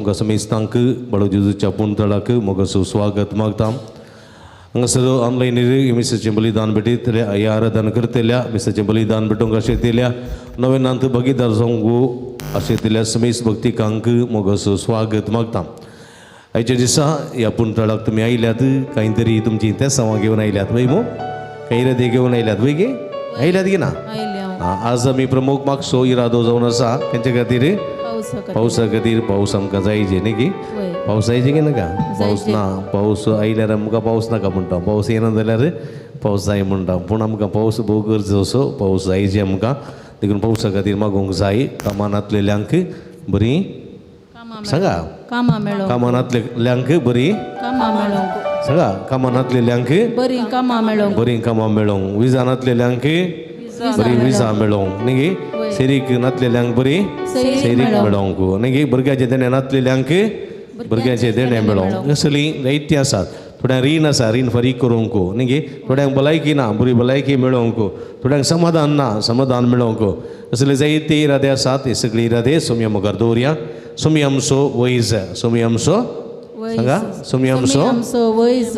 तुमकां समेस्तांक बाळू जेजूच्या पुणतळाक मोगाचो स्वागत मागता. हांगासर ऑनलायनीर मिसाचें बलिदान भेटयतल्या, ह्या आराधन करतल्या, मिसाचें बलिदान भेटोवंक आशिल्ल्या नवेनांत भगीदार जावंक आशिल्ल्या समेस्त भक्तिकांक मोगाचो स्वागत मागता. आयच्या दिसा ह्या पुणतळाक तुमी आयल्यात, कांय तरी तुमचीं तेसांवां घेवन आयल्यात वय मू, कांय इरादे घेवन आयल्यात वय गे, आयल्यात गे ना? आज आमी प्रमुख मागसो इरादो जावन आसा तेंच्या खातीर, पावसा खातीर. पावस आमकां जायचे न्ही की? पावस जायचे की नाका? पावस ना, पावस आयल्यार आमकां पावस नाका म्हणटा, पावस येना जाल्यार पावस जाय म्हणटा, पूण आमकां पावस भोव गरजो असो, पावस जायचे आमकां. देखून पावसा खातीर मागूंक जाय. कामां नातलेल्यांक बरीं सांगा, कामां नातलेल्यांक बरीं सांगा, कामां नातलेल्यांक बरीं कामां मेळोंक, बरीं कामां मेळोंक, विजा नातलेल्यांक बरी विजा मेळोंक न्ही गे, सेरीक नातलेल्यांक बरी सेरीक मेळोंक न्ही गे, भुरग्याचें देणें नातलेल्यांक भुरग्याचें देणें मेळोंक. असलीं जायतीं आसात. थोड्यांक रीण आसा, रीण फारीक करूंक न्ही गे, थोड्यांक भलायकी ना, बरी भलायकी मेळोंक, थोड्यांक समाधान ना, समाधान मेळोंक. असले जायते इरादे आसात. हे सगळे इरादे सोम्या मुखार दवरया. सोमी आमचो वैज, सोमी आमचो सांगा, सोमी आमचो,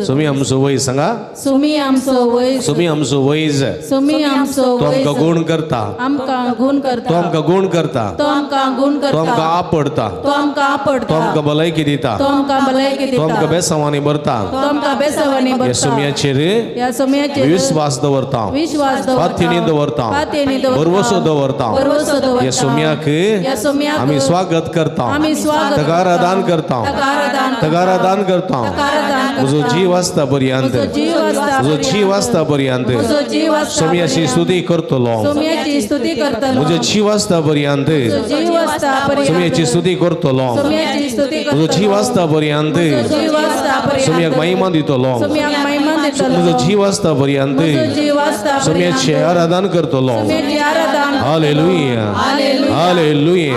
सोमी आमचो वैज सांगा, सोमी आमचो वैज, सोमी आमचो वैज, सोमी आमचो तो आमकां गुण करता, आमकां गुण करता, तो आमकां गुण करता, तो आमकां गुण करता, तो आमकां आपडता, तो आमकां आपडता, तो आमकां भलायकी दिता, तो आमकां भलायकी दिता, तो आमकां बेसांवांनी भरता, तो आमकां बेसांवांनी भरता. ह्या सोम्याचेर, ह्या सोम्याचेर विस्वास दवरता, विश्वास दवरता, पातयेनी दवरता, पातयेनी दवरता, भरवसो दवरता. भरवसो दवरता. ह्या सोम्याक ह्या सोम्याक आमी स्वागत करता, आमी स्वागत ताका आराधन करता, ताका आराधन ताका आराधन करता. म्हजो जीव आसता पर्यंत, म्हजो जीव आसता पर्यंत सोम्याची स्तुती करतलो, सोम्याची स्तुती करतलो, म्हजो जीव आसता पर्यंत सोम्याची स्तुती करतलो, म्हजो जीव आसता पर्यंत सोम्याक महिमा दितलो, म्हजो जीव आसता पर्यंत सोम्याचें आराधन करतलो. Hallelujah, hallelujah,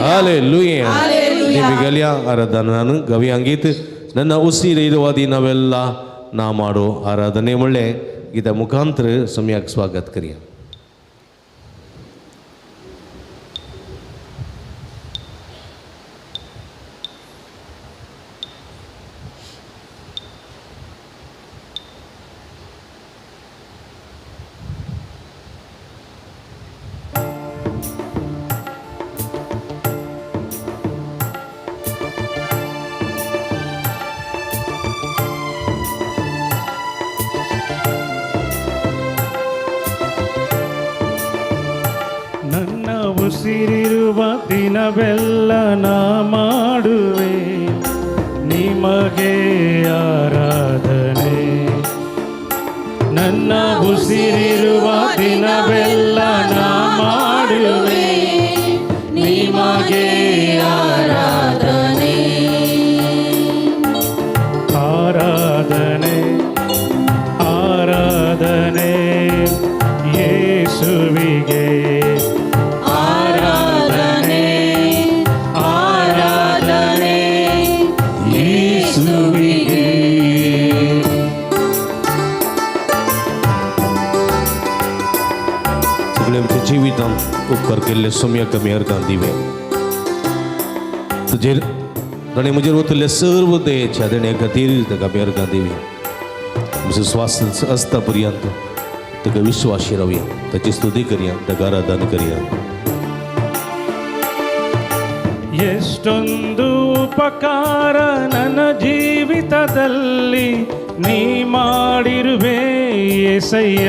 hallelujah. ನಿಮಗೆಲ್ಲ ಆರಾಧನಾನು ಗವಿಯಾಂಗೀತ್ ನನ್ನ ಉಸಿರಿರುವ ದಿನವೆಲ್ಲ ನಾ ಮಾಡೋ ಆರಾಧನೆ ಒಳ್ಳೆ ಗೀತ ಮುಖಾಂತರ ಸಮ್ಯಾಕ್ ಸ್ವಾಗತ ಕರಿಯ. ಉಸಿರಿರುವ ದಿನವೆಲ್ಲ ನಾ ಮಾಡುವೆ ನಿಮಗೆ ಆರಾಧನೆ. ನನ್ನ ಉಸಿರಿರುವ ದಿನವೆಲ್ಲ ನಾ ಮಾಡುವೆ ನಿಮಗೆ ಆರಾಧನೆ. ಆರಾಧನೆ, ಆರಾಧನೆ ಯೇಸುವಿಗೆ, ಆರಾಧನೆ, ಆರಾಧನೆ ಯೇಸುವಿಗೆ. सगळे आमच्या जिवितांत उपकार केल्ले सोम्याक आमी अर्गां दिवे. तुजेर ताणें म्हजेर वतले सर्व दयेच्या देण्या खातीर ताका आमी अर्गां दिवी. आमचो स्वास आसता पर्यंत ताका विश्वाशी रावया, ताची स्तुती करया, ताका आराधन करया. ಎಷ್ಟೊಂದು ಉಪಕಾರ ನನ್ನ ಜೀವಿತದಲ್ಲಿ ನೀ ಮಾಡಿರುವೆ ಏಸಯ್ಯ.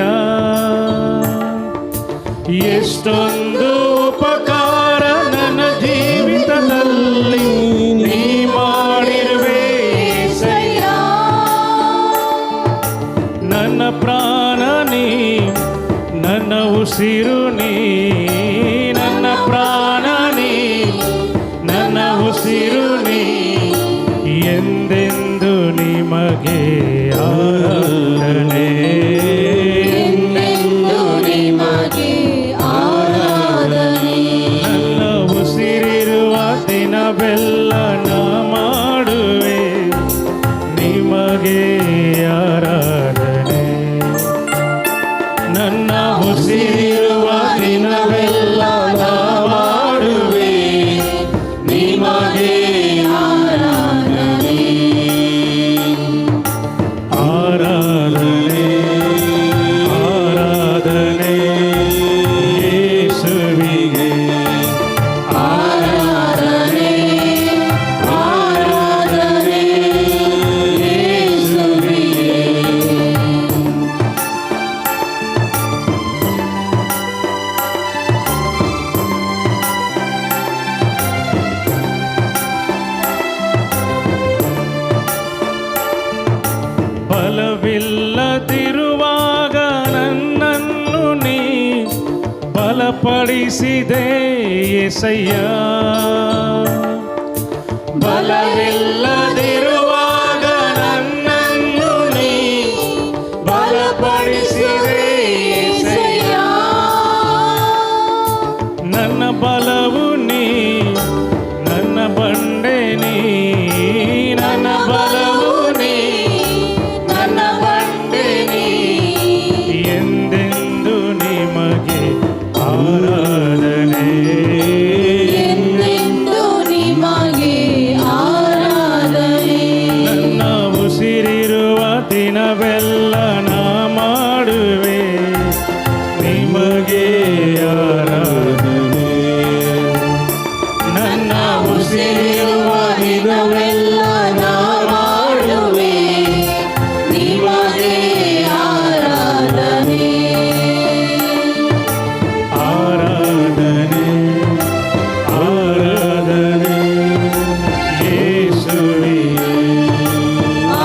ಎಷ್ಟೊಂದು ಉಪಕಾರ ನನ್ನ ಜೀವಿತದಲ್ಲಿ ನೀ ಮಾಡಿರುವೆ ಏಸಯ್ಯ. ನನ್ನ ಪ್ರಾಣ ನೀ, ನನ್ನ ಉಸಿರು ನೀ, ನನ್ನ ಪ್ರಾಣ ನೀ, ನನ್ನ ಉಸಿರು ನೀ, ಎಂದೆಂದು ನಿಮಗೆ ಆರಾಧನೆ, ಎಂದೆಂದು ನಿಮಗೆ ಆರಾಧನೆ. ನನ್ನ ಉಸಿರಿರುವ ದಿನವೆಲ್ಲ ನಾ ಮಾಡುವೆ ನಿಮಗೆ ಆರಾಧನೆ. ನನ್ನ ಉಸಿರಿರುವ ದಿನವೆಲ್ಲ ನಾ ಮಾಡುವೆ ನಿಮಗೆ ಬಲಪಡಿಸಿದೆ ಯೇಸಯ್ಯ. ಬಲವಿಲ್ಲದಿರುವಾಗ ನನ್ನನ್ನು ನೀ ಬಲಪಡಿಸಿದೆ ಯೇಸಯ್ಯ. ನನ್ನ ಬಲವು ನೀ, ನನ್ನ ಬಂಡೆ ನೀ. ನನ್ನ ಬಲವು ನೀ, ನನ್ನ ಬಂಡೆ ನೀ. ಎಂದೆಂದು ನಿಮಗೆ ಆರಾಧನೆ. ಎಂದೆಂದು ನಿಮಗೆ ಆರಾಧನೆ. ನನ್ನ ಉಸಿರಿರುವ ದಿನವೆಲ್ಲ ನಾ ಮಾಡುವೆ ನಿಮಗೆ ಆರಾಧನೆ. ನನ್ನ ಉಸಿರಿರುವ ದಿನವೆಲ್ಲ ನಾ ಮಾಡುವೆ ನಿಮಗೆ ಆರಾಧನೆ. ಆರಾಧನೆ, ಆರಾಧನೆ ಯೇಸುವೇ.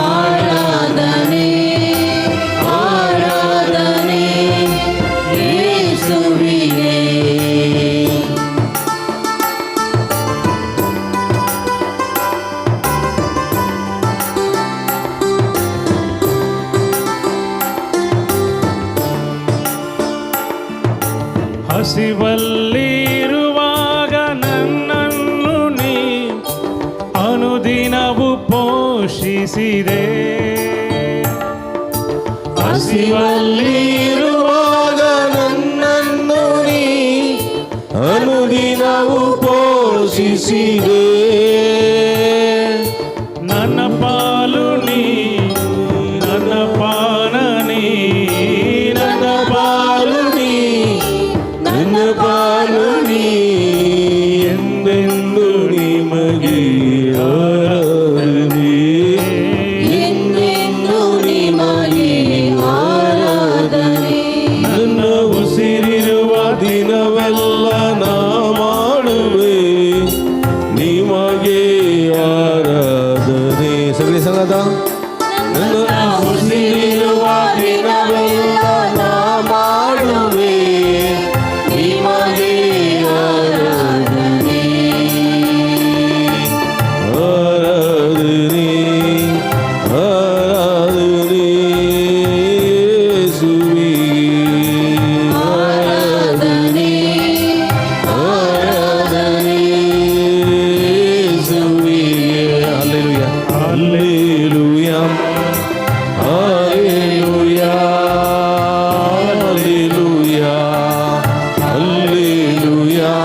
ಆರಾಧನೆ, ಆರಾಧನೆ ಯೇಸುವಿಗೆ. ಹಸಿವಲ್ಲಿರುವಾಗ ನನ್ನನ್ನು ನೀ ಅನುದಿನವು ಪೋಷಿಸಿದೆ. ಹಸಿವಲ್ಲಿರುವಾಗ ನನ್ನನ್ನು ನೀ ಅನುದಿನವು ಪೋಷಿಸಿದೆ. ನನ್ನ ಪಾಲು ನೀ, ನನ್ನ ಪಾನ ನೀ. ನನ್ನ ಪಾಲು ನೀ, ನನ್ನ ಪಾಲು ನೀ. ಎಂದೆಂದು ನಿಮಗೆ ಆರಾಧನೆ. ಎಂದೆಂದು ನಿಮಗೆ ಆರಾಧನೆ. ನನ್ನ ಉಸಿರಿರುವ ದಿನವೆಲ್ಲ ನಾ ಮಾಡುವೆ ನಿಮಗೆ ಆರಾಧನೆ. सगळे सांगा आता. ನನ್ನ ಉಸಿರಿರುವ ದಿನವೆಲ್ಲ ನಾ ಮಾಡುವೆ ನಿಮಗೆ ಆರಾಧನೆ. ಆರಾಧನೆ, ಆರಾಧನೆ ಯೇಸುವಿಗೆ. ಆರಾಧನೆ, ಆರಾಧನೆ ಯೇಸುವಿಗೆ. Hallelujah, hallelujah, hallelujah, hallelujah, hallelujah,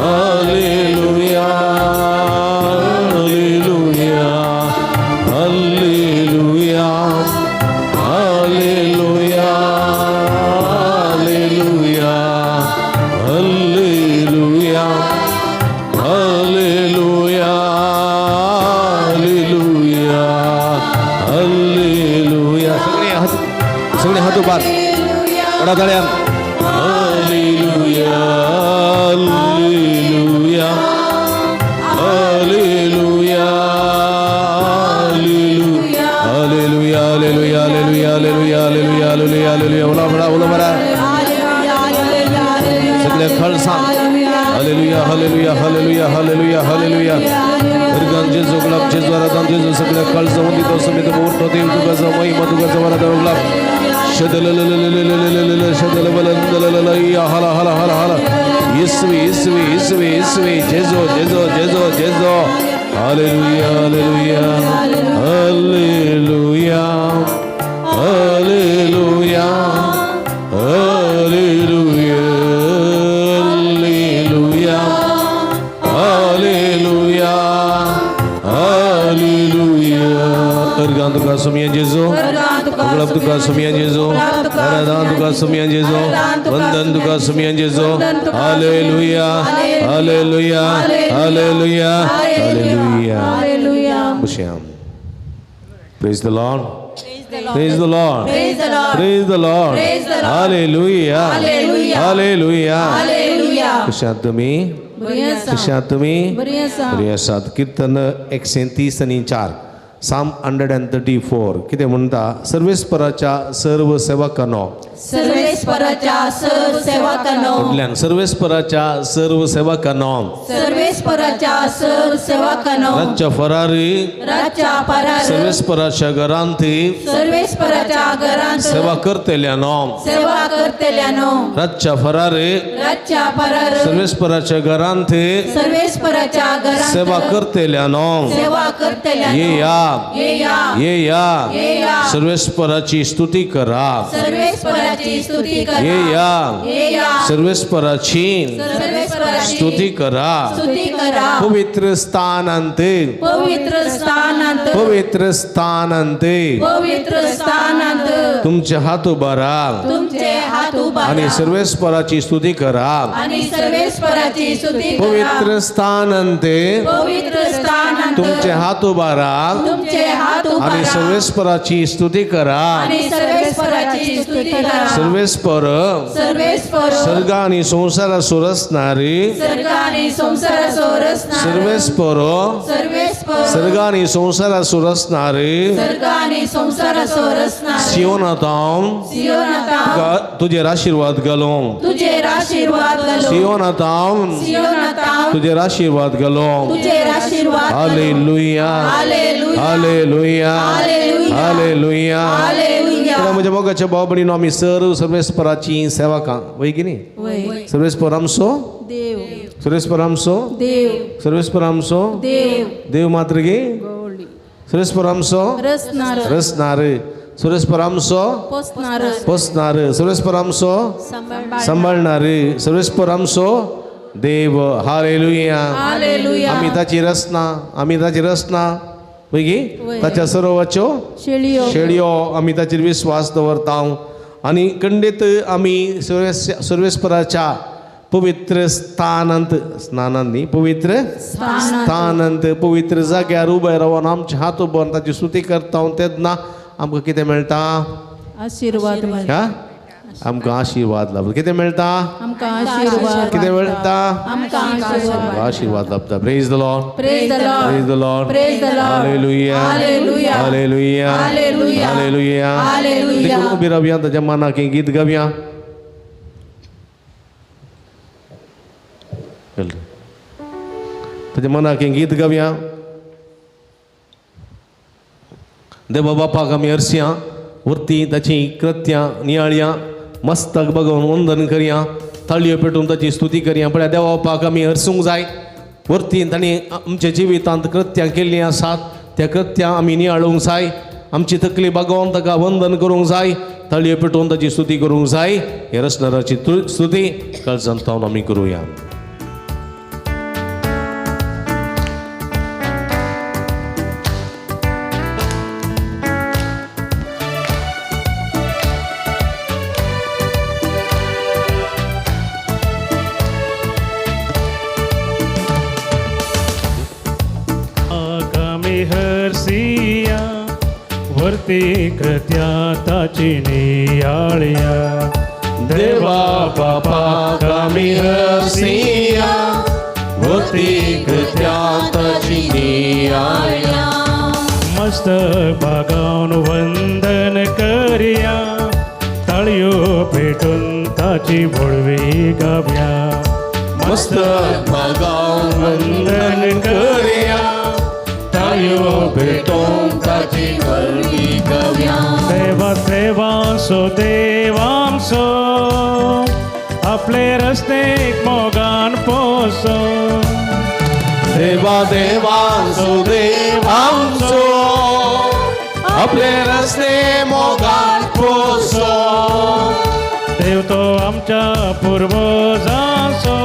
hallelujah, hallelujah, hallelujah, hallelujah, hallelujah, hallelujah, hallelujah, hallelujah, hallelujah. सगळे हात, सगळे हात उभार. कडा टाळ्यान. Hallelujah, hallelujah, hallelujah, hallelujah, hallelujah, hallelujah, hallelujah, hallelujah, hallelujah, hallelujah. उला म्हणा, उला म्हणा. सगळे खळसा. Hallelujah, hallelujah, hallelujah, hallelujah, hallelujah. Organ जेजू गुलाब जेजू आराधन जेजू. सगळे कळस वंदितो समित मोठो देव तुझा महिमा तुझा वरदा गुलाब शदल शदल बलंदल हला हला हला हला. येसुवे, येसुवे, येसुवे, येसुवे. जेजो, जेजो, जेजो, जेजो. Hallelujah, hallelujah, hallelujah, hallelujah, hallelujah, hallelujah, hallelujah, hallelujah. अर्गान तुका सुमिया जेजू, गुलाब तुका सुमिया जेजू, आराधन तुका सुमिया जेजू, वंदन तुका सुमिया जेजू. Hallelujah, hallelujah, hallelujah, hallelujah. Hallelujah. बसया. Praise the Lord. Praise the Lord. Praise the Lord. Praise the Lord. Praise the Lord. Hallelujah. Hallelujah. Hallelujah. Hallelujah. कशा आहात तुम्ही? बरी आसा. कशा आहात तुम्ही? बरी आसा. बरी आसात. कीर्तन 134, Psalm 134 कितें म्हणटा? सर्वेस्पराच्या सर्व सेवकांनो. सर्वेस्पराच्या सर्वेस्पराच्या सर्व सेवकांनो. फुडल्यान सर्वेस्पराच्या सर्व सेवकांनो. सर्वेस्पराच्या सर्व सेवकांनो. रातच्या फरारी. रातच्या परार. सर्वेस्पराच्या घरांत. सर्वेस्पराच्या घरांत. सेवा करतेल्यानो. सेवा करतेल्यानो. रातच्या फरारी. रातच्या परार. सर्वेस्पराच्या घरांत. सर्वेस्पराच्या घरांत. सेवा करतेल्यानो. सेवा करतेल्यानो. येया. येया. येया. येया. सर्वेस्पराची स्तुती करा. सर्वेस्पराची स्तुती करा. येया. येया. सर्वेस्पराची सर्वेस्पराची स्तुती करा. स्तुती करा. पवित्र स्थानांत. पवित्र स्थानांत. पवित्र स्थानांत. पवित्र स्थानांत. तुमचे हात उबारा. तुमचे हात उबारा. आणि सर्वेस्पराची स्तुती करा. आणि सर्वेस्पराची स्तुती करा. पवित्र स्थानांत. पवित्र स्थानांत. तुमचे हात उबारा. तुमचे हात आणि उबारा. सर्वेस्पराची स्तुती करा. आणि सर्वेस्पराची स्तुती करा. सर्वेस्पर. सर्वेस्पर. स्वर्ग आणि संसारासो रचणारे. स्वर्ग आणि संसारासो रचणारे. सर्वेस्पर. सर्वेस्पर. स्वर्ग आणि संसारासो रचणारे. स्वर्ग आणि संसारासो रचणारे. सियोनाताम. सियोनाताम. तुजेर आशीर्वाद घालो. तुजेर आशीर्वाद घालो. सियोनाताम. सियोनाताम. तुजेर आशीर्वाद घालो. तुजेर आशीर्वाद घालो. Hallelujah. Hallelujah. Hallelujah. Hallelujah. Hallelujah. Hallelujah. तर म्हज्या मोगाच्या भाव भयणीनो, आमी सर्व सर्वेस्पराची सेवकां वय की न्ही? वय. सर्वेस्पर आमचो देव. सर्वेस्पर आमचो देव. सर्वेस्पर आमचो देव. देव मात्र गे. सर्वेस्पर आमचो रचणार. रचणार. सर्वेस्पर आमचो पोसणार. पोसणार. सर्वेस्पर आमचो सांबाळणार. सर्वेस्पर आमचो देव. हालेलुया. हालेलुया. आमी ताची रचना. आमी ताची रचना वय गी? वय. ताच्या सरोवाच्यो शेळयो. शेळयो. आमी ताचेर विश्वास दवरता आनी खंडीत आमी सर्वेस्पराच्या पवित्र स्थानांत, स्नानांत न्ही, पवित्र स्थानांत, पवित्र जाग्यार उबे रावन आमचे हात उबोवन ताची स्तुती करता तेन्ना आमकां कितें मेळटा? आशीर्वाद मेळटा. आमकां आशीर्वाद लाभता. कितें मेळटा? आमकां आशीर्वाद. कितें मेळटा? आमकां आशीर्वाद. आशीर्वाद लाभता. Praise the Lord. Praise the Lord. Praise the Lord. Praise the Lord. Hallelujah. Hallelujah. Hallelujah. Hallelujah. Hallelujah. Hallelujah. देखून उबी रावया, ताच्या मनाक हें गीत गावया. ताच्या मनाक हें गीत गावया. देवा बापाक आमी हरसया वरती ताची कृत्यां नियाळया, मस्तक बघून वंदन करया, ताळयो पेटून ताची स्तुती करया. पळया देवा बापाक आमी हरसूंक जाय. वरती तांणी आमच्या जिवितांत कृत्यां केल्लीं आसात, त्या कृत्यां आमी नियाळूंक जाय. आमची तकली बागोवन ताका वंदन करूंक जाय, ताळयो पेटोवन ताची स्तुती करूंक जाय. हे रचणाराची स्तुती काळजांत थावन आमी करुया. वरती कृत्या ताची नियाळया. देवा बापा आमी हरसिया वरती कृत्या ताची नियाळया. मस्तक बागावन वंदन करया, ताळयो पेटून ताची भोळवी गावया. मस्तक बागावन वंदन करया, ताळयो पेटून ताची भोळवी गावया. देवा देवांसो देवांसो आपले रस्तेक मोगान पोसो. देवा देवांसो देवांसो आपले रस्ते मोगान पोसो. देव तो आमच्या पुर्वजांसो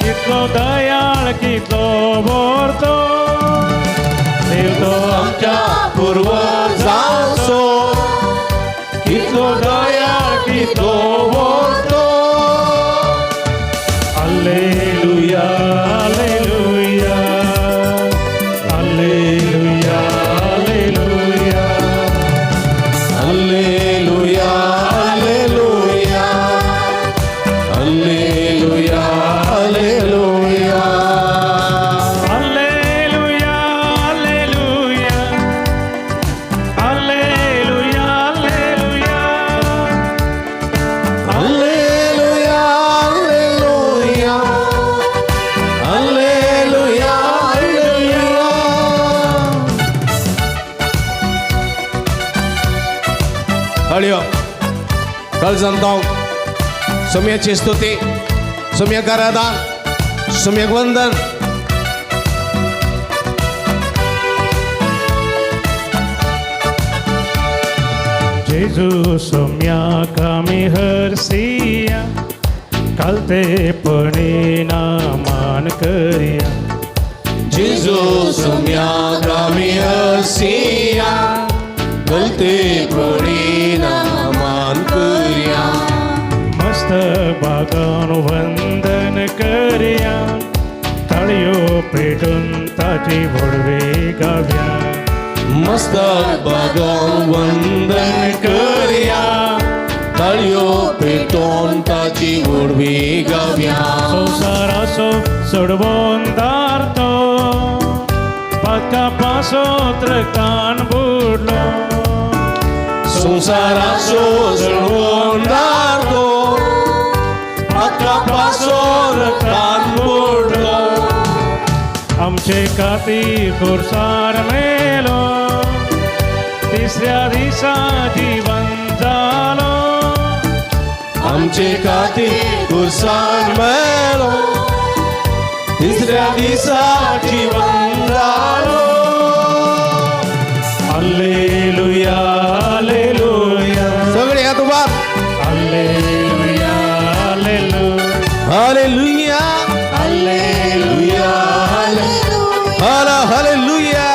कितलो दयाळ कितलो बोरतो. देव तो आमच्या पुर्वजांसो कितलो दयाळ कितलो बोरतो. Alleluia alleluia alleluia alleluia alleluia alleluia alleluia alleluia alleluia alleluia काळजान जावंक सोम्याची स्तुती, सोम्याक आराधन, सोम्याक वंदन. जेजू सोम्याक आमी हरसिया, कालतेपणी ना मान करया. जेजू सोम्याक आमी हरसिया, गलतेपणी ना मान करया. मस्त बागान वंदन करया, ताळयो पेटून ताची व्हडवी गाव्या. मस्तक बागोवन वंदन करया, ताळयो पेटोवन ताची व्हडवी गावया. संवसाराचो सोडवून दारतो, पातका पासत रक्तान बुडलो. संवसाराचो सोडवून दारतो, पातका पासो रक्तान बुडलो. आमचे खातीर खुर्सार मेलो, तिसऱ्या दिसा जिवन जालो. आमचे खातीर खुर्सान मेलो, तिसऱ्या दिसा जिवन जालो. Alleluia, alleluia. सगळे हात उबार. Alleluia, alleluia. Hallelujah, hallelujah, hallelujah, hallelujah. Hallelujah.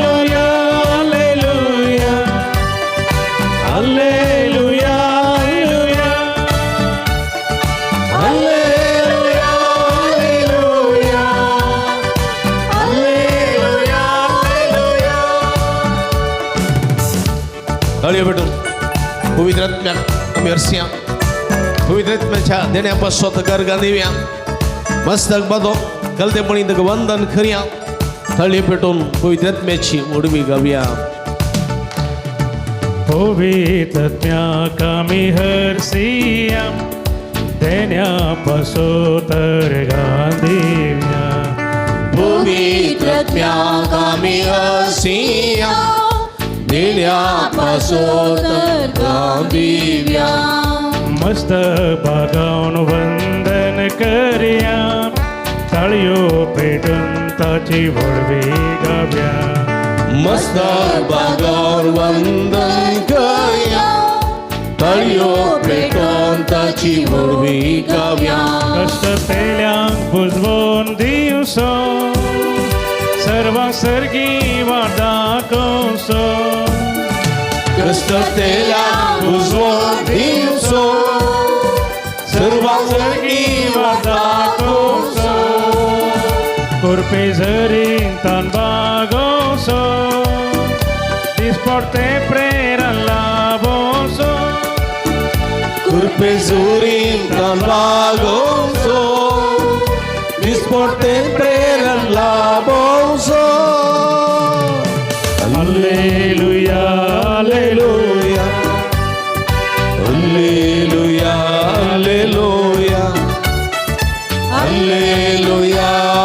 Alleluia, alleluia. Alleluia, alleluia. Hallelujah, hallelujah, hallelujah, hallelujah. ताळयो भेटून पवित्र आत्म्याक आमी हरसिया, पवित्र आत्म्याच्या देण्या पासत गर्गां दिवया. मस्तक बादो कलतेपणी तुका वंदन करया, ताळयो पेटून पवित्र आत्म्याची उडवी गावया. पवित्रत्म्याक आमी हरसिया, देण्या पासत अर्घां दिवया. पवित्र आत्म्याक आमी हरसिया, देण्या पासत अर्घां दिवया. मस्त बागावन वंदन करया, ताळयो पेटून ताची व्हडवी गाव्या. मस्तक बागावर वंदन करया, ताळयो पेटोवन ताची व्हडवी गावया. कश्ट पेल्यांक बुजवून दिवसो, सर्वांक सर्गी वाट दाखोवचो. कश्ट तेल्या उजवोन दिवसो, सर्वांक सर्गी वाट दाखोवचो. कुरपे झरीन तान बागोवचो, दिसपडते प्रेरण लाभोवचो. कृपे जुरीन तान बागोवचो, दिसपडते प्रेरण लाभोवचो. Alleluia, alleluia. Hallelujah, hallelujah, hallelujah, hallelujah, hallelujah,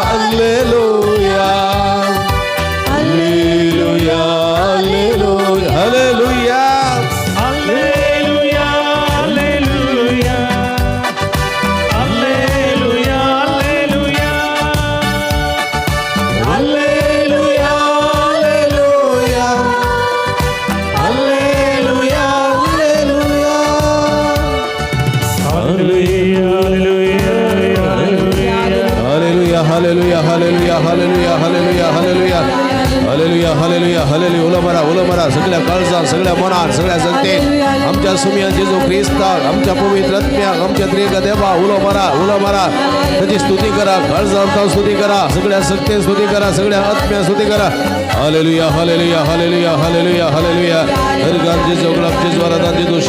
hallelujah, hallelujah. Alleluia, alleluia. Alleluia, alleluia. Hallelujah, hallelujah, hallelujah, hallelujah. Alleluia, alleluia, alleluia. Hallelujah, hallelujah, hallelujah, hallelujah, hallelujah, hallelujah, hallelujah, hallelujah, hallelujah. उलो मारा, उलो मारा, सगळ्या काळजान, सगळ्या मनान, सगळ्या शक्तीन आमच्या सुमया जेजू ख्रिस्ताक, आमच्या पवित्र आत्म्याक, आमच्या त्रिएक देवा उलो मारा, उलो मारा. त्याची स्तुती करा, काळजान स्तुती करा, सगळ्या शक्तीन स्तुती करा, सगळ्या आत्म्या स्तुती करा. Hallelujah, hallelujah, hallelujah, hallelujah, hallelujah. हरगान जेजू गुलाब जेजू आराधन जेजू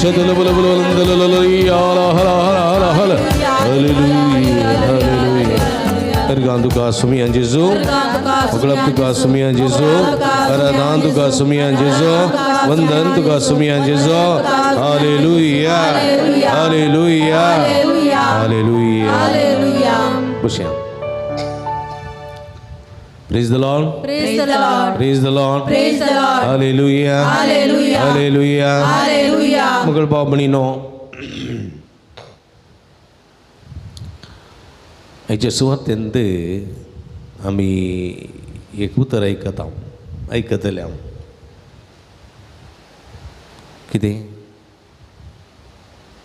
शदल बुल बुल हला हला हला हला. Hallelujah, hallelujah. हरगान तुका सुमियान जेजू, अगलब तुका सुमियान जेजू, आराधन तुका सुमियान जेजू, वंदन तुका सुमियान जेजू. Hallelujah, hallelujah, hallelujah. बसया. Praise the Lord. Praise the Lord. Praise the Lord. Praise the Lord. Hallelujah. Hallelujah. Hallelujah. Hallelujah. मगळ भाव भयणीनो, हेचे सुवातेंत आमी एक उतर आयकता, आयकतले हांव. कितें?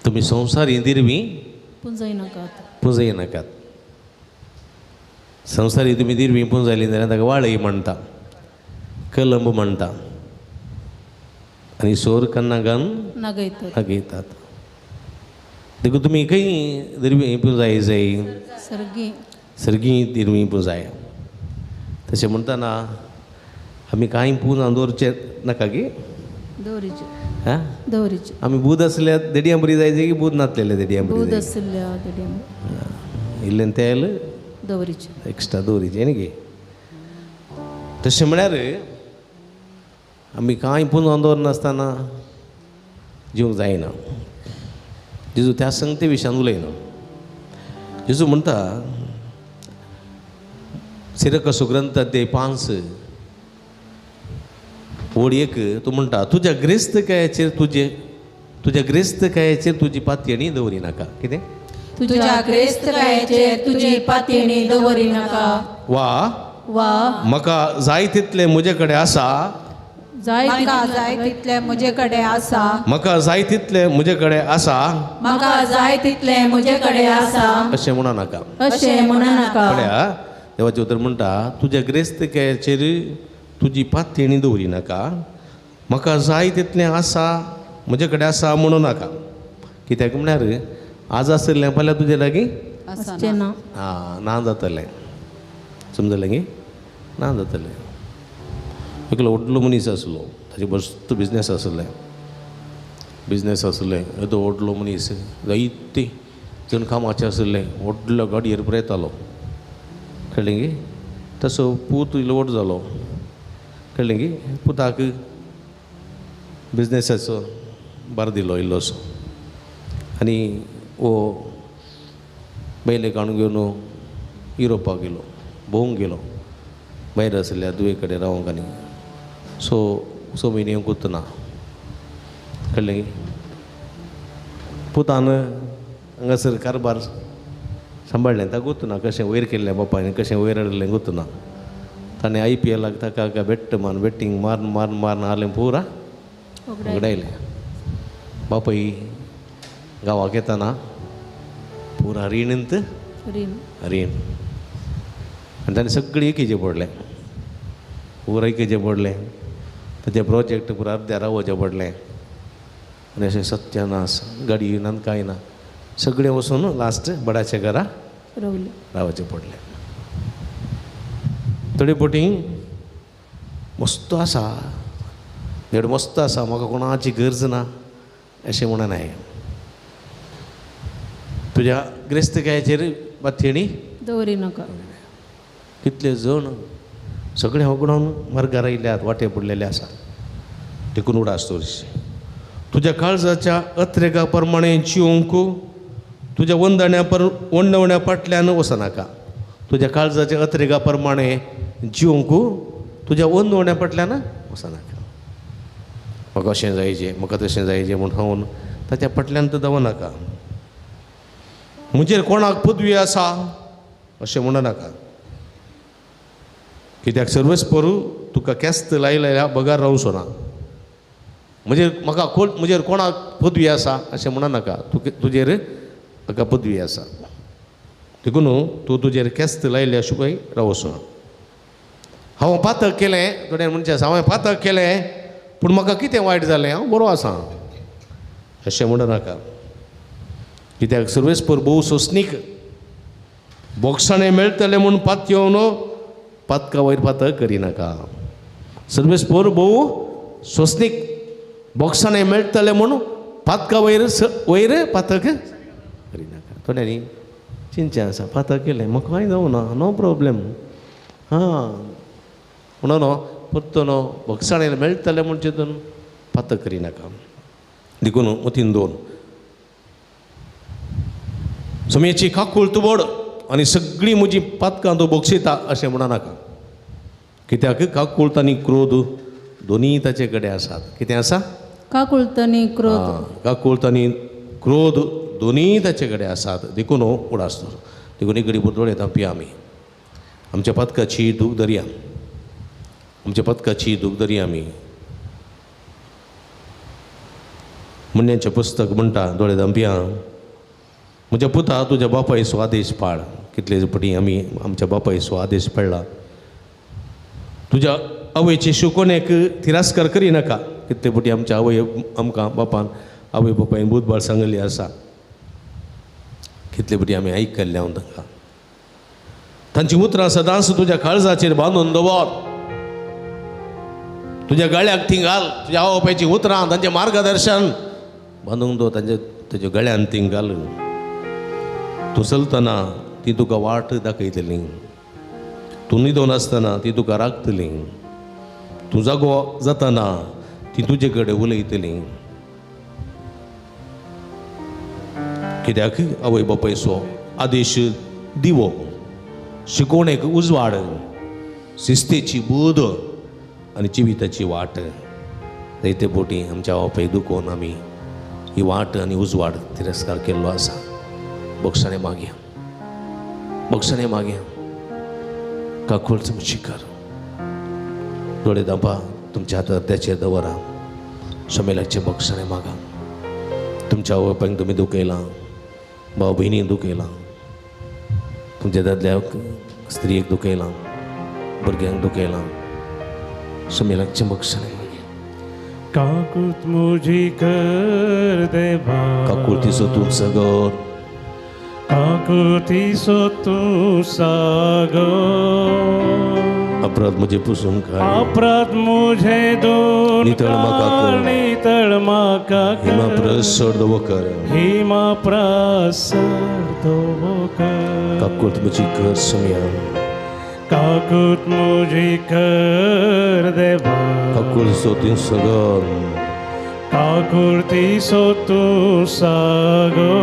तुमी संवसार दिरवी पुंजयनाकात. पुंजयनाकात. संवसारी तुमी दिरवी पुंजायली जाल्यार ताका वाळय म्हणटा, कलंब म्हणटा, आनी सोर कन्ना घालून नागयतात. नागयतात. देखून तुमी खंय दिरवी पुंजाय जाय? सर्गी. सर्गी दिरवी पुंजाय. तशें म्हणटना आमी कांय पुंजां दवरचें नाका गे. दवरिचे. हां, दवरिचे. आमी बूद आसल्यार देडयां बरी जाय की बूद नासलेले देडयां बरी बूद जाय? आशिल्ल्या देडयां. इल्लें तेल दवरिचे. एक्स्ट्रा दवरिचें न्ही गे. तशें म्हळ्यार आमी कांय पुंजां दवरनासतना जिवंक जायना. जेजू त्या संगते विशयान उलयना. जेजू म्हणटा सिरकसो ग्रंथ अध्याय 5 ओळ 1, तूं म्हणटा तुज्या ग्रेस्तकायाचेर तुज्या ग्रेस्तकायाचेर तुजी पातयेणी दवरी नाका. कितें? तुज्या ग्रेस्तकायाचेर तुजी पातयेणी दवरी नाका. वा वा म्हाका जाय तितलें म्हजे कडेन आसा. म्हाका जाय तितलें म्हजे कडेन आसा. म्हाका जाय तितलें म्हजे कडेन आसा. म्हाका जाय तितलें म्हजे कडेन आसा. अशें म्हणू नाका. अशें म्हणू नाका. पळया देवाचें उतर म्हणटा तुज्या ग्रेस्तकायाचेर तुजी पातयेणी दवरी नाका. म्हाका जाय तितलें आसा म्हजे कडेन आसा म्हणू नाका. कित्याक म्हळ्यार आज आशिल्लें फाल्यां तुजे लागीं आसचें ना. आं, ना जातलें. समजलें गे? ना जातलें. एकलो व्हडलो मनीस आसलो, ताजे मस्त बिजनेस आसलें, बिजनेस आसलें. येदो व्हडलो मनीस, जायते जण कामाचे आसले, व्हडलो गाडयेर पुरयतालो. कळ्ळें गे? तसो पूत इल्लो व्हड जालो. कळ्ळें गे? पुताक बिजनेसाचो भार दिलो इल्लोसो. आनी वो बैले काडून घेवन युरोपाक गेलो, भोंवंक गेलो. भायर आसल्या दुवे कडेन रावंक. आनी सो स म्हयने येवंकूच ना. कळ्ळें? पुतान हांगासर कारबार सांबाळ्ळें. ताका गोत्तू ना कशें वयर केल्लें बापायन, कशें वयर हाडलें गोत्तू ना. ताणें IPLाक ताका बेट्ट मारून बेटींग मारून मारून मारून हारलें पुरा उगडायलें. बापूय गांवाक येताना पुरा रिणींत रीण. आनी ताणें सगळें एकेचें पडलें, पुरा एकेचें पडलें. ताचें प्रोजेक्ट पुरा अर्द्या रावोचें पडलें. आनी अशें सत्यानाश, गाडी ना कांय ना, सगळें वचून लास्ट बडाच्या घरा रावचें पडलें. थोडे फावटी मस्त आसा, देड मस्त आसा, म्हाका कोणाची गरज ना अशें म्हणनाय. तुज्या ग्रेस्तकायाचेर पातयेणी दवरी नाका. कितले जण सगळे होगडावन मार्गार आयल्यात, वाटे पडलेले आसा. देखून उडास दवरची. तुज्या काळजाच्या अत्रेगा प्रमाणे जिवंक तुज्या वंदवण्या फाटल्यान वचनाका. तुज्या काळजाच्या अत्रेगा प्रमाणे जिवंक तुज्या वंदवण्या फाटल्यान वचनाका. म्हाका अशें जायचें, म्हाका तशें जायचें म्हूण हांव ताच्या फाटल्यान तर दवरनाका. म्हजेर कोणाक पदवी आसा अशें म्हणू नाका. कित्याक सर्वेस्पर तुका केस्त लायल्या बगार रावचो ना. म्हजेर म्हाका म्हजेर कोणाक पदवी आसा अशें म्हणू नाका. तुजेर म्हाका पदवी आसा, देखून तूं तुजेर केस्त लायल्या शिवाय रावचो ना. हांव पातक केलें, थोड्या मनशां आसा हांवें पातक केलें पूण म्हाका कितें वायट जालें, हांव बरो आसा अशें म्हणू नाका. कित्याक सर्वेस्पर भोव सोंसणीक, बोगसाणें मेळटलें म्हूण पातयेवन पातका वयर पातक करिनाका. सर्वेस्पर भोव सोंसणीक, बोगसाणें मेळटलें म्हूण पातका वयर वयर पातक करिनाका. थोड्यांनी चिंतचें आसा पातक केलें म्हाका कांय जावं ना, नो प्रोब्लेम. हां, म्हणून परतो न्हू बोगसाणें मेळटलें म्हूण चिंतून पातक करिनाका. देखून मतीन 2 सोमयेची काकूळ तुबोड आनी सगळीं म्हजी पातकां तूं बक्षिता अशें म्हणू नाका. कित्याक काकूळत आनी क्रोध दोनूय ताचे कडेन आसात. कितें आसा? काकुळत आनी क्रोध. काकुळत आनी क्रोध दोनूय ताचे कडेन आसात. देखून हो उडास दवर. देखून एक घडी दोळे धांपया आमी. आमच्या पदकाची दूख धरया, आमच्या पदकाची दूख धरया आमी. म्हणण्याचें पुस्तक म्हणटा, दोळे धांपया, म्हज्या पुता तुज्या बापायचो आदेश पाळ. कितले पटी आमी आमच्या बापायचो आदेश पाळ्ळा. तुज्या आवयचे शिकोवणेक तिरस्कार करिनाका. कितले पटी आमच्या आवय आमकां बापान आवय बापायन बुधबाळ सांगिल्ली आसा. कितले पटी आमी आयकल्ले हांव तांकां. तांची उतरां सदांच तुज्या काळजाचेर बांदून दवर. तुज्या गळ्याक ती घाल. तुज्या आवय बापायचीं उतरां, तांचें मार्गदर्शन बांदून दवर तांच्या तुज्या गळ्यान ती घाल. तूं चलतना ती तुका वाट दाखयतली. तूं न्हिदोन आसतना ती तुका राखतली. तूं जागो जातना ती तुजे कडेन उलयतली. कित्याक आवय बापायचो आदेश दिवो, शिकोवणेक उजवाड, शिस्तेची बोध आनी जिविताची वाट. जायते बोटी आमच्या बापायक दुखोवन आमी ही वाट आनी उजवाड तिरस्कार केल्लो आसा. बक्षाणे मागया, बक्षाणे मागया. काकूळ तुमची कर. दोळे धांपा, तुमच्या हातार त्याचेर दवरा. समेलाचे बक्षाणे मागा. तुमच्या आवय बापायक तुमी दुखयलां, भाव भयणीक दुखयलां, तुमच्या दादल्याक स्त्रियेक दुखयलां, भुरग्यांक दुखयलां. समेलाचे बक्षाणे मागया. काकूत मुजी कर देवा, काकुळतीचो तूं सगर, काकुळतीचो तूं सागर. अपराध म्हजे पुसून काड, अपराध मुझे दोन नितळ म्हाका कर, नितळ म्हाका कर. हिमा प्रसर दवो कर, हिमा प्रसर दवो कर. काकूळत म्हजी कर सोम्या, काकूत मुजी कर देवा, काकुळतीचो तूं सगर, काकुळतीचो तूं सागर.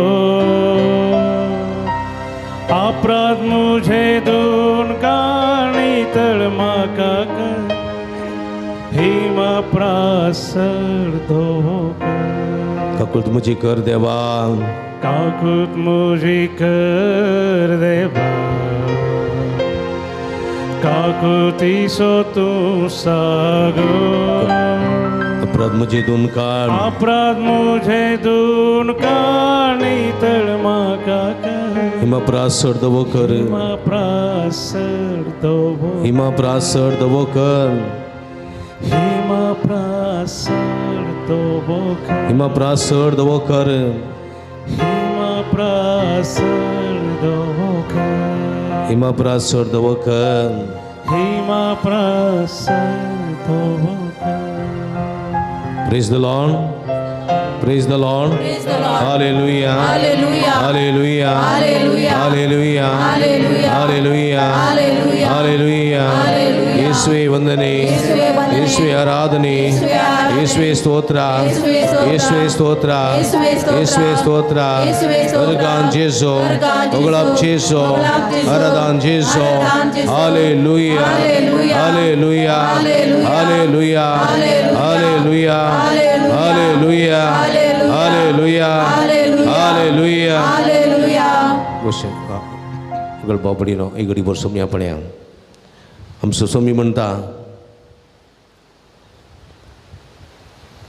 अपराध मुझे दोन नितळ म्हाका कर, हिमा प्रासर धोवो कर. काकूळत म्हजी कर देवा, काकूत मुजी कर देवा, काकुळतीचो तूं सागर. अपराध म्हजे दोन काड, अपराध मुझे दोन काड, नितळ म्हाका कर, हिमा प्रासर दवो कर, हिमा प्रासर दवो, हिमा प्रासर दवो कर, हिमा प्रासर दवो कर, हिमा प्रासर दवो कर, हिमा प्रासर दवो कर, हिमा प्रासर दवो कर, हिमा प्रासर दवो कर. Praise the Lord. Praise the Lord. Praise the Lord. Hallelujah. Hallelujah. Hallelujah. Hallelujah. Hallelujah. Hallelujah. Hallelujah. Hallelujah. Hallelujah. Hallelujah. ಯೇಸುವೇ ವಂದನೆ, ಯೇಸುವೇ ವಂದನೆ, ಯೇಸುವೇ ಆರಾಧನೆ, ಯೇಸುವೇ ಆರಾಧನೆ, ಯೇಸುವೇ ಸ್ತೋತ್ರ, ಯೇಸುವೇ ಸ್ತೋತ್ರ, ಯೇಸುವೇ ಸ್ತೋತ್ರ, ಯೇಸುವೇ ಸ್ತೋತ್ರ, ಯೇಸುವೇ ಸ್ತೋತ್ರ. ಯೇಸುವೇ ಸ್ತೋತ್ರ, ವರಗಾನ್ ಜೇಸು, ವರಗಾನ್ ಜೇಸು, ಹೊಗಳಾಪ್ ಜೇಸು, ಹೊಗಳಾಪ್ ಜೇಸು, Aradhan ಜೇಸು. Aradhan ಜೇಸು. Hallelujah. Hallelujah. Hallelujah. Hallelujah. Hallelujah. Hallelujah. Hallelujah. Hallelujah. Hallelujah. Hallelujah. Hallelujah. Hallelujah. होगळ बाबडीनो एक घडी भर सोम्या पण्या आमचो सोमी म्हणटा,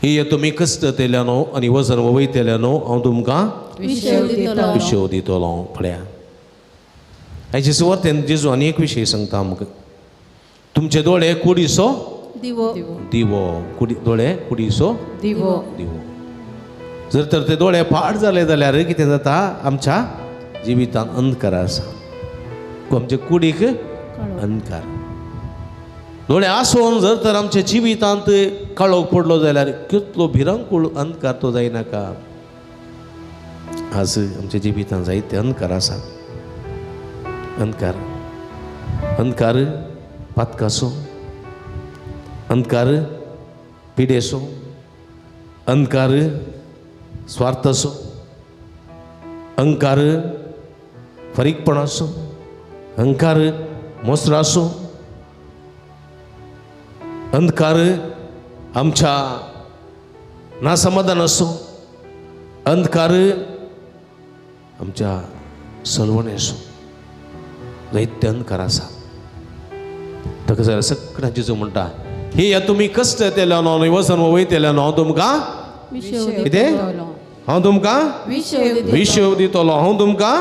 ही तुमी कश्ट तेल्यानो आनी वजन वयतेल्यानो हांव तुमकां विशेव दितलो. विशेव दितलो. पळया हाचे सुवातेन जेजू आनी एक विशय सांगता आमकां. तुमचे दोळे कुडीचो दिवो, दिवो, कुडी दोळे कुडीचो दिवो, दिवो. जर तर ते दोळे पाड जाले जाल्यार कितें जाता? आमच्या जिवितांत अंधकार आसा. आमचे कुडीक अंधकार. दोळे आसून जर तर आमच्या जिवितांत काळोख पडलो जाल्यार कितलो भिरांकूळ अंधकार तो जायनाका. आज आमच्या जिवितांत जायते अंधकार आसात. अंधकार, अंधकार पातकाचो, अंधकार पिडेचो, अंधकार स्वार्थाचो, अहंकार फारीकपणाचो, अहंकार मोसराचो. अंधकार आमच्या नासमाधान असो, अंधकार आमच्या सलवणे असो, जायते अंधकार आसा. ताका जाल्यार सगळ्यां जेजू म्हणटा, हे या तुमी कश्ट येतले न्हू, वचन वयतले न्हू, हांव तुमकां कितें, हांव तुमकां विशेव दितलो, हांव तुमकां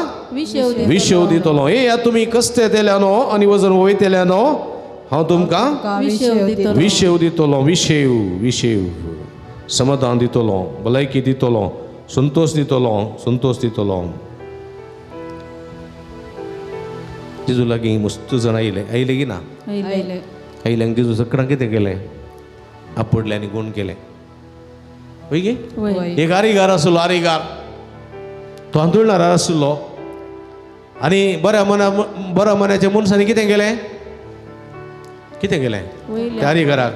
विशेव दितलो. हे या तुमी कश्ट येतले न्हू आनी वजन वयतले न्हू, हांव तुमकां विशेव दितलो. विशेव, विशेव, समाधान दितलो, भलायकी दितलो, संतोश दितलो, संतोश दितलो. जेजू लागीं मस्त जाण आयले, आयले की ना? आयले. जेजू सगळ्यांक कितें केलें? आपडलें आनी गुण केलें. वय गे? एक आरीगार आसलो, आरीगार तो आंदोलनार आसलो आनी बऱ्या मना बऱ्या मनाच्या मनशांनी कितें केलें? कितें केलें त्या आरीगाराक?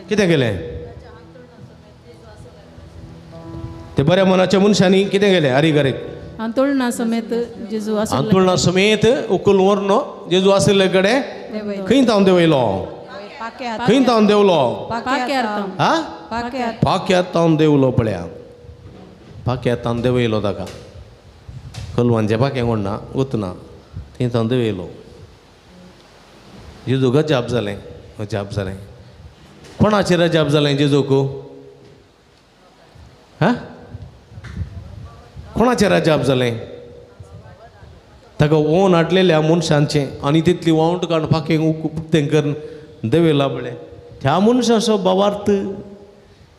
कितें केलें ते बऱ्या मनाच्या मनशांनी? कितें केलें आरीगारेक? आंतोळणा समेत जेजू, आंतोळणा समेत उकल व्हरून जेजू आशिल्ले कडेन खंय तावन देंवयलो? खंय तावन देंवलो? हा, पाक्यार तावन देंवलो. पळया, पाक्यार तावन देंवयलो ताका. कलवांचें पाकें कोण ना, वतना थंय तावन देंवयलो. जेजूक अजाप जालें, अजाप जालें. कोणाचेर अजाप जालें जेजूक? हा, कोणाचेर अजाप जालें? ताका ओन हाडलेल्या मनशांचें आनी तितली वावंट काडून पाकें उक्तें करून देंवयला पळय त्या मनशाचो भावार्थ,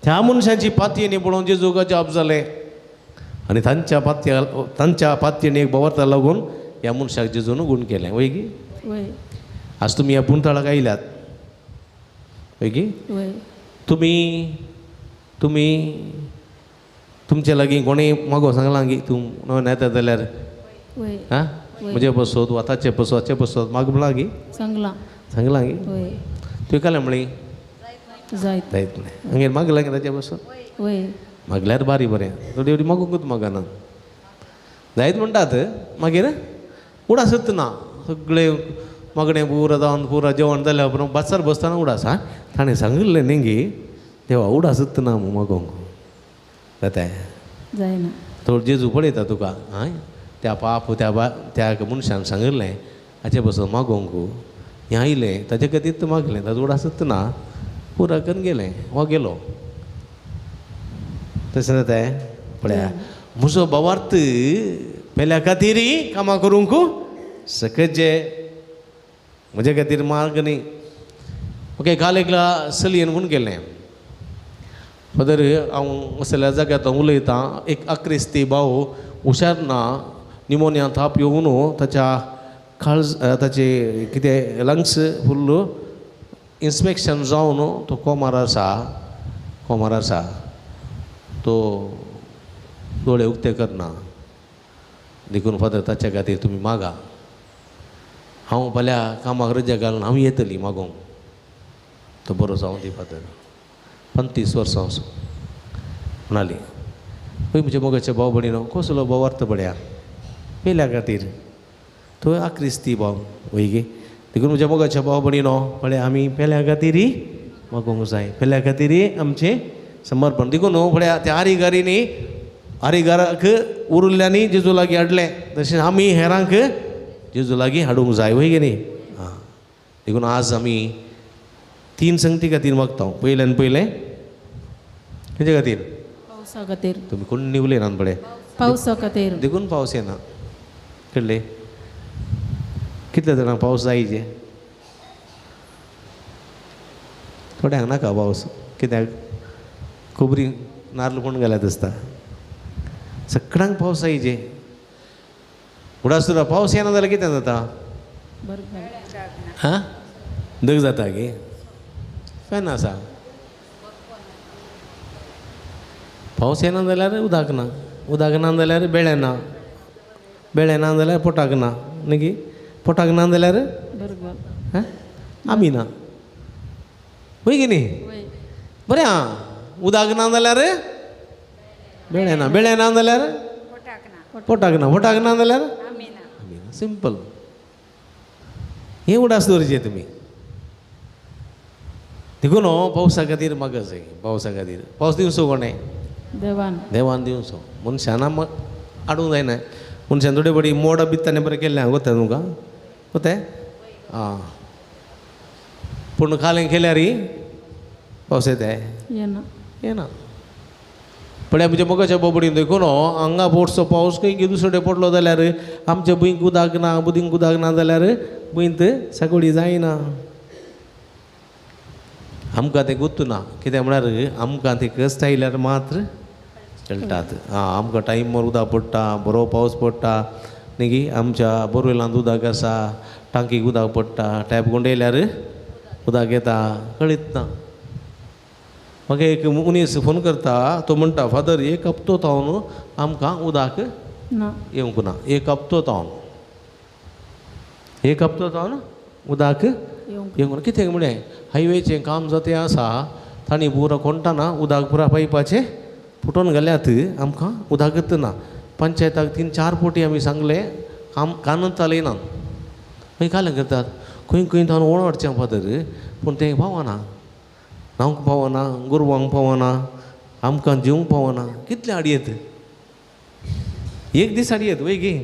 त्या मनशाची पातयेनी पळोवन जेजूक अजाप जालें. आनी तांच्या पातया तांच्या पातयेनी एक भावार्था लागून ह्या मनशाक जेजून गूण केलें. वय गी? आज तुमी ह्या पुंतळाक आयल्यात, वय गी? तुमी तुमी तुमचे लागीं कोणें मागो सांगलां की तूं नवें येता जाल्यार आं म्हजे पसत वा ताचे पसत हाचे पसत मागो म्हणलां की? सांगलां. सांगलां की? तुवें कालें म्हळी जायत जायत हांगेर मागलां की ताचे पसत? मागल्यार बारी बरें, थोडी थोडी मागूंकूच मागना जायत म्हणटात, मागीर उडासत ना. सगळें मागणें पुरा जावन पुरा जेवण जाल्या उपरांत बाजार बसतना उडास. आं, ताणें सांगिल्लें न्ही गी देवा, उडासत ना मागोंक जाता जायना. थोडो जेजू पळयता तुका. आं, त्या पाप त्या बा त्या मनशान सांगिल्लें हाचे पसून मागोंक, हें आयलें ताचे खातीर मागलें, ताजो उडासत ना, पुरा करून गेलें हो गेलो. तशें जाता पळया म्हजो भावार्थ पेल्या खातीर कामां करूंक सकजे, म्हजे खातीर मार्ग न्ही. ओके, काल एकला चलयेन म्हूण गेलें, फादर हांव असल्या जाग्यार उलयतां, एक आक्रिस्ती भाव हुशार ना, निमोनिया ताप येवन ताच्या काळज ताचे कितें लंग्स फुल्ल इन्स्पेक्शन जावन तो कोमार आसा, कोमार आसा, तो दोळे उक्ते करना, देखून फादर ताच्या खातीर तुमी मागा. हांव फाल्यां कामाक रजा घालून हांव येतली मागोंक. तो बरो जावं दी फादर. 35 वर्सां असो म्हणाली. पळय म्हज्या मोगाच्या भाव भयणीनो, कसलो भावार्थ पळया पेल्या खातीर, तो आक्रिस्ती भाव वय गे. देखून म्हज्या मोगाच्या भाव भयणीनो, पळय आमी पेल्या खातीर मागोंक जाय, पेल्या खातीर आमचें समर्पण. देखून न्हू पळया त्या आरीगारींनी आरीगाराक उरिल्ल्यांनी जेजू लागीं हाडलें, तशें आमी हेरांक जेजू लागीं हाडूंक जाय, वय गे न्ही? आं, देखून आज आमी 3 संगती खातीर मागता. पयल्यान पयलें खंयचे खातीर? पावसा खातीर. तुमी कोण उलयनात पळय. पावसा खातीर. देखून पावस येना. कळ्ळें? कितल्या जाणांक पावस जायचे? थोड्यांक नाका पावस, कित्याक खोबरी नार्ल कोण घाल्यात आसता. सगळ्यांक पावस जायचे. उडास पावस येना जाल्यार कितें जाता? हां, दग जाता गे. फॅन आसा. पावस येना जाल्यार उदक ना, उदक ना जाल्यार बेळे ना, बेळे ना जाल्यार पोटाक ना, न्ही गी? पोटाक ना जाल्यार आमी ना, वय की न्ही? बरें. आं, उदक ना जाल्यार बेळे ना, बेळे ना जाल्यार पोटाक ना, पोटाक ना जाल्यार आमी ना. सिंपल. हें उडास दवरचें तुमी. देखून पावसा खातीर मागो जाय. पावसा खातीर पावस दिवचो कोणें? देवान. देवान दिवचो. मनशान हाडूंक जायना. मनशान थोडे फावटी मोडां बित्ताने बरें केल्लें गोता तुमकां गोते आं, पूण कालें केल्यार पावस येता येना येना. पळय आमच्या मोगाच्या बोबडीन देखून हांगा पडचो पावस खंय दुसरे पडलो जाल्यार आमच्या भुंयक उदक ना, बुदींक उदक ना जाल्यार भुंयंत सागोडी जायना. आमकां तें गुत्तू ना. कित्याक म्हळ्यार आमकां तें कश्ट आयल्यार मात्र खेळटात. आं, आमकां टायमार उदक पडटा, बरो पावस पडटा न्ही. आमच्या बोरवेलांत उदक आसा, टांकीक उदक पडटा, टॅप गुंडयल्यार उदक येता, कळीत ना. म्हाका एक मनीस फोन करता, तो म्हणटा फादर एक हप्तो तावन आमकां उदक ना येवंक ना. एक हप्तो तावन, एक हप्तो तावन उदक येवंक ना. कितें म्हणलें हायवेचें काम जातें आसा, तांणी पुरो कोणटाना उदक पुरा पायपाचें फुटोवन घाल्यात, आमकां उदकच ना. पंचायताक 3-4 फावटी आमी सांगलें, काम कानच चालयना. मागीर कालें करतात खंय खंय तावन ओण हाडचें फादर, पूण तें पावना, न्हावंक पावना, गोरवांक पावना, आमकां जेवंक पावना. कितलें हाडयेत? एक दीस हाडयेत वय गी,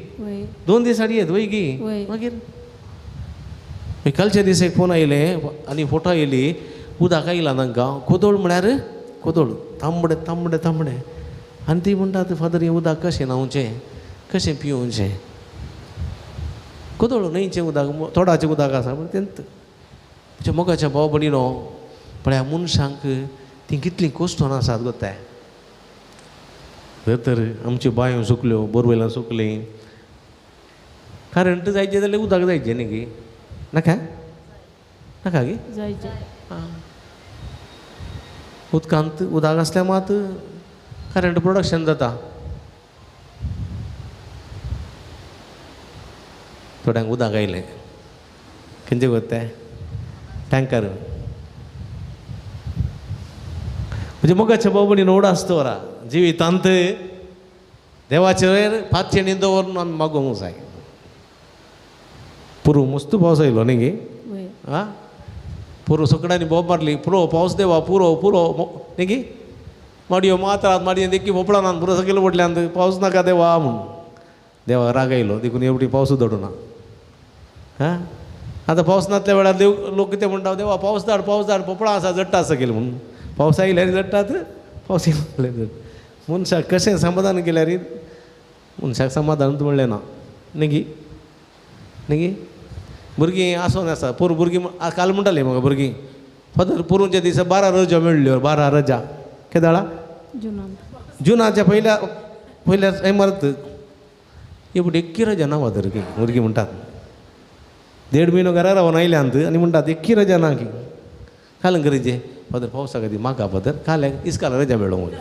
2 दीस हाडयेत वय गी. मागीर कालच्या दीस एक फोन आयलें आनी फोटो आयली, उदक आयलां तांकां. कोदोळ म्हळ्यार कोदोळ, तांबडे तांबडे तांबडे. आनी ती म्हणटात फादर हें उदक कशें न्हांवचें, कशें पिवचें? कोदोळ न्हंयचें उदक, तोडाचें उदक आसा पूण तेंच. म्हज्या मोगाच्या भाव भयणीनो, पळया मनशांक तीं कितलीं कोश्टोन आसात गोताय. तर आमच्यो बांयो सुकल्यो, बोरवेलां सुकलीं. करंट जायचें जाल्यार उदक जायचें न्ही गी? नाका नाका गी? जायचें. उदकांत उदक आसल्यार मात करंट प्रोडक्शन जाता. थोड्यांक उदक आयलें खंयचें गोत्ते टँकर. म्हणजे मोगाच्या भाव भयणीन ओड आसता जिवितांत देवाचेर पातयेणी दवरून आमी मागोवंक जाय. पुरो मस्त पावस आयलो न्ही गे? आं, पुरो सगळ्यांनी बोब मारली, पुरो पावस देवा, पुरो पुरो न्ही गी? माडयो मात्रात माडयेन देखी भोपळान पुरो सकयल पडल्यान पावस नाका देवा म्हूण. देवा राग आयलो देखून एवढी पावस दडूना. हां, आतां पावस नासल्या वेळार देव लोक कितें म्हणटा, देवा पावस धाड, पावस धाड, पोपळां आसा जडटा सकयल म्हूण. पावस आयल्यार जडटात, पावस येयल्यार जडटा. मनशाक कशें समाधान केल्यार मनशाक समाधानूच म्हणलें ना न्ही गी? न्ही गी? भुरगीं आसोन आसा पोरूं भुरगीं काल म्हणटालीं म्हाका भुरगीं, फादर पोरूंच्या दिसा 12 रजा मेळ्ळ्यो, 12 रजा. केदाळा? जुनाच्या पयल्या पयल्या टायमार एवढी एक्की रजा ना फादर की भुरगीं म्हणटात. 1.5 म्हयनो घरा रावन आयल्यांत आनी म्हणटात एक्की रजा ना की. काल गरजें फादर पावसा खातीर म्हाका फादर काल इस्काला रजा मेळ्ळो म्हणून.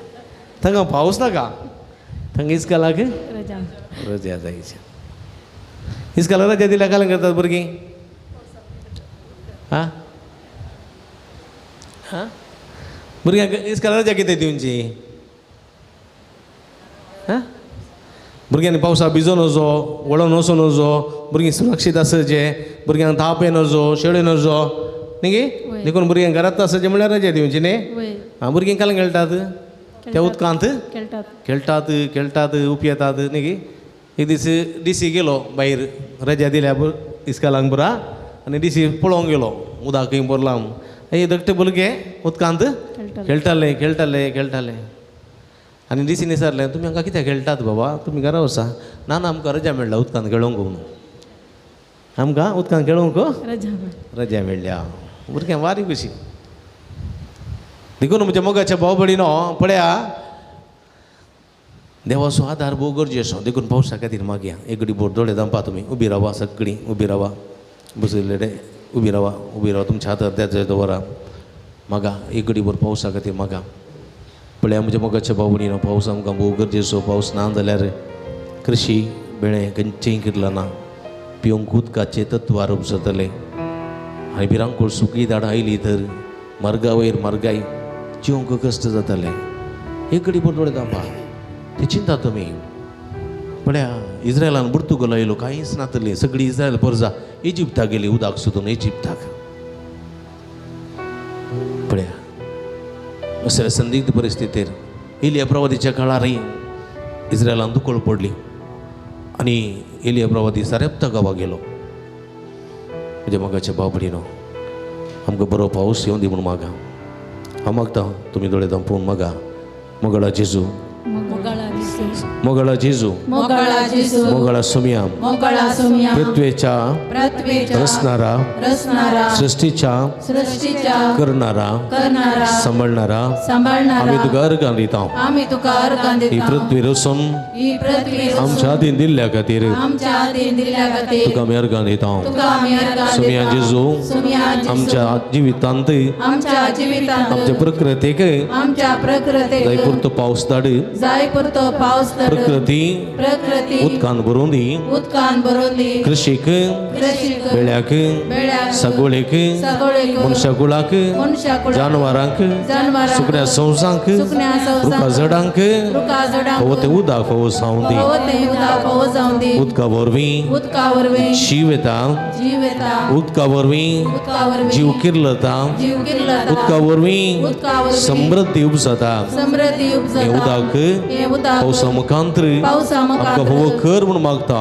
थंगा पावस नाका, थंगा इस्कालाक रजा जायची. इस्काला रजा दिल्या काल करतात भुरगीं? आं हां, भुरग्यांक इस्काला रजा कितें दिवची? हां, भुरग्यांनी पावसा भिजोन वचो, वळोन वचोन वचो, भुरगीं सुरक्षीत आसचें, भुरग्यांक ताप येनजो, शेळ नजो न्ही गी? देखून भुरग्यांक घरांत आसचें म्हळ्यार रजा दिवची न्ही. आं, भुरगीं काल खेळटात त्या उदकांत खेळटात खेळटात उपयेतात न्ही गी? एक दीस डी सी गेलो भायर, रजा दिल्या इस्कालांक पुरा, आनी डी सी पळोवंक गेलो उदक खंय भरलां म्हूण. हे धाकटे भुरगे उदकांत खेळटाले खेळटाले खेळटाले. आनी डी सीन विचारलें, तुमी हांगा कित्याक खेळटात बाबा, तुमी घरा वचा. ना ना, आमकां रजा मेळ्ळा उदकांत खेळोंक म्हणून, आमकां उदकांत खेळोंक रजा मेळ्ळ्या. भुरग्यांक वारी कशी. देखून म्हज्या मोगाच्या भाव भयणीनो, पळया देवाचो आदार भोव गरजेचो. देखून पावसा खातीर मागया. एक घडी बोट दोळे धांपा, तुमी उबी रावा, सगळीं उबी रावा, बसयल्ले उबी रावा, उबी रावा, तुमच्या हातार द्याचे दवरा. मागा एक घडी भर पावसा खातीर मागा. पळया म्हज्या मोगाच्या भाव भयणीनो, पावस आमकां भोव गरजेचो. पावस ना जाल्यार कृशी बेळे खंयचेंय किरलां ना, पिवंक उदकाचें तत्व आरोप जातलें. आनी भिरांकूळ सुकी दाड आयली तर मार्गा वयर मार्गाय जिवंक कश्ट जाताले. एक घडी भर दोळे धांपा, ती चिंता तुमी. पळया इस्रायलान पुर्तुगल आयलो, कांयच नातलें, सगळी इस्रायल परजा इजिप्ताक गेली उदक सोदून इजिप्ताक. असल्या संदिग्ध परिस्थितीर एलिया प्रवादीच्या काळारय इस्रायलान दुकळ पडली आनी एलिया प्रवादी सारेप्ता गांवा गेलो. म्हज्या मोगाच्या भाव भयणीनो, आमकां बरो पावस येवन दी म्हूण मागा. हांव मागता तुमी दोळे धांपून मागा. मोगाळा जेजू, मोगाळा जेजू, मोगाळा सोम्या, पृथ्वेच्या रचणारा, सृष्टीच्या करणारा, सांबाळणारा, आमी तुका अर्गां दिता. ही पृथ्वी रचून आमच्या हातीन दिल्ल्या खातीर तुका आमी अर्गां दिता. सोम्या जेजू, आमच्या जिवितांत, आमच्या प्रकृतीक जाय पुरतो पावस धाड, प्रकृती उदकान भरून दी, कृषीक, बेळ्याक, सगोळेक, मनशाकुळाक, जानवरांक, सुकण्या संवसांक, रुखा झाडांक फावो तें उदक फावो जावं दी. उदका वरवीं जीव येता, उदका वरवीं जीव किर्लता, उदका वरवीं समृद्धी उपजता. हें उदक पावसा मुखांतर आमकां फावो कर म्हूण मागता.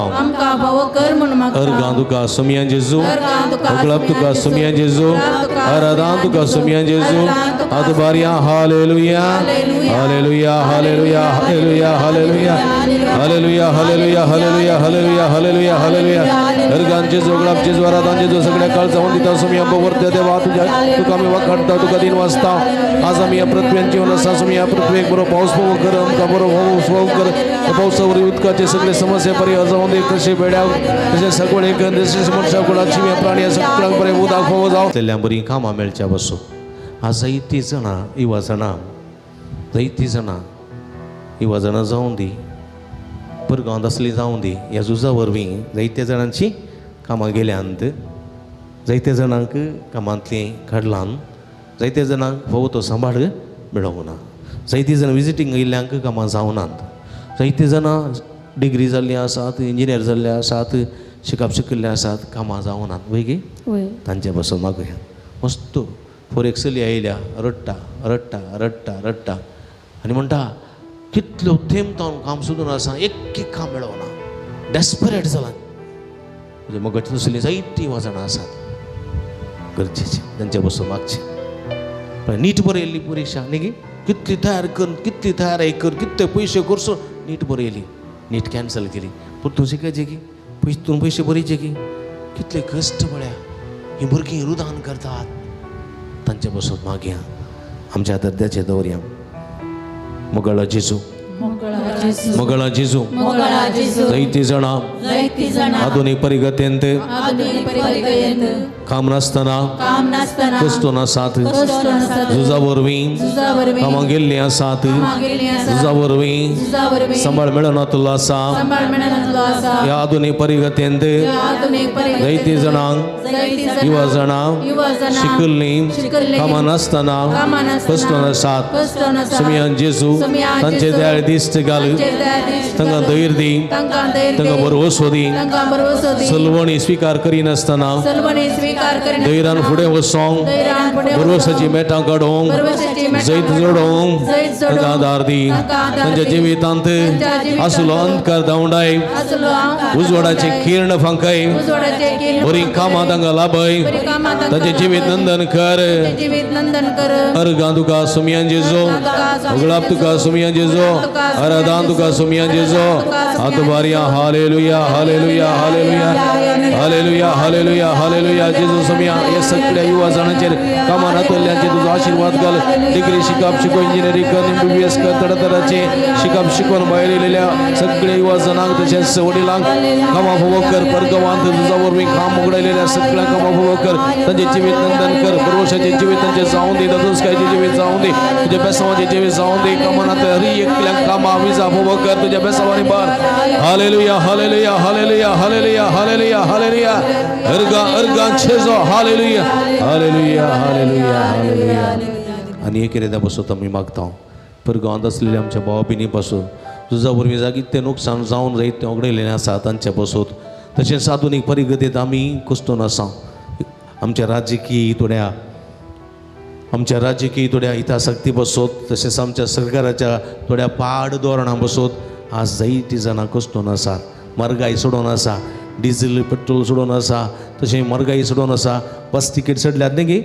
अर्गां तुका सोमया जेजू, अगळाप तुका सोमया जेजू, आराधान तुका सोमया जेजू. आदबारिया hallelujah, hallelujah, hallelujah, hallelujah, hallelujah, hallelujah, hallelujah, hallelujah, hallelujah, hallelujah, hallelujah. अर्गां जेजू, अगळाप जेजू, आराधान जेजू. सगळ्या काळ जावन दिता सोमया वरत्या देवा, तुज्या तुका आमी वाखाणता, तुका दिन वाचता. आज आमी ह्या पृथ्व्यान जीवन आसा सोमया, पृथ्वेक बरो पावस फावो कर, आमकां बरो पावस फावो कर. पावसा वरवीं उदकाचे सगळे समस्या परिहार जावन दी. कशे बेड्याक, तशें सगळे, तशेंच मनशां कुळाक, प्राणी सगळ्यांक बरें उदक फावो जावं. जाल्ल्या बरीं कामां मेळच्या बसूं. आज जायतीं जाणां युवा जाणां, जायतीं जाणां युवा जाणां जावं दी, परगांवांत आसलीं जावं दी, ह्या झुजा वरवीं जायत्या जाणांची कामां गेल्यांत, जायत्या जाणांक कामांतलीं काडलां, जायत्या जाणांक फावो तो सांबाळ मेळोंक ना, जायतीं जाणां विजिटींग आयिल्ल्यांक कामां जावनात, जायतीं जाणां डिग्री जाल्लीं आसात, इंजिनियर जाल्ले आसात, शिकप शिकिल्ले आसात, कामां जावनात. वय गे, तांचे पासून मागया. मस्त फोर एक चली आयल्या, रडटा रडटा रडटा रडटा आनी म्हणटा कितलो तेंप हांव काम सोदून आसा, एक एक काम मेळना, डेस्परेट जालां. म्हणजे मगज दुसरीं जायतीं जाणां आसात गरजेचें, तांचे पासून मागचें. पण नीट बरयल्ली परिक्षा न्ही गे, कितली तयार कर, कितली तयारी कर, कितले पयशे करसून नीट बरयली, नीट कॅन्सल केली. पूण तूं शिकायचें की पयशे, तूं पयशे बरयचे की कितले कश्ट पळया हीं भुरगीं रुदान करतात. तांचे पासून मागया, आमच्या दर्द्याचे दवरया. मोगाळा जेजू, मोगाळा जेजू, जायतीं जाणां आधुनीक परिगतेंत काम नासतना कश्टून आसात, झुजा वरवीं कामां गेल्लीं आसात, झुजा वरवीं सांबाळ मेळनातलो आसा. ह्या आधुनीक परिगतेंत जायतीं जाणां युवा जाणां शिकल्लीं कामां नासतना कश्टून आसात. सुमयान जेजू, तांचे दयाळ दिश्ट घाल, तांकां धैर्य दी, तांकां भरवसो दी. सलवणी स्विकार करिनासतना धैर्यान फुडें वचोंक, भरवसाची मेटां काडूंक, जैत जोडोवंक तांकां आदार दी. तांच्या जिवितांत आसलो अंधकार धांवडाय, उजवाडाचे किर्ण फांकाय, बरीं कामां तांकां लाभय, तांचें जिवीत नंदन कर. अर्गां तुका सुमयान जेजू, उगळाप तुका सुमयान जेजू, आराधान तुका सुमयान जेजू. आतबारिया hallelujah, hallelujah, hallelujah, hallelujah, hallelujah, hallelujah. जेजू सुमया, हे सगळ्या युवा जाणांचेर कामां नातल्ल्यांचेर तुजो आशिर्वाद घाल. डिग्री शिकप शिकून, इंजिनियरींग कर, MBBS कर, तरातराचे शिकप शिकून भायर येयलेल्या सगळ्या युवा जाणांक तशेंच वडिलांक कामां फावो कर. परगांवांत तुजा वरवीं काम उगडायलेल्या सगळ्या कामां फावो कर. तांचें जिवीत नंदन कर, भरवशाचें जिवीत तांचें जावं दी, दादोसकायचें जिवीत जावं दी, तुज्या बेसांवाचें जिवीत जावं दी. कामां नात हरी एकल्याक कामां विजा फावो कर, तुज्या बेसांवांनी भर. Hallelujah, hallelujah, hallelujah, hallelujah, hallelujah, hallelujah. अर्गां अर्गां छेजो, हालेलुया, हालेलुया, हालेलुया, हालेलुया. आनी एक एकदां पासून आमी मागता परगांवांत आसलेल्या आमच्या भावा भयणी पासून झुजा वरवीं जागीत तें नुकसान जावन जायत तें उगडयलेलें आसा तांचे पासून. तशेंच आधुनीक परिगतींत आमी कश्टून आसा. आमच्या राजकीय थोड्या आमच्या राजकीय थोड्या हितासक्ती बसोत तशेंच आमच्या सरकाराच्या थोड्या पाड धोरणां बसोत आज जायतीं जाणां कश्टून आसात. म्हारगाय सोडून आसा, डिझल पेट्रोल सोडून आसा, तशें म्हारगाय सोडून आसा. बस तिकेट सडल्यात न्ही गे,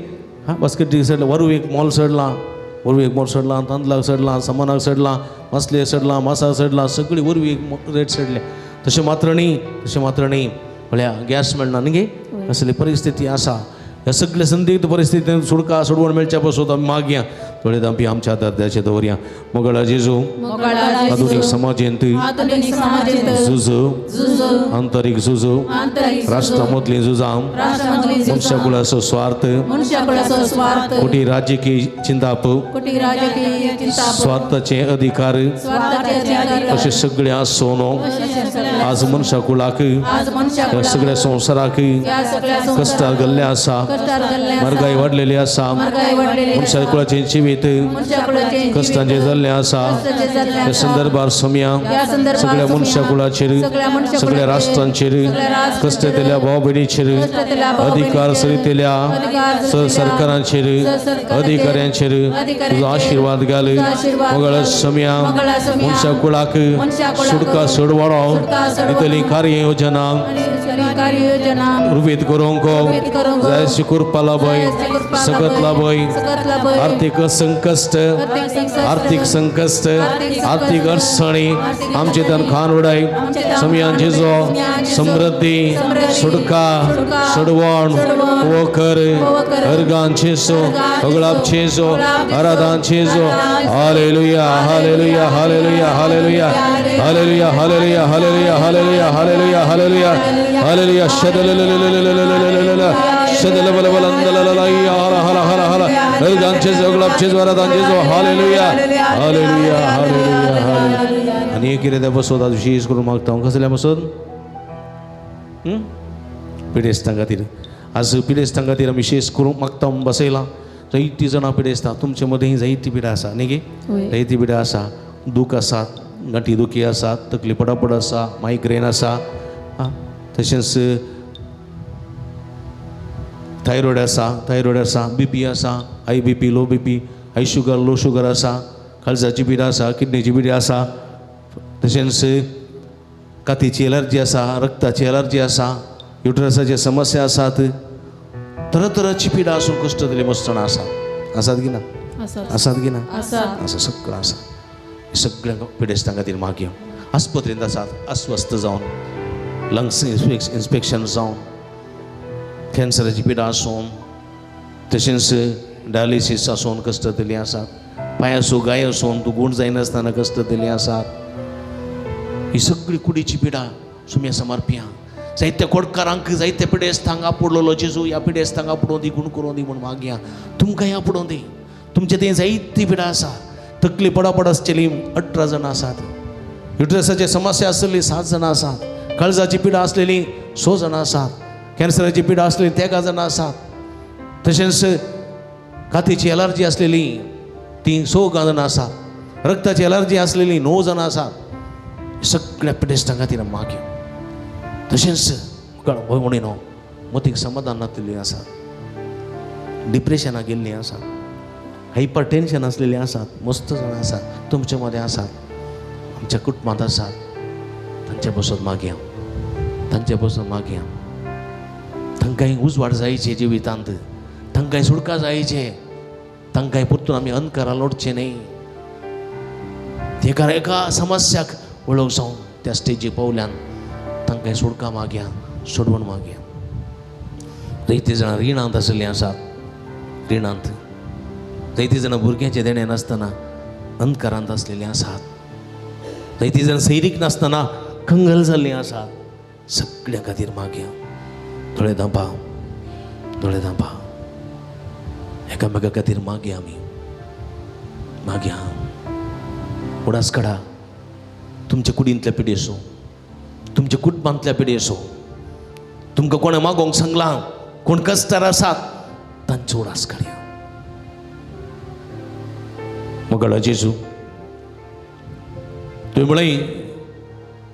हां बस तिकेट सडल्या, वरू एक मोल सडलां, वरवीं एक मोल सडलां, तांदळाक सडलां, सामानाक सडलां, मसले सडलां, मासाक सडलां, सगळी वरवीं एक रेट सडल्या. तशें मात्र न्ही, तशें मात्र न्ही म्हळ्यार गॅस मेळना न्ही गे, असली परिस्थिती आसा. ह्या सगळे संदिग्ध परिस्थितीन सुडका सोडवण मेळच्या पासून आमी मागया. थोडे दांपी आमच्या आदार दवरया. मोगळा जेजू आधुनीक समाजेंत झुजू, आंतरीक झुजू, राष्ट्रां मदलीं झुजां, मनशाकुळाचो स्वार्थ, कोटी राजकीय चिंताप, स्वार्थाचे अधिकार, अशें सगळें आसून आज मनशाकुळाक ह्या सगळ्या संवसाराक कश्टार गेल्लें आसा, म्हारगाय वाडलेली आसा, मनशाकुळाचें जिवीत कश्टांचें जाल्लें आसा. ह्या संदर्भार सोम्या सगळ्या मनशाकुळाचेर, सगळ्या राष्ट्रांचेर, कश्ट दिल्या भाव भयणीचेर, अधिकार सरितेल्या सरकारांचेर, अधिकाऱ्यांचेर तुजो आशिर्वाद घाल. मोगळ सोम्या मनशाकुळाक सुटका सोडवणो दितली कार्ययोजना रुपीत करूंक जायशी कृपा लाभय, सकत लाभय. आर्थीक संकश्ट, आर्थीक संकश्ट, आर्थीक अडचणी आमचे तन खान उडाय. समयान जेजो समृद्धी, सुटका, सोडवण वखर अर्गान चेसो, अगळाप चेसो, आराधान चेसो. Hallelujah, hallelujah, hallelujah, hallelujah, hallelujah, hallelujah, hallelujah, hallelujah, hallelujah, hallelujah, hallelujah. शदलललललललललल शदलबलबलंदलललया हला हला हला हला. अर्गान चेसो, अगळाप चेसो, आराधान चेसो. Hallelujah, hallelujah, hallelujah, hallelujah. आनी एक कितें बसोत आज विशेष करून मागता हांव. कसल्या बसोत पिडेस्तां खातीर. आज पिडेस्तां खातीर आमी विशेष करून मागता बसयलां. जायतीं जाणां पिडेस्तां, तुमचे मदीं जायती पिडा आसा न्ही गे, जायती पिडा आसा. दूख आसात, गांठी दुखी आसात, तकली पडापड आसा, मायग्रेन आसा, आं तशेंच थायरॉयड आसा, थायरॉयड आसा, बी पी आसा, high B P, low B P, high sugar, low sugar आसा, काळजाची पिडा आसा, किडनीची पिडा आसा, तशेंच कातीची एलर्जी आसा, रक्ताची एलर्जी आसा, युट्रसाचे समस्या आसात, तरातराची पिडा आसून कश्ट दिले मस्त जाणां आसात. आसात की ना? आसात की ना? आसा, सगळं आसा. सगळ्या पिडेस्तां खातीर मागया. आस्पत्रेंत आसात, अस्वस्थ जावन, लंग्स इन्स्पेक्शन जावन, कॅन्सराची पिडा आसून, तशेंच डायलिसीस आसून कश्ट दिल्ली आसात, पांय आसूं गाय आसून तूं गूण जायनासतना कश्ट दिल्ली आसात. ही सगळी कुडीची पिडा सुम्या समर्पया. जायत्या कोडकारांक, जायत्या पिडेस्तांक आपुडलेलो जेजू, ह्या पिडेस्तांक आपुडों दी, गुण करूं दी म्हूण मागया. तुमकांय आपुडों दी. तुमचे थंय जायती पिडा आसा. तकली पडापड आसचेली 18 जाणां आसात, युट्रसाची समस्या आसलेली 7 जाणां आसात, काळजाची पिडा आसलेली 6 जाणां आसात, कॅन्सराची पिडा आसलेली 13 जाणां आसात, तशेंच कातीची एलर्जी आसलेली ती 6 जाणां आसात, रक्ताची एलर्जी आसलेली 9 जाणां आसात. सगळ्या पिडेस्तां खातीर मागया. तशेंच भोंवणी न्हू मतीक समाधान नातिल्लीं आसात, डिप्रेशनाक गेल्लीं आसात, हायपर टेन्शन आसलेलीं आसात, मस्त जाणां आसात, तुमचे मदें आसात, आमच्या कुटुंबांत आसात. तांचे बसोत मागया, तांचे बसोत मागया. तांकांय उजवाड जायचे जिवितांत, तांकांय सुटका जायचे, तांकांय परतून आमी अंधकारा लोटचे न्ही. एका एका समस्याक वळख जावन त्या स्टेजीक पावल्यान तांकां सुटका मागया, सोडवण मागया. जायतीं जाणां रिणांत आशिल्लीं आसात, रिणांत जायतीं जाणां भुरग्यांचें देणें नासतना अंधकारांत आसलेलीं आसात, जायतीं जाणां सैरीक नासतना कंगल जाल्लीं आसात. सगळ्या खातीर मागया. दोळे धांपा, दोळे धांपा. एकामेका खातीर मागया, आमी मागया. उडास काडा तुमच्या कुडींतल्या पिडेसो, तुमच्या कुटुंबांतल्या पिडेसो, तुमकां कोणें मागोवंक सांगलां, कोण कश्टार आसात तांचो उडास काडया. मोगाळा जेजू, तुवें म्हळें,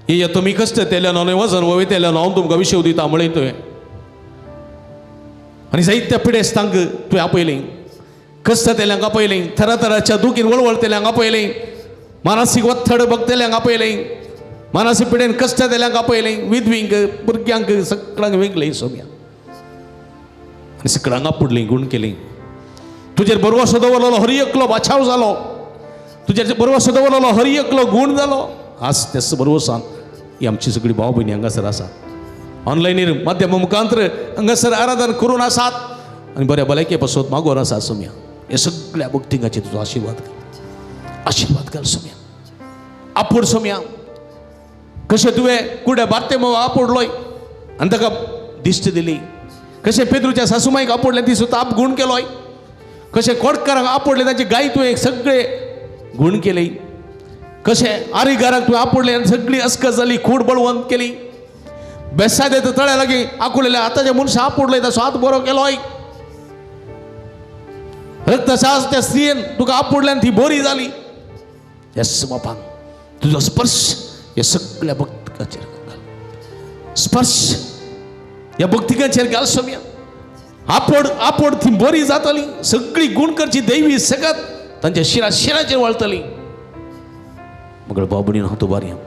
येया तुमी कश्ट तेल्या न्हय, वजन वयतेल्या हांव तुमकां विशेव दिता म्हळें तुवें. आनी जायत्या पिडेस्तांक तुवें आपयलें, कश्ट तेल्यांक आपयलें, थराथराच्या दुखीन वळवळतेल्यांक आपयलें, मानसीक वत्थड बघतेल्यांक आपयलें, मानसीक पिडेन कश्ट तेल्यांक आपयलें, विधवींक भुरग्यांक सगळ्यांक वेगळें सोम्या आनी सगळ्यांक आपुडलीं गुण केली. तुजेर बरवसो दवरलेलो हर एकलो बाचाव जालो, तुजेर बरवसो दवरलेलो हर एकलो गूण जालो. आज त्याच बरवसान ही आमची सगळी भाव भयणी हांगासर आसा, ऑनलायनीर माध्यमा मुखांतर हांगासर आराधन करून आसात आनी बऱ्या भलायके पासत मागोन आसा सोम्या. हे सगळ्या भक्तिंगाचेर तुजो आशिर्वाद घाल, आशिर्वाद घाल सोम्या. आपूड सोम्या, कशें तुवें कुड्या बारते आपुडलोय आनी ताका दिश्ट दिली, कशें पेद्रूच्या सासुमाईक आपुडलें ती सुद्दां आप गूण केलोय, कशें कोडकारांक आपुडलें तांची गाय तुवें सगळे गूण केली, कशें आरीगाराक तुवें आपुडलें आनी सगळी अस्कत जाली, खूड बळवंत केली, बेसादे तळ्या लागीं आकुडलेल्या आतांच्या मनशां आपुडले ताचो हात बरो केलोय, रक्तसास त्या स्त्रियेन तुका आपुडल्यान ती बरी जाली. येस बापान तुजो स्पर्श ह्या सगळ्या भक्तिकाचेर घाल, स्पर्श ह्या भक्तिकाचेर घाल सोम्या. आपोड आपोड ती बरी जातली, सगळी गुण करची दैवी सगत तांच्या शिरा शिराचेर वळतली. मगळ बाबणीन हातू बारयां,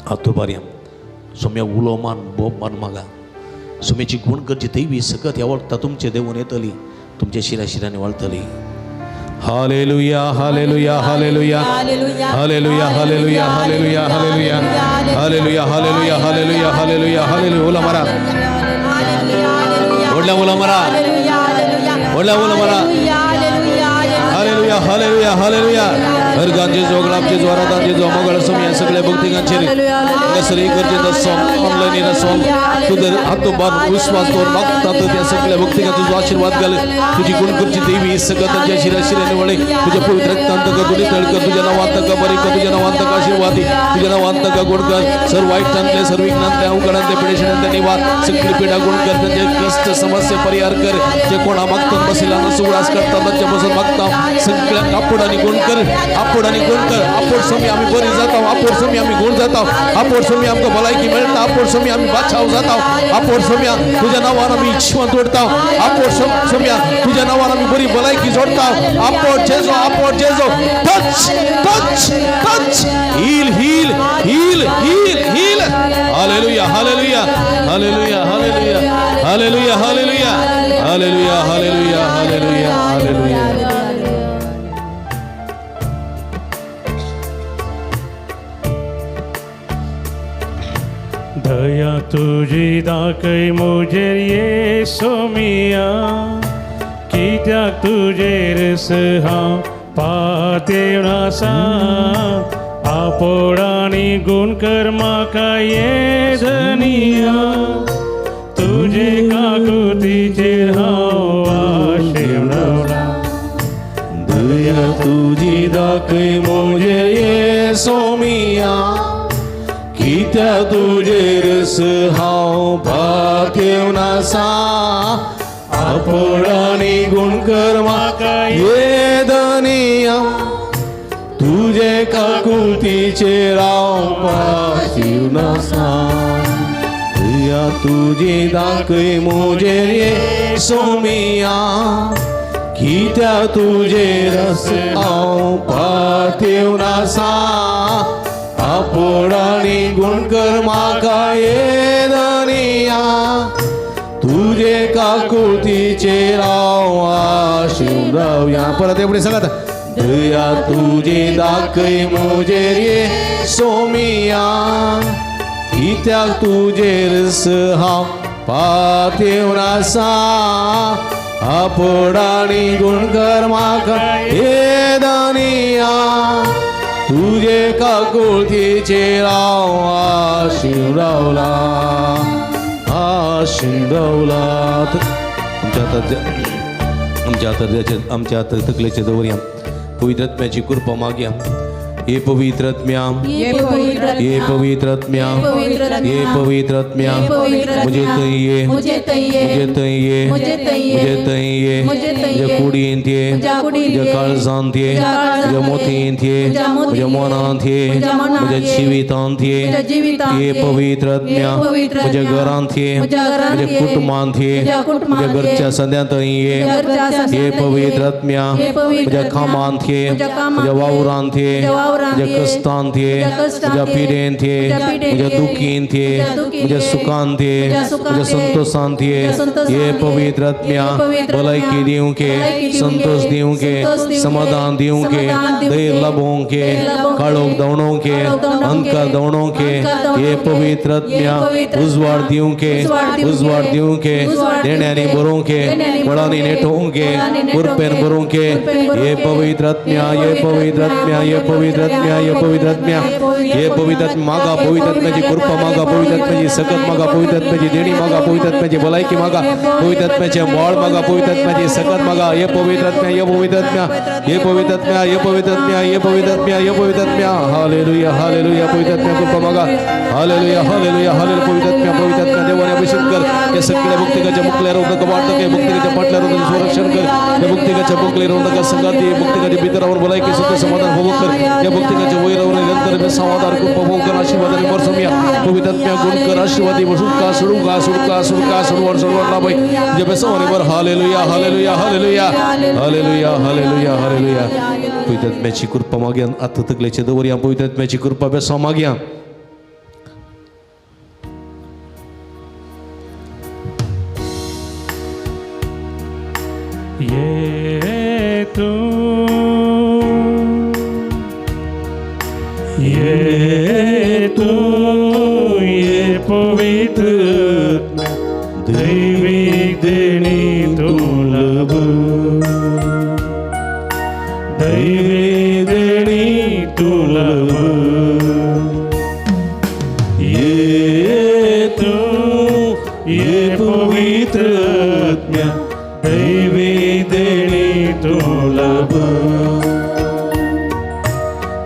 हातू बारयां सोम्या, उलो मान बोब मान मागा सोम्याची गुण करची दैवी सकत ह्या वखता तुमचे देवून येतली, तुमच्या शिरा शिरांनी वळतली. Hallelujah hallelujah hallelujah hallelujah hallelujah hallelujah hallelujah hallelujah hallelujah hallelujah hallelujah hallelujah. उलो मारा, व्हडल्या उलो मारा, व्हडल्या उलो मारा. Hallelujah hallelujah hallelujah. हरगान जेजू, गुलाब जेजू, आराधन जेजू, मोगळ सोम्या सगळ्या भक्तिकांचेर हांगासर इगर्जेंत आसूं, ऑनलायनीर आसूं, तुजो हातो बांद विश्वास दवर मागता त्या सगळ्या भक्तिकांचो तुजो आशिर्वाद घाल. तुजी गुण करची देवी सगळं तांच्या शिरा शिरांनी वळे. तुझ्या पवित्र रक्तान ताका दुनी तळकर, तुझ्या नांवान ताका बरी कर, तुझ्या नांवान ताका आशिर्वाद दी, तुझ्या नांवान ताका गुण कर. सर्व वाईटांतले, सर्व विघ्नांतले, अवघडांतले, पिडेशणांतले निवार, सगळी पिडा गुण कर, त्यांचे कष्ट समस्या परिहार कर. जे कोणा मागतात बसिला सुगडास करतात तांच्या बसून मागता सगळ्यांक आपोड आनी गुण कर, आपोड आनी गुण कर. आपोड सोमी आमी बरी जाता, आपोड सोमी आमी गुण जाता, आपोड सोमी आमकां भलायकी मेळटा, आपोड सोमी आमी बाचाव जाता, आपोड सोम्या तुझ्या नांवान आमी जिवंत उरता, आपोड सोम्या तुझ्या नांवान आमी बरी भलायकी जोडता. आपोड जेजो, आपोड जेजो. Touch touch touch, heal heal heal heal heal. Hallelujah hallelujah hallelujah hallelujah hallelujah hallelujah hallelujah hallelujah hallelujah hallelujah. दया तुजी दाखय म्हजेर ये सोमिया, कित्याक तुजेर हांव पातेवन आसा, आपोड आनी गुण कर म्हाका ये धनिया, तुजे काकुतीचेर हांव आशेवन रावला. दया तुजी दाखय म्हजेर ये सोमिया, कित्याक तुजेर हांव पातेवन आसा, आपोड आनी गुण कर म्हाका ये धनिया, तुजे काकुतीचेर हांव पातेवन आसा. दया तुजी दाखय म्हजेर ये सोमिया, कित्याक तुजेर हांव पातेवन आसा, आपोड आनी गुण कर म्हाका ये धनिया, तुजे काकुतीचेर हांव आशेवन रावया. परत एवढे सांगात. दया तुजी दाखय म्हजेर ये सोमिया, कित्याक तुजेर हांव पातेवन आसा, आपोड आनी गुण कर म्हाका ये धनिया, तुजे काकुळतीचेर हांव आशेवन रावला, आशेवन रावला. आमच्या हातात, आमच्या हातात, आमच्या हातात तकलेचे दवरया, पवित्र आत्म्याची कृपा मागया. ये पवित्र आत्म्या, ये पवित्र आत्म्या, ये पवित्र आत्म्या, मुझे थंय ये, मुझे थंय ये, मुझे थंय ये, म्हज्या कुडींत ये, म्हज्या काळजांत ये, म्हज्या मोतींत ये, म्हज्या मनांत ये, म्हज्या जिवितांत ये, ये पवित्र आत्म्या, म्हज्या घरांत ये, म्हज्या कुटुंबांत ये, म्हज्या घरच्या संद्यांत ये, ये पवित्र आत्म्या, म्हज्या कामांत ये, म्हज्या वावरांत ये, म्हज्या कश्टांत ये, म्हज्या पिडेंत ये, म्हज्या दुखींत ये, म्हज्या सुखांत ये, म्हज्या संतोषांत ये, ये पवित्र आत्म्या, भलायकी दिवंके, संतोष दिवंके, समाधान दिवंके, धैर्य लाभोवंके, काळोख धांवडोवंके, अंधकार धांवडोवंके, ये पवित्र आत्म्या, उजवाड दिवंके, उजवाड दिवंके, देण्यांनी बरोवंके, बळांनी नेटोवंके, कृपेन बरोवंके, ये पवित्र आत्म्या, ये पवित्र आत्म्या, ये पवित्र आत्म्या, ये पवित्र आत्म्या, ये पवित्र आत्म्या, मागा पवित्र आत्म्याची कृपा मागा, पवित्र आत्म्याची सकत मागा, पवित्र आत्म्याची देणी मागा, पवित्र आत्म्याची भलायकी मागा, पवित्र आत्म्याचे बळ मागा, पवित्र आत्म्याची सकत मागा, ये पवित्र आत्म्या, ये पवित्र आत्म्या, ये पवित्र आत्म्या, ये पवित्र आत्म्या, ये पवित्र आत्म्या, ये पवित्र आत्म्या, हालेलुया, हालेलुया, पवित्र आत्म्या कृपा मागा, हालेलुया, हालेलुया, हालेलुया, पवित्र आत्म्या, पवित्र आत्म्या देवाने अभिषेक कर, या सगळ्या भक्तिकाच्या मुकल्यावर उदक वाटतं, या भक्तिकाच्या पाटल्यावर संरक्षण कर, या भक्तिकाच्या मुकल्यावर उदक संगात दे, भक्तिकाच्या भितरावर भलायकी सुख समाधान भोग कर, या भक्तिकाच्या वैरावर निरंतर समाधान कृपा भोग कर, आशीर्वादाने बरसूया, पवित्र आत्म्या गुण कर, आशीर्वादी सुटका सुडका सुडका सुडका सुडवण सुडवण लाभाई जे बेसवाने वर, hallelujah, hallelujah, hallelujah, hallelujah, hallelujah, hallelujah. पवित्र आत्म्याची कृपा मागया, आता तकलेचे दवरया, पवित्र आत्म्याची कृपा बेसवा मागया. ये तू, ये तू, ये पवित्र दैवी देणी तू लब, दैवी देणी तू लब, ये तू, ये पवित्र आत्म्या, दैवी देणी तू लब,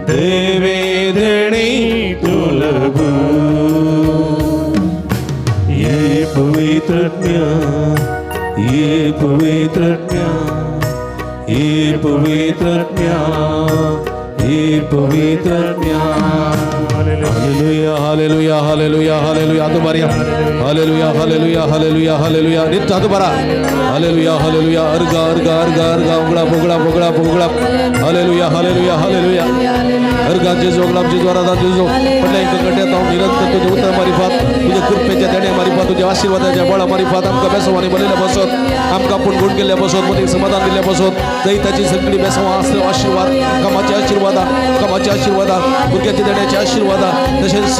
देवी देणी तू लब, ये पवित्र आत्म्या, ये पवित्र आत्म्या, ये पवित्र आत्म्या, ये पवित्र आत्म्या. Hallelujah, hallelujah, hallelujah, hallelujah. हाथ उभारिया, हालेलुया, हालेलुया, हालेलुया, हालेलुया. नित्य हात उभारा, हालेलुया, हालेलुया. अर्गा अर्गा अर्गा अर्गा, उगडा उगडा उगडा उगडा. Hallelujah, hallelujah, hallelujah. अर्गा जेजू, उगडा जेजू, आराधना जेजू. पडल्या एक गड्ड्यात हांव निरंतर तुझ्या उतर मारिफात, तुझ्या कृपेच्या देण्या मारिफात, तुझ्या आशीर्वादाच्या बळा मारिफात आमकां बेसवानी बरयल्ल्या बसत, आमकां आपूण गुण केल्ल्या बसत, मदीं समाधान दिल्ल्या बसत, जैताची सगळी बेसवां आशीर्वाद, कामाचे आशीर्वादा, कामाचे आशीर्वादा, भुरग्याच्या देण्याचे आशीर्वादा, तसेच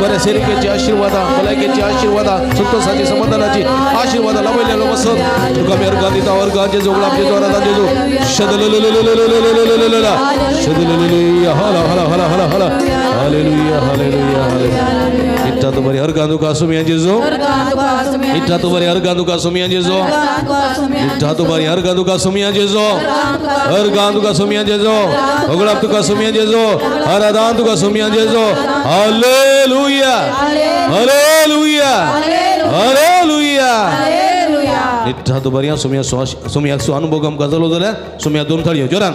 बऱ्या सेरिकेची आशीर्वादा, भलायकेची आशीर्वादा, संतोषाची समाधानाची आशीर्वादा लाभलेलो बसत. तुका आमी अर्गां दिता, अर्गां जेजू, उगडाप जेजू, आराधना जेजू. शदलललललललललललला, शदललललल, हाला हाला हाला हाला हाला. Hallelujah, hallelujah, hallelujah. इच्छा तो बरी अर्गां तुका सुमिया जेजू, इच्छा तो बरी अर्गां तुका सुमिया जेजू, इच्छा तो बरी अर्गां तुका सुमिया जेजू, अर्गां तुका सुमिया जेजू, उगडाप तुका सुमिया जेजू, आराधना तुका सुमिया जेजू. Hallelujah, hallelujah, hallelujah. निठ्ठा तो बरिया सुमिया सुमिया सु अनुभव आमकां जालो जाल्यार सुमिया दोन थाळयो जोरान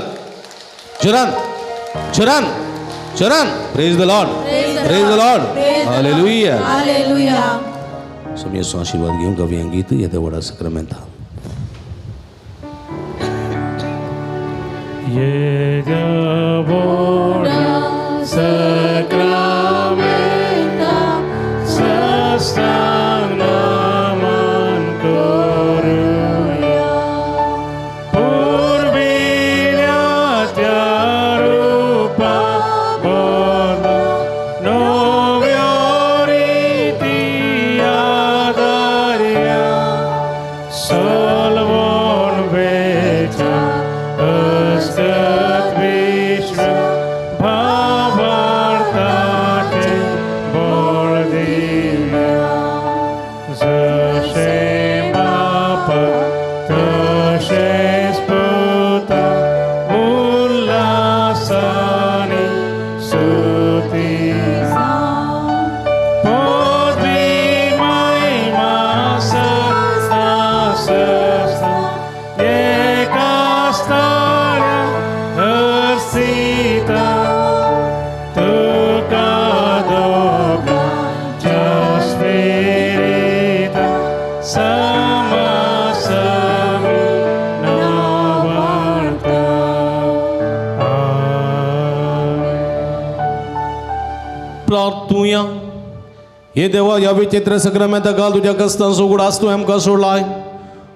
जोरान जोरान जोरान. Praise the Lord, praise the Lord. Hallelujah, hallelujah. सुमिया सु आशीर्वाद घेवन कवियां गीत येद्या व्हडा सक्रामेंता. ये जबोडा सक्रामेंता साष्टांग नमन करूया, पूर्विल्या त्या रूपा बदल नव्या रीती आधारया, सलवण वेचा असत विश्व भावार्था पदवी महिमा सस्ता सस्ता एका स्थळ्या हर्षिता तुका दोगांच्या स्पिरिता समा समी नावार्ता. आमेन. प्रार्थुया. हे देवा, ह्या विचित्र सक्रमेंता घाल तुज्या कस्तांचो उगडास तूं आमकां सोडलाय.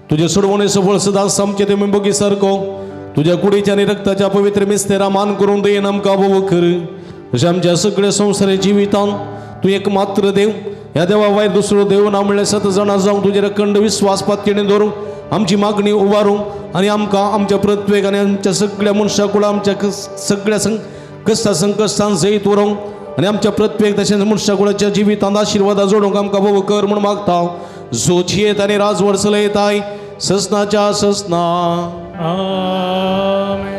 तुजे सोडवणे सफळ सदांच आमचे ते बगी सारको तुज्या कुडीच्या आनी रक्ताच्या पवित्र मिस्तेरा मान करून देन आमकां भोव कर. अशें आमच्या सगळ्या संवसारी जिवितांत तूं एक मात्र देव, ह्या देवा भायर दुसरो देव ना म्हणल्यार सत जाणां जावंक तुजेर अखंड विस्वास पातयेने दवरूंक आमची मागणी उबारूंक आनी आमकां आमच्या पृथ्वेक आनी आमच्या सगळ्या मनशा कुळां आमच्या सगळ्या कश्टा संकश्टान जैत उरोवंक आनी आमच्या प्रत्येक तशेंच मनशा कुळाच्या जिवितांत आशिर्वादा जोडूंक आमकां भोव कर म्हूण मागता, जो जियेत आनी राजवड चलयताय ससनाच्या ससना. आमेन.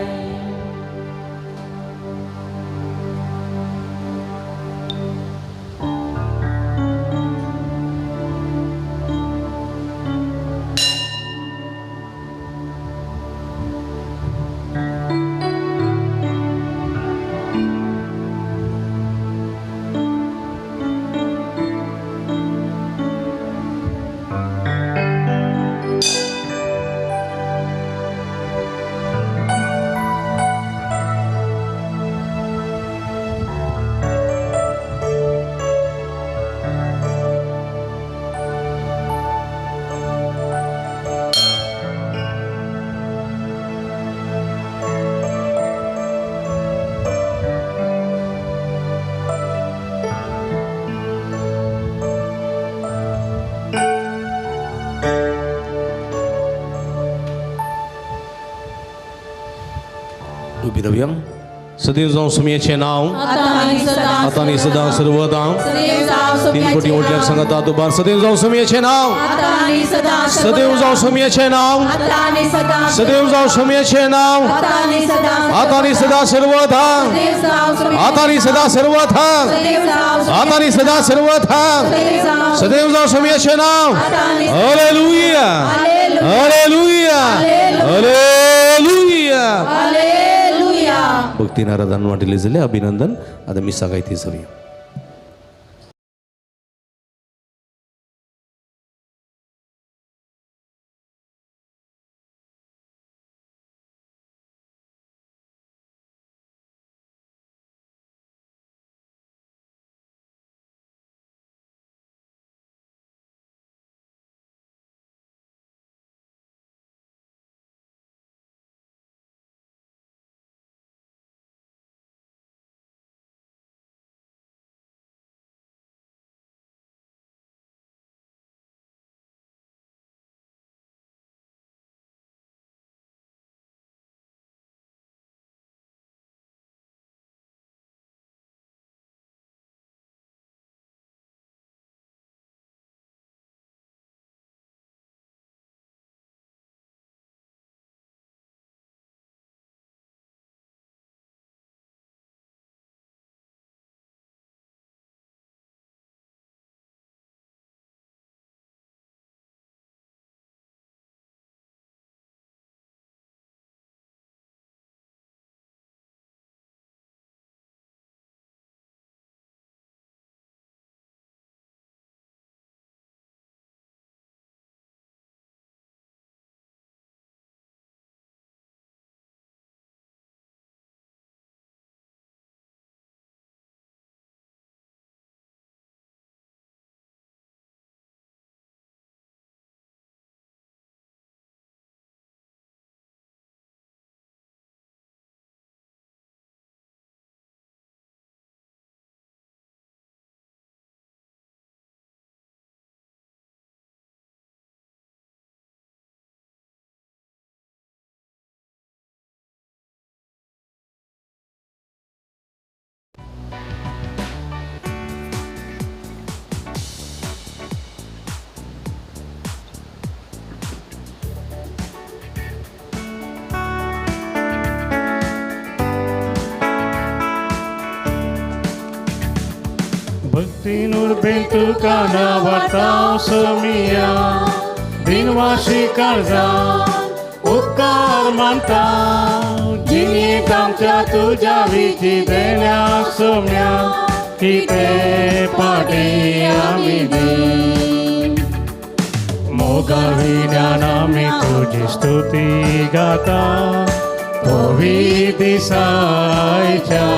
उबी रावया. सदैव जावं सुमयेचें नांव आता आनी सदां आतां आनी सदां सर्वदां. सदैव जावं तीन कोटी सुमयाचें ओडल्याक नांव सांगता दुबार. सदैव जावं सुमयेचें नांव, आता आनी सदां सदैव जावं सुमयेचें नांव, आता आनी सदां सदैव जावं सुमयेचें नांव आता आनी सदां आतां आनी सदां सर्वदां, सदैव जावं सुमयाचें आतां आनी सदां सर्वदां, सदैव जावं आतां आनी सदां सर्वदां, सदैव जावं सदैव जावं सुमयेचें नांव. आता आनी hallelujah, hallelujah, hallelujah. Hallelujah. भक्ती नाराधान वाटिले जाल्यार अभिनंदन. आतां मिसाक आयती जावया. तिनूर बेंतुका नावाता सोमिया दिनवाशी काळजा उपकार मानता जिनीत आमच्या तुज्या विधी देण्या सोम्या कितें पाटी आमी दी मोगा विज्ञान आमी तुजी स्तुती गाता होवी दिसायच्या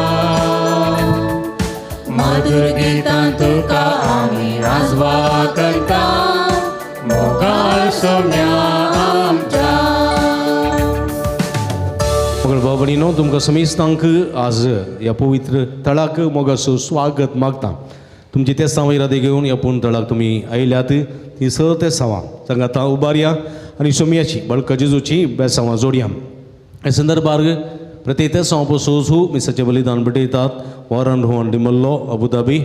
मधुर गीतां तुका आमी आजवा करता मोगाळ सोम्या आमच्या. मगळ भाव भयणीनो, तुमकां समेस्तांक आज ह्या पवित्र तळाक मोगाचो स्वागत मागता. तुमची तेसांव इरादे घेवन ह्या पूर्ण तळाक तुमी आयल्यात ती सर तेसांवां सांगाता उबारया आनी सोमयाची बळका जेजूची बेसांवां जोडया. ह्या संदर्भार प्रत्येक तेसांव पसून मिसाचें बलिदान भेटयतात वॉरन रोहन डिमल्लो अबुधाबी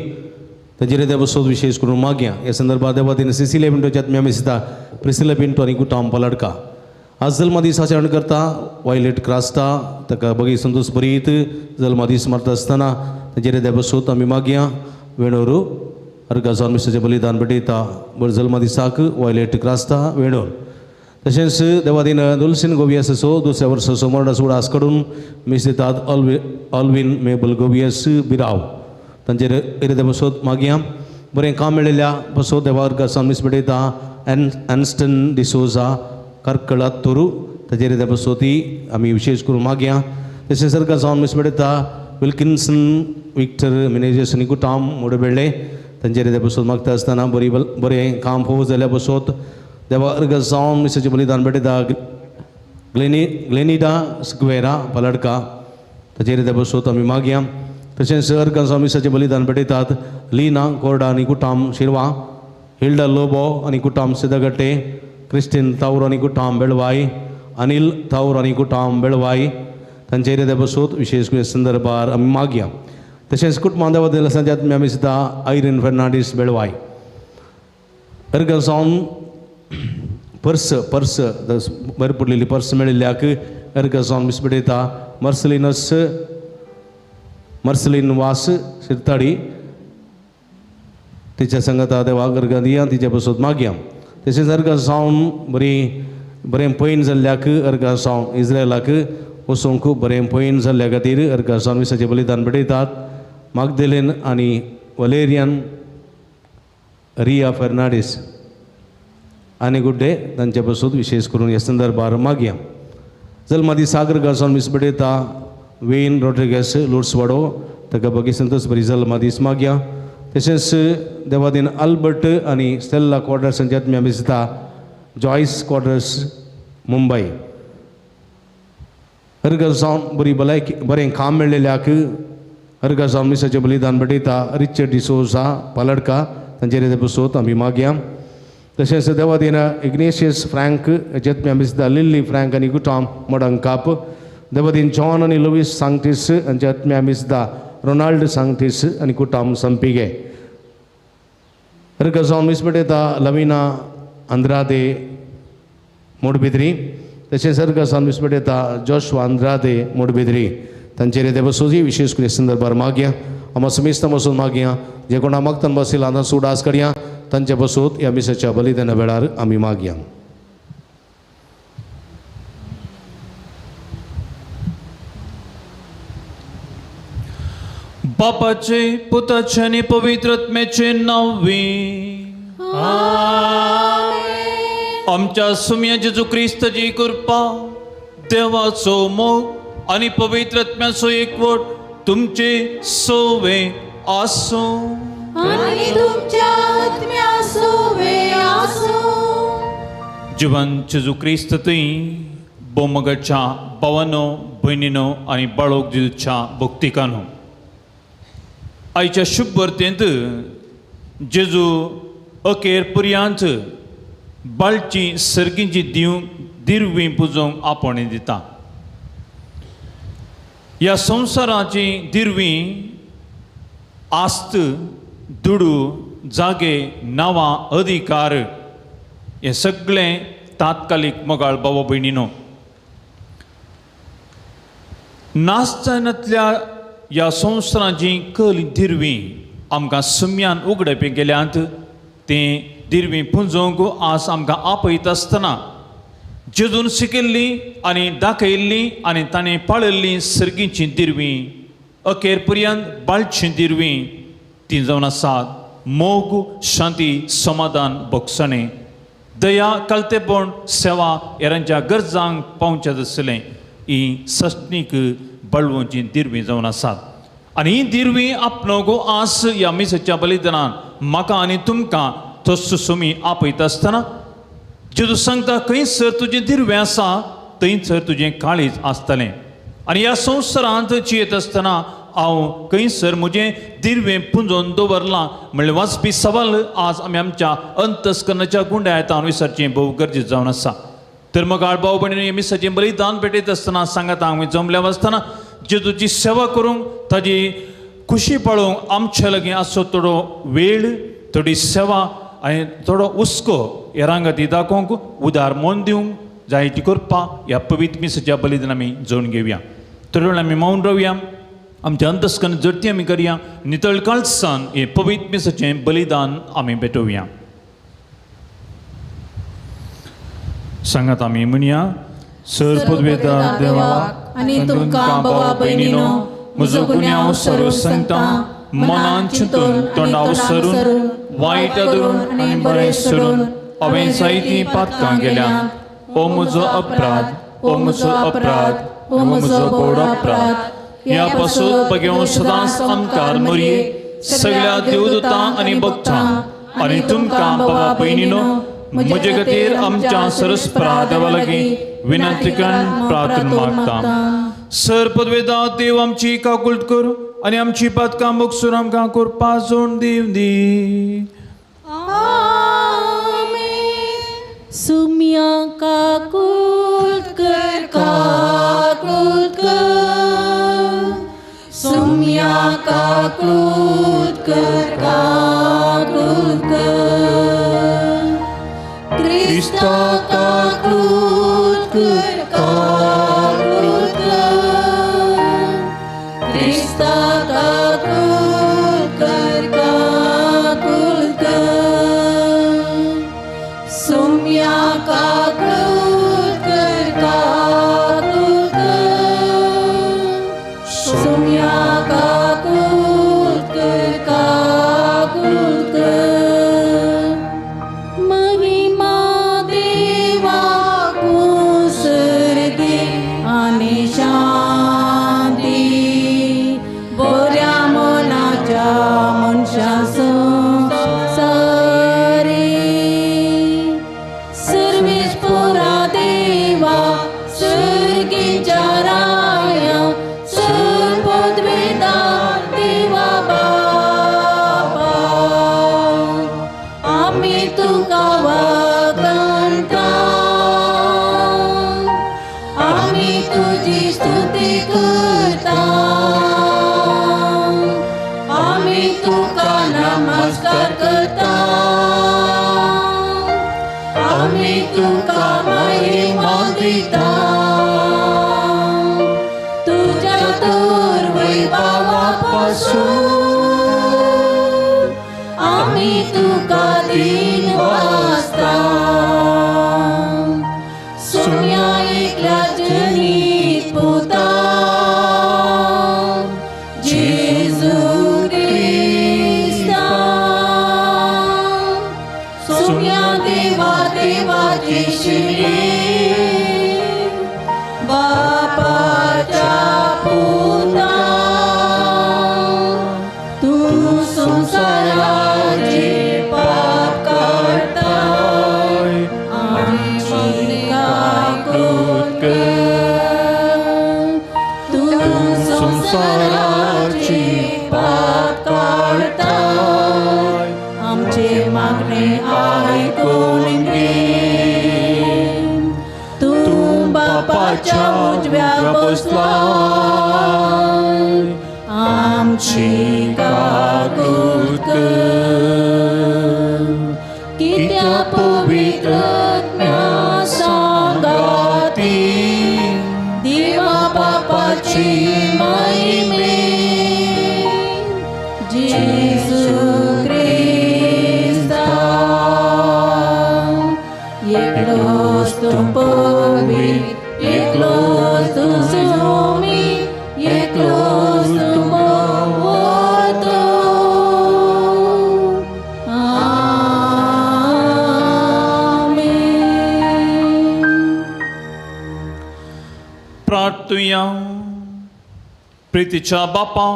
तांचेर त्या बसोत विशेष करून मागया. ह्या संदर्भार देवातीन सिसिलिया पिंटोच्या आत्म्या मिसता प्रिसिला पिंटो आनी कुटाम पलडका. आज जल्मदीस आचरण करता वायलेट क्रास्ता ताका बगी संतोष बरीत जल्मदीस मारता आसतना तांचेर त्या बसोत आमी मागया. वेणोरू अर्गाजान मिसाचें बलिदान भेटयता बरें जल्मदिसाक वायलेट क्रास्ता वेणोर. तशेंच देवादीन दुलसीन गोवियस असो दुसऱ्या वर्साचो मरणाचो उडास काडून मिस दितात ऑल्विन मेबल गोवियस बिराव तांचेर इरेदे बसोत मागया. बरें काम मेळिल्ल्या बसोत देवा अर्गासान मिस भेटयता एन्स्टन डिसोजा कर्कळा तोरू ताचेर त्या बसोती आमी विशेष करून मागया. तशेंच सरकार जावन मिस भेटयता विल्किन्सन विक्टर मिनेजस आनी कुटाम मोडबेळ्ळे तांचेर त्या बसोत मागता आसतना बरी बरें काम फोव जाल्यार बसोत देवा अर्ग जावन मिसाचें बलिदान भेटयता ग्लेनिडा स्क्वेरा पलडका ताचेर त्या बसोत आमी मागया. तशेंच अर्ग जावन मिसाचें बलिदान भेटयतात लीना कोरडा आनी कुटाम शिरवा हिल्डा लोबो आनी कुटाम सिदगट्टे क्रिस्टीन तावर आनी कुटाम बेळवाय अनिल तावर आनी कुटाम बेळवाय तांचेर त्या बसोत विशेष करून संदर्भार आमी मागया. तशेंच कुटुंबां देवा दिला आमी दिसता आयरीन फेर्नांडीस बेळवाय अर्ग जावन पर्स पर्स बरें पडलेली पर्स मेळिल्ल्याक अर्ग जावन मिस भेटयता मर्सलिनस मर्सलीन वास शिरताडी तिच्या संगता देवाक अर्गां दिया तिच्या बसोत मागया. तशेंच अर्गां जावन बरी बरें पयन जाल्ल्याक अर्गां जावन इस्रायलाक वचूंक बरें पयन जाल्ल्या खातीर अर्गां जावन मिसाचें बलिदान भेटयतात मागदेलेन आनी वलेरियन रिया फेर्नांडीस आनी गुड्डे तांचे बसून विशेष करून ह्या संदर्भार मागया. जल्मादी सागर गांवसान मिस भेटयता वेन रोड्रिगस लोर्सवाडो ताका बगी संतोष बरी जल्मादीस मागया. तशेंच देवादीन अल्बर्ट आनी स्टेल्ला क्वाड्रस हांच्या आत्म्या दिसता जॉयस क्वाड्रस मुंबय अर्गा जावन बरी भलायकी बरें काम मेळिल्ल्याक अर्गा जावन मिसाचें बलिदान भेटयता रिचर्ड डिसोजा पालडका तांचेर बसोत आमी मागया. तशेंच देवादीन इग्नेशियस फ्रँक हाच्या आमी लिल्ली फ्रँक आनी गुटाम मोडंकाप देवादीन जॉन आनी लुवीस सांगटीस हांच्या आत्म्या आमी रोनाल्ड सांगटीस आनी कुटाम संपिगे अर्गा जावन मिस भेटयता लविना आंद्रादे मोडबिद्री तशेंच अर्गा जावन मिस भेटयता जोशवा आंद्रादे मोडबिद्री तांचेर ते बसोजी विशेष करून संदर्भार मागया. आमा समेस्तां बसून मागया जे कोणा मागतान बशिल्ला आतां सुडास करया तांचे बसूत ह्या मिसाच्या बलिदाना वेळार आमी मागया. बापाचे पुताचे आनी पवित्र आत्म्याचे नांवी आमच्या सुम्या जेजू क्रिस्ताची कृपा देवाचो मोग आनी पवित्र आत्म्याचो एकवट तुमचे सोवे आसूं आनी तुमच्या आत्म्या सोवे आसूं. जिवन जेजू क्रिस्त थंय बोमगाच्या भावानो भयणीनो आनी बाळोक जेजूच्या भक्तिकानो आयच्या शुभ वर्तेंत जेजू अखेर पर्यांत बाळची सर्गींची दिरवी पुजोवंक आपोवणें दिता. ह्या संवसाराची दिरवी आस्त दुडू जागे नांवां अधिकार हें सगळें तात्कालीक मोगाळ बाबा भयणीनो नासतनातल्या ह्या संवसाराची कल दिरवी आमकां सुम्यान उगडपी गेल्यांत तीं दिरवीं पुंजोवंक आज आमकां आपयत आसतना जेजून शिकिल्लीं आनी दाखयल्लीं आनी ताणें पाळिल्लीं सर्गीचीं दिरवीं अखेर पर्यंत बाळचीं दिरवीं तीं जावन आसात मोग, शांती, समाधान, भोगसणें, दया, कलतेपण, सेवा, हेरांच्या गरजांक पावचें आसलें. ही सस्नीक बळवंची दिरवीं जावन आसात आनी ही दिरवीं आपणो आस ह्या मिसाच्या बलिदानान म्हाका आनी तुमकां तसो सुमी आपयता आसतना जेजू सांगता खंयसर तुजें दिरवें आसा थंयसर तुजें काळीज आसतलें. आनी ह्या संवसारांत जियेत आसतना हांव खंयसर म्हजें दिरवें पुंजोवन दवरलां म्हणल्यार वाचपी सवाल आज आमी आमच्या अंतस्करणाच्या गुंड्या येता विसरचें भोव गरजेचें जावन आसा. तर मग भाव भयणींनी मिसाचें बलिदान भेटयत आसतना सांगाता आमी जमल्या आसतना जेजूची सेवा करूंक ताजी खुशी पळोवंक आमचे लागीं आसो थोडो वेळ, थोडी सेवा आनी थोडो हुस्को हेरांक दाखोवंक उदार मन दिवंक जाय ती करपा ह्या पवित्र मिसाच्या बलिदान आमी जोडून घेवया. थोडे वेळ आमी मौन रावया, आमच्या अंतस्करण जडती आमी करया, नितळ काळसान हें पवित्र मिसाचें बलिदान आमी भेटोवया. सांगात आमी म्हणया, सर पदवेदार देवा आनी तुमकां भावा भयणीनो म्हजो गुन्यांव सरून सांगता, मनान चिंतून तोंडाव सरून वायट धरून आनी बरें सरून हांवें जायतीं पातकां गेल्या. ओ म्हजो अपराध, ओ म्हजो अपराध, ओ म्हजो गोड अपराध. ह्या पासून बगेवन सदांच आमकार मरये सगळ्या देवदूतां आनी भक्तां आनी तुमकां बाबा भयणीनो म्हजे खातीर आमच्या सरस्परा देवा लागीं विनंती करून प्रार्थना मागता. सर पदवेदा देव आमची काकुळट कर आनी आमची पातकां मोगसून आमकां करपा जोड दिव दी. सुम्या काकुळट कर, काकुळट कर, सुम्या काकुळट कर, काकुळट कर, क्रिस्ता काकुळट कर, काकुळट कर, क्रिस्ता काकुळट कर, काकुळट कर, सुम्या काकुळट कर, काकुळट कर, सुम्या काकुळट कर, काकुळट कर. महिमा देवाक सर्गे आनी शांती बऱ्या मनाच्या मनशा संवसारी. सर्वेस पुरा देवा सर्गीच्या राया सर पदवेदा देवा बापा आमी तुका वागणटा, आमी तुजी स्तुती करता, आमी तुका नमस्कार करता, आमी तुका महिमा दिता. तुज्या तर वैभवा पासून आमी तुका दिन वाचता. सुन्या एकल्या जनीत पुता जेजू क्रिस्ता, सुन्या देवा देवाची शिरे बापाच्या पुता, तूं संवसाराचे पाप काडताय आमची काकूट कर, तूं संवसाराचे पाप काडताय आमचे मागणे आयकून घे. तूं बापाच्या उजव्या बसलाय आमची काकूट कर. कित्या पवित्र आत्म्या सांगाती देवा बापाची महिमे जेजू दिवया. प्रितीच्या बापा,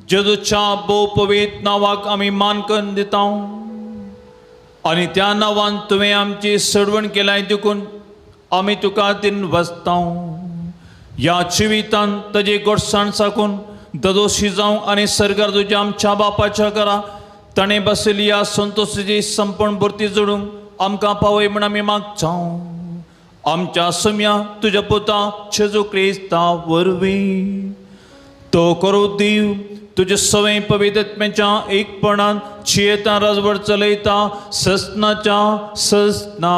जेजूच्या भोव पवित्र नांवाक आमी मान करून दिता आनी त्या नांवान तुवें आमची सडवण केलाय देखून आमी तुका दिन वसता. ह्या जिवितान ताजी गोडसाण साकून ददोशी जावं आनी सरकार तुज्या आमच्या बापाच्या घरा ताणें बसयली ह्या संतोषाची संपण भरती जोडूंक आमकां पावय म्हण आमी मागता, आमच्या सम्या तुज्या पुता जेजू क्रिस्ता वरवीं. तो करूं दिव तुजे सवय पवित्रत्म्याच्या एकपणान जियेता, राजवट चलयता ससनाच्या ससना.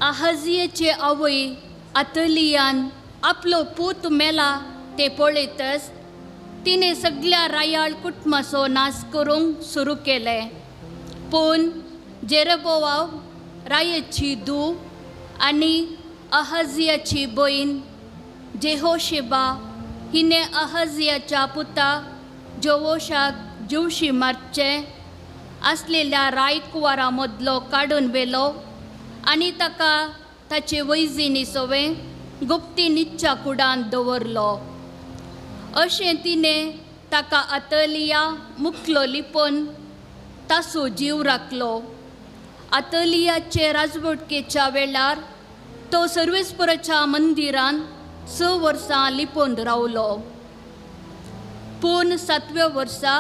आहाजियाचे आवय आतलियान आपलो पूत मेला ते पळयतच तिणें सगळ्या रायाळ कुटुंबाचो नाश करूंक सुरू केलें. पूण जेरबोवाव रायेची धूव आनी अहजियाची भयण जेहोशेबा हिणें अहजियाच्या पुता जोवोशाक जिवशी मारचें आसलेल्या रायकुवारा मदलो काडून व्हेलो आनी ताका ताचे वैजिनी सवें गुप्ती निच्च्या कुडान दवरलो. अशें तिणें ताका आतलिया मुखलो लिपोवन ताचो जीव राखलो. आतलियाचे राजवटकेच्या वेळार तो सर्वेस्पराच्या मंदिरान 6 वर्सां लिपोवन रावलो. पूण 7व्या वर्सा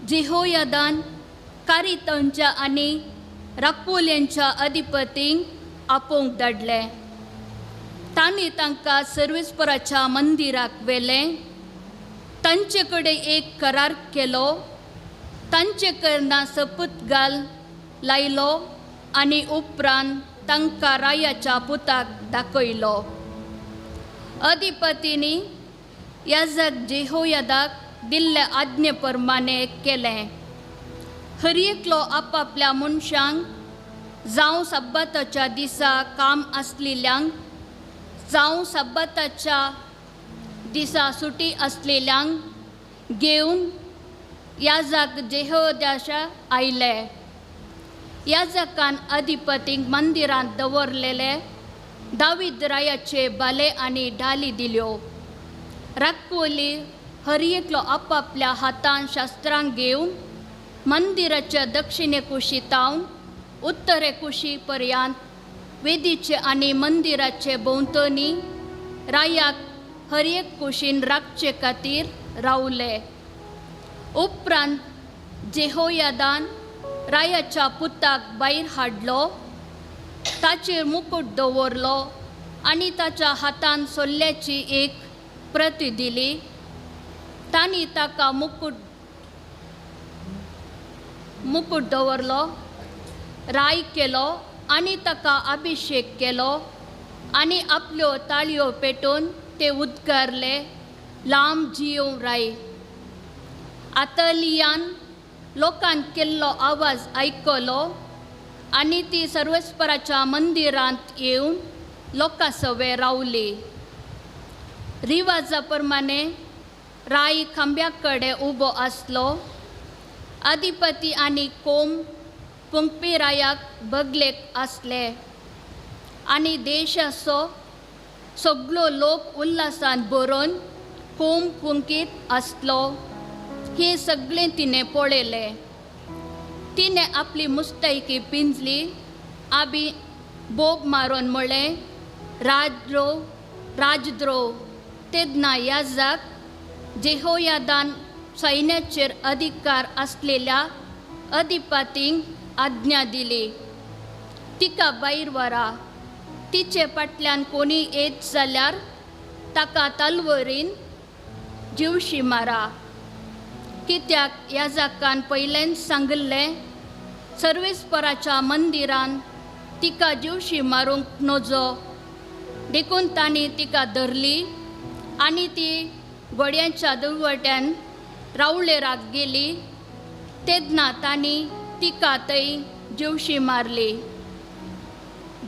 जेहोयादान कारितांच्या आनी राखपोल्यांच्या अधिपतींक आपोवंक धाडले. तांणी तांकां सर्वेस्पराच्या मंदिराक व्हेलें, तांचे कडेन एक करार केलो, तांचे कडना सपूत घाल लायलो आनी उपरांत तांकां रायाच्या पुताक दाखयलो. अधिपतींनी याजक जेहोयादाक दिल्ले आज्ञे प्रमाणे केलें. हर एकलो आपापल्या मनशांक जावं सब्बाताच्या दिसा काम आसलेल्यांक, जावं सब्बाताच्या दिसा सुटी आसलेल्यांक घेवन याजक जेहोयादाच्या आयले. याजकान अधिपतींक मंदिरांत दवरलेले दावीद रायाचे बाले आनी ढाली दिल्यो. राखपोली हर एकलो आपापल्या हातान शास्त्रांक घेवन मंदिराच्या दक्षिणे कुशीतावन उत्तरे कुशी पर्यंत वेदीचे आनी मंदिराचे भोंवतणी रायाक हर एक कुशीन राखचे खातीर रावले. उपरांत जेहोयादान रायाच्या पुताक भायर हाडलो, ताचेर मुकूट दवरलो आनी ताच्या हातान सोल्ल्याची एक प्रती दिली. तांणी ताका मुकूट दवरलो, राय केलो आनी ताका अभिशेक केलो आनी आपल्यो ताळयो पेटोवन ते उद्गारले, लांब जियों राय. आतलियान लोकान केल्लो आवाज आयकलो आनी ती सर्वेस्पराच्या मंदिरांत येवन लोकां सवें रावली. रिवाजा प्रमाणे राय खांब्या कडेन उबो आसलो. अधिपती आनी कोम पुंगपी रायाक बगलेक आसले आनी देशाचो सगलो लोक उल्हासान भरून कोम पुंकीत आसलो. हें सगळें तिणें पळयलें. तिणें आपली मुस्तायकी पिंजली, आबी बोब मारून म्हळें, राजद्रोह, राजद्रोह. तेन्ना याजक जेहोयादान सैन्याचेर अधिकार आसलेल्या अधिपतींक आज्ञा दिली, तिका भायर व्हरा. तिचे फाटल्यान कोणी येत जाल्यार ताका तलवारीन जिवशी मारा. कित्याक याजकान पयल्यान सांगिल्लें, सर्वेस्पराच्या मंदिरान तिका जिवशी मारूंक नजो. देखून तांणी तिका धरली आनी ती घोड्यांच्या दुवट्यान रावळेराक गेली. तेन्ना तांणी तिका थंय जिवशी मारली.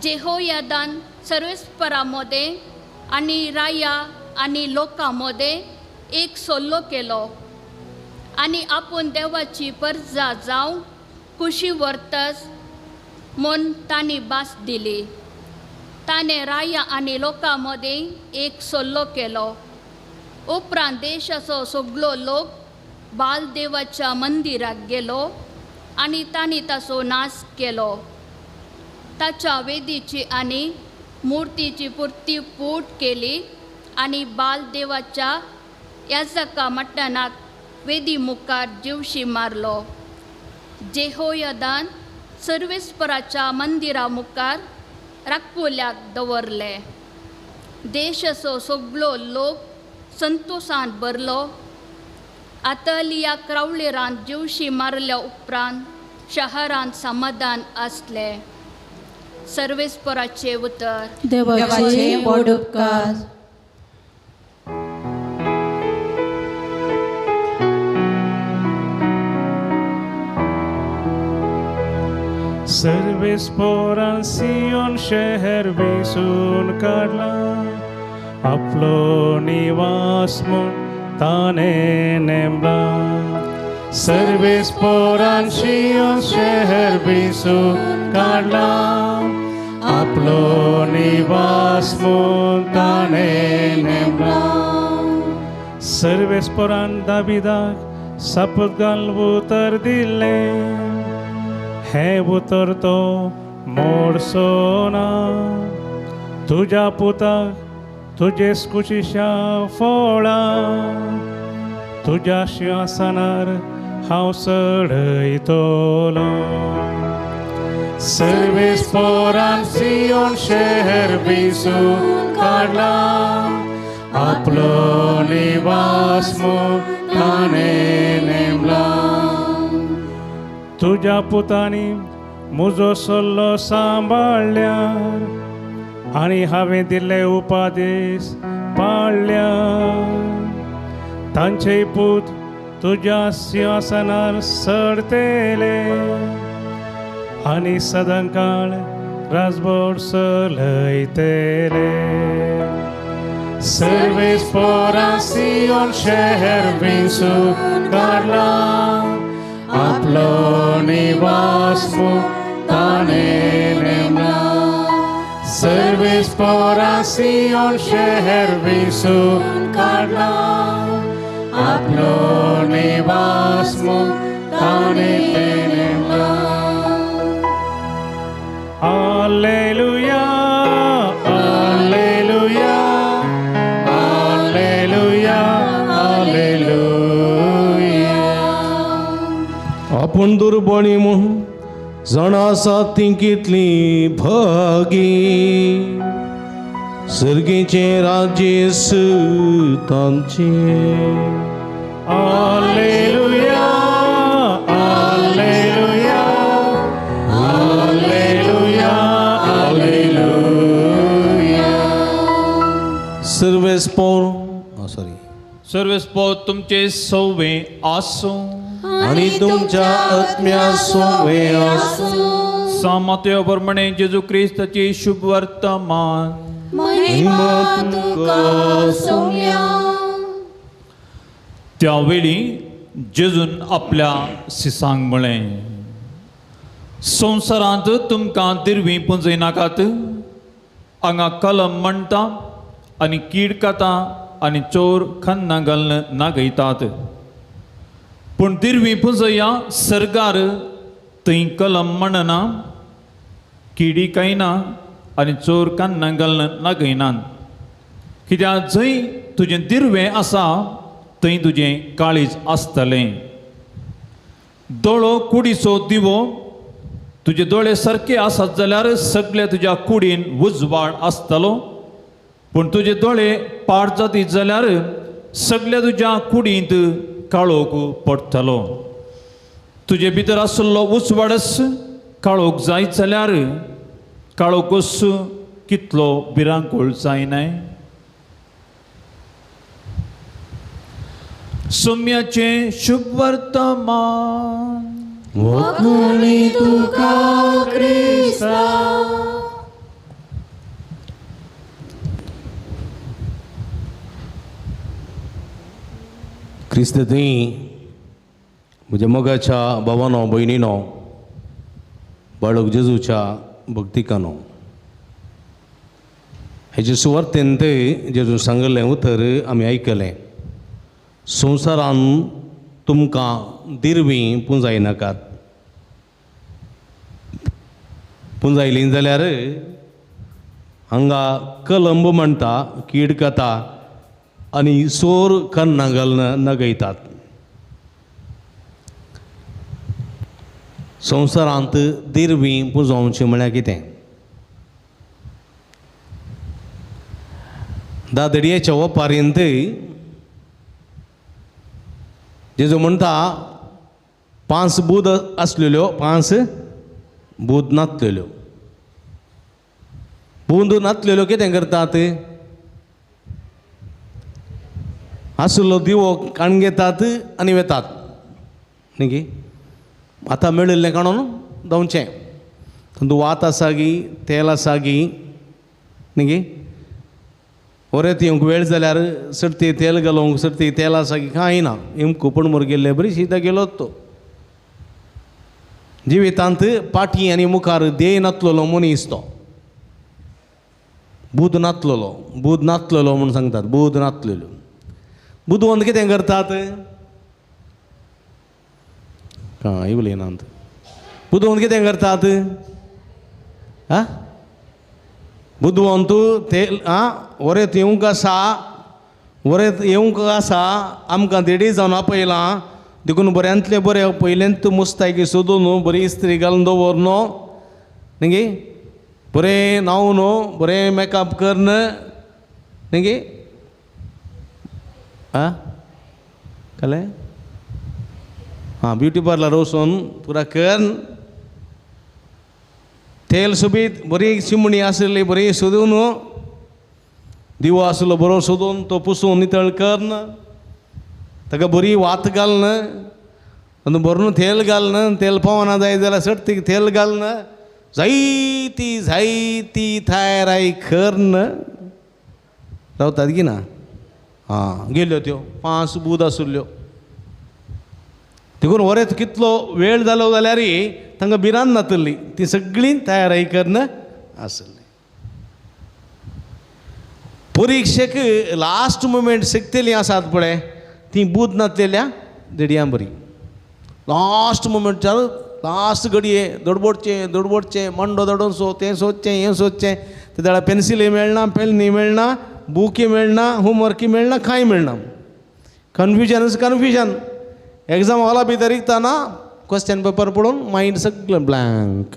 जेहोयादान सर्वेस्परा मदें आनी राया आनी लोकां मदें एक सल्लो केलो आनी आपूण देवाची परजा जावं कुशी व्हरतस म्हूण तांणी भास दिली. ताणें राया आनी लोकां मदीं एक सल्लो केलो. उपरांत देशाचो सगलो लोक बालदेवाच्या मंदिराक गेलो आनी तांणी ताचो नाश केलो. ताच्या वेदीची आनी मुर्तीची पुर्ती पूट केली आनी बालदेवाच्या याजका मट्टणाक वेदी मुखार जिवशी मारलो. जेहोयदान सर्वेस्पराच्या मंदिरा मुखार राखपुल्याक दवरले. देशाचो सगलो लोक संतोशान भरलो. आतलिया क्रावळेरान जिवशी मारल्या उपरांत शहरांत समाधान आसलें. सर्वेस्पराचें उतर. देवाचे व्हड उपकार. सर्वेस्पोरान सियोन शहर विसून काडला, आपलो निवास म्हूण ताणें नेमला. सर्वेस्पोरान सियोन शहर विसून काडला, आपलो निवास म्हूण ताणें नेमला. सर्वेस्पोरान दाविदाक शपथ घालून उतर दिलें, हें उतर तो मोडसो ना. तुज्या पुताक तुजे कुशीच्या फळां तुज्या शिंवासनार हांव चडयतलो. सर्वेस्पोरान सियोन शहर विसून काडला, आपलो निवास म्हूण ताणें नेमला. तुज्या पुतांनी म्हजो सल्लो सांबाळ्ळ्यार आनी हांवें दिल्ले उपादेश पाळ्ळ्यार, तांचे पूत तुज्या सिंहासनार चडतले आनी सदांकाळ राजभर चलयतले. सर्वेस्पोरान सियोन शहर विसून काडला, आपलो निवास म्हूण ताणें नेमला. सर्वेस्पोरान सियोन शहर विसून काडला, आपलो निवास म्हूण ताणें नेमला. Alleluia, alleluia, alleluia, alleluia. आपूण दुर्बळी म्हूण जाणा आसा ती कितली भागी, सर्गीचें राज्य तांचें. Alleluia, alleluia, alleluia, alleluia. सर्वेस्पोर सॉरी सर्वेस्पोर तुमचे सवे आसूं आनी तुमच्या आत्म्या सोवे आसूं. सामात्यो प्रमाणे जेजू क्रिस्ताची शुभ वर्तमान. महिमा तुका सोम्या. त्यावेळी जेजून आपल्या सिसांक म्हळें, संवसारांत तुमकां दिरवीं पुंजयनाकात. हांगा कलम म्हणटा आनी कीड खाता आनी चोर खन्ना घालून नागयतात. पूण दिरवीं पुंजया सर्गार, थंय कलम म्हणना, किडी कांयना आनी चोर कान्ना घालून नागयनात. कित्याक जंय तुजें दिरवें आसा थंय तुजें काळीज आसतलें. दोळो कुडीचो दिवो. तुजे दोळे सारके आसत जाल्यार सगळे तुज्या कुडीन उजवाड आसतलो, पूण तुजे दोळे पाड जातीत जाल्यार सगळ्या तुज्या कुडींत काळोख पडटलो. तुजे भितर आशिल्लो उजवाडच काळोख जायत जाल्यार काळोखूच कितलो भिरांकूळ जायनाय. सोम्याचें शुभ वर्तमान. कोणी तुका क्रिस्ता. क्रिस्त थंय म्हज्या मोगाच्या भावानो भयणीनो, बाळक जेजूच्या भक्तिकानो, हेजे सुवार्तेन जेजून सांगिल्लें उतर आमी आयकलें. संवसारान तुमकां दिरवीं पुंजायनाकात, पुंजायलीं जाल्यार हांगा कलंब म्हणटा, कीड खाता आनी सोर कन्ना घालून नगयतात. संवसारांत दिरवीं पुंजोवचीं म्हळ्यार कितें? दादडयेच्या ओपारींत जेजू म्हणटा, 5 बूद आसलेल्यो, 5 बूद नातलेल्यो. बूद नातलेल्यो कितें करतात? आसलो दिवो काण घेतात आनी वेतात न्ही की आतां मेळिल्लें काडून धांवचें. तातूंत वात आसा गी, तेल आसा गी, न्ही गी, वरेत येवंक वेळ जाल्यार सर्ती तेल घालूंक सर्ती तेल आसा की कांय ना, येवंक कुपण मोर गेल्ले बरी शिता गेलो तो. जिवितांत पाटी आनी मुखार ध्येय नातलेलो मनीस तो, बूद नातलेलो, बूद नातलेलो म्हूण सांगतात, बूद नातलेलो. बुदवंत कितें करतात? कांय उलयनात. बुदवंत कितें करतात? आं, बुदवंत तेल आं वरेत येवंक आसा, वरेत येवंक आसा, आमकां देडी जावन आपयलां, देखून बऱ्यांतलें बरें पयलेंत मुस्तायकी सोदून बरी इस्त्री घालून दवर न्हू, न्ही गे, बरें न्हांव न्हू, बरें मेकअप कर न्ही गे. आं कळ्ळें? आं, ब्युटी पार्लर वचून पुरा कर, तेल सोबीत बरी चिमणी आशिल्ली बरी सोदून, दिवो आसलो बरो सोदून तो पुसून नितळ कर, ताका बरी वात घालून, आनी बरो तेल घालून, तेल पावना जाय जाल्यार सटतीक तेल घालून, जायती जायती तयाराय करून रावतात की ना. आं, गेल्यो त्यो 5 बूद आशिल्ल्यो. देखून वरेत कितलो वेळ जालो जाल्यार तांकां भिरांत नातली, ती सगळीं तयाराय करून आसली. परिक्षेक लास्ट मुमेंट शिकतलीं आसात पळय ती बूद नातलेल्या देडयां बरी. लास्ट मुमेंट चालू, लास्ट घडये दडबडचें दडबडचें, मांडो दडोवन सो तें सोदचें हें सोदचें, ते जाल्यार पेन्सिली मेळना, पेन्नी मेळना, बुकी मेळना, होमवर्की मेळना, कांय मेळना. Confusion confusion. एग्जाम हॉला भितर रिगतना क्वेश्चन पेपर पळोवन मायंड सगळें ब्लँक.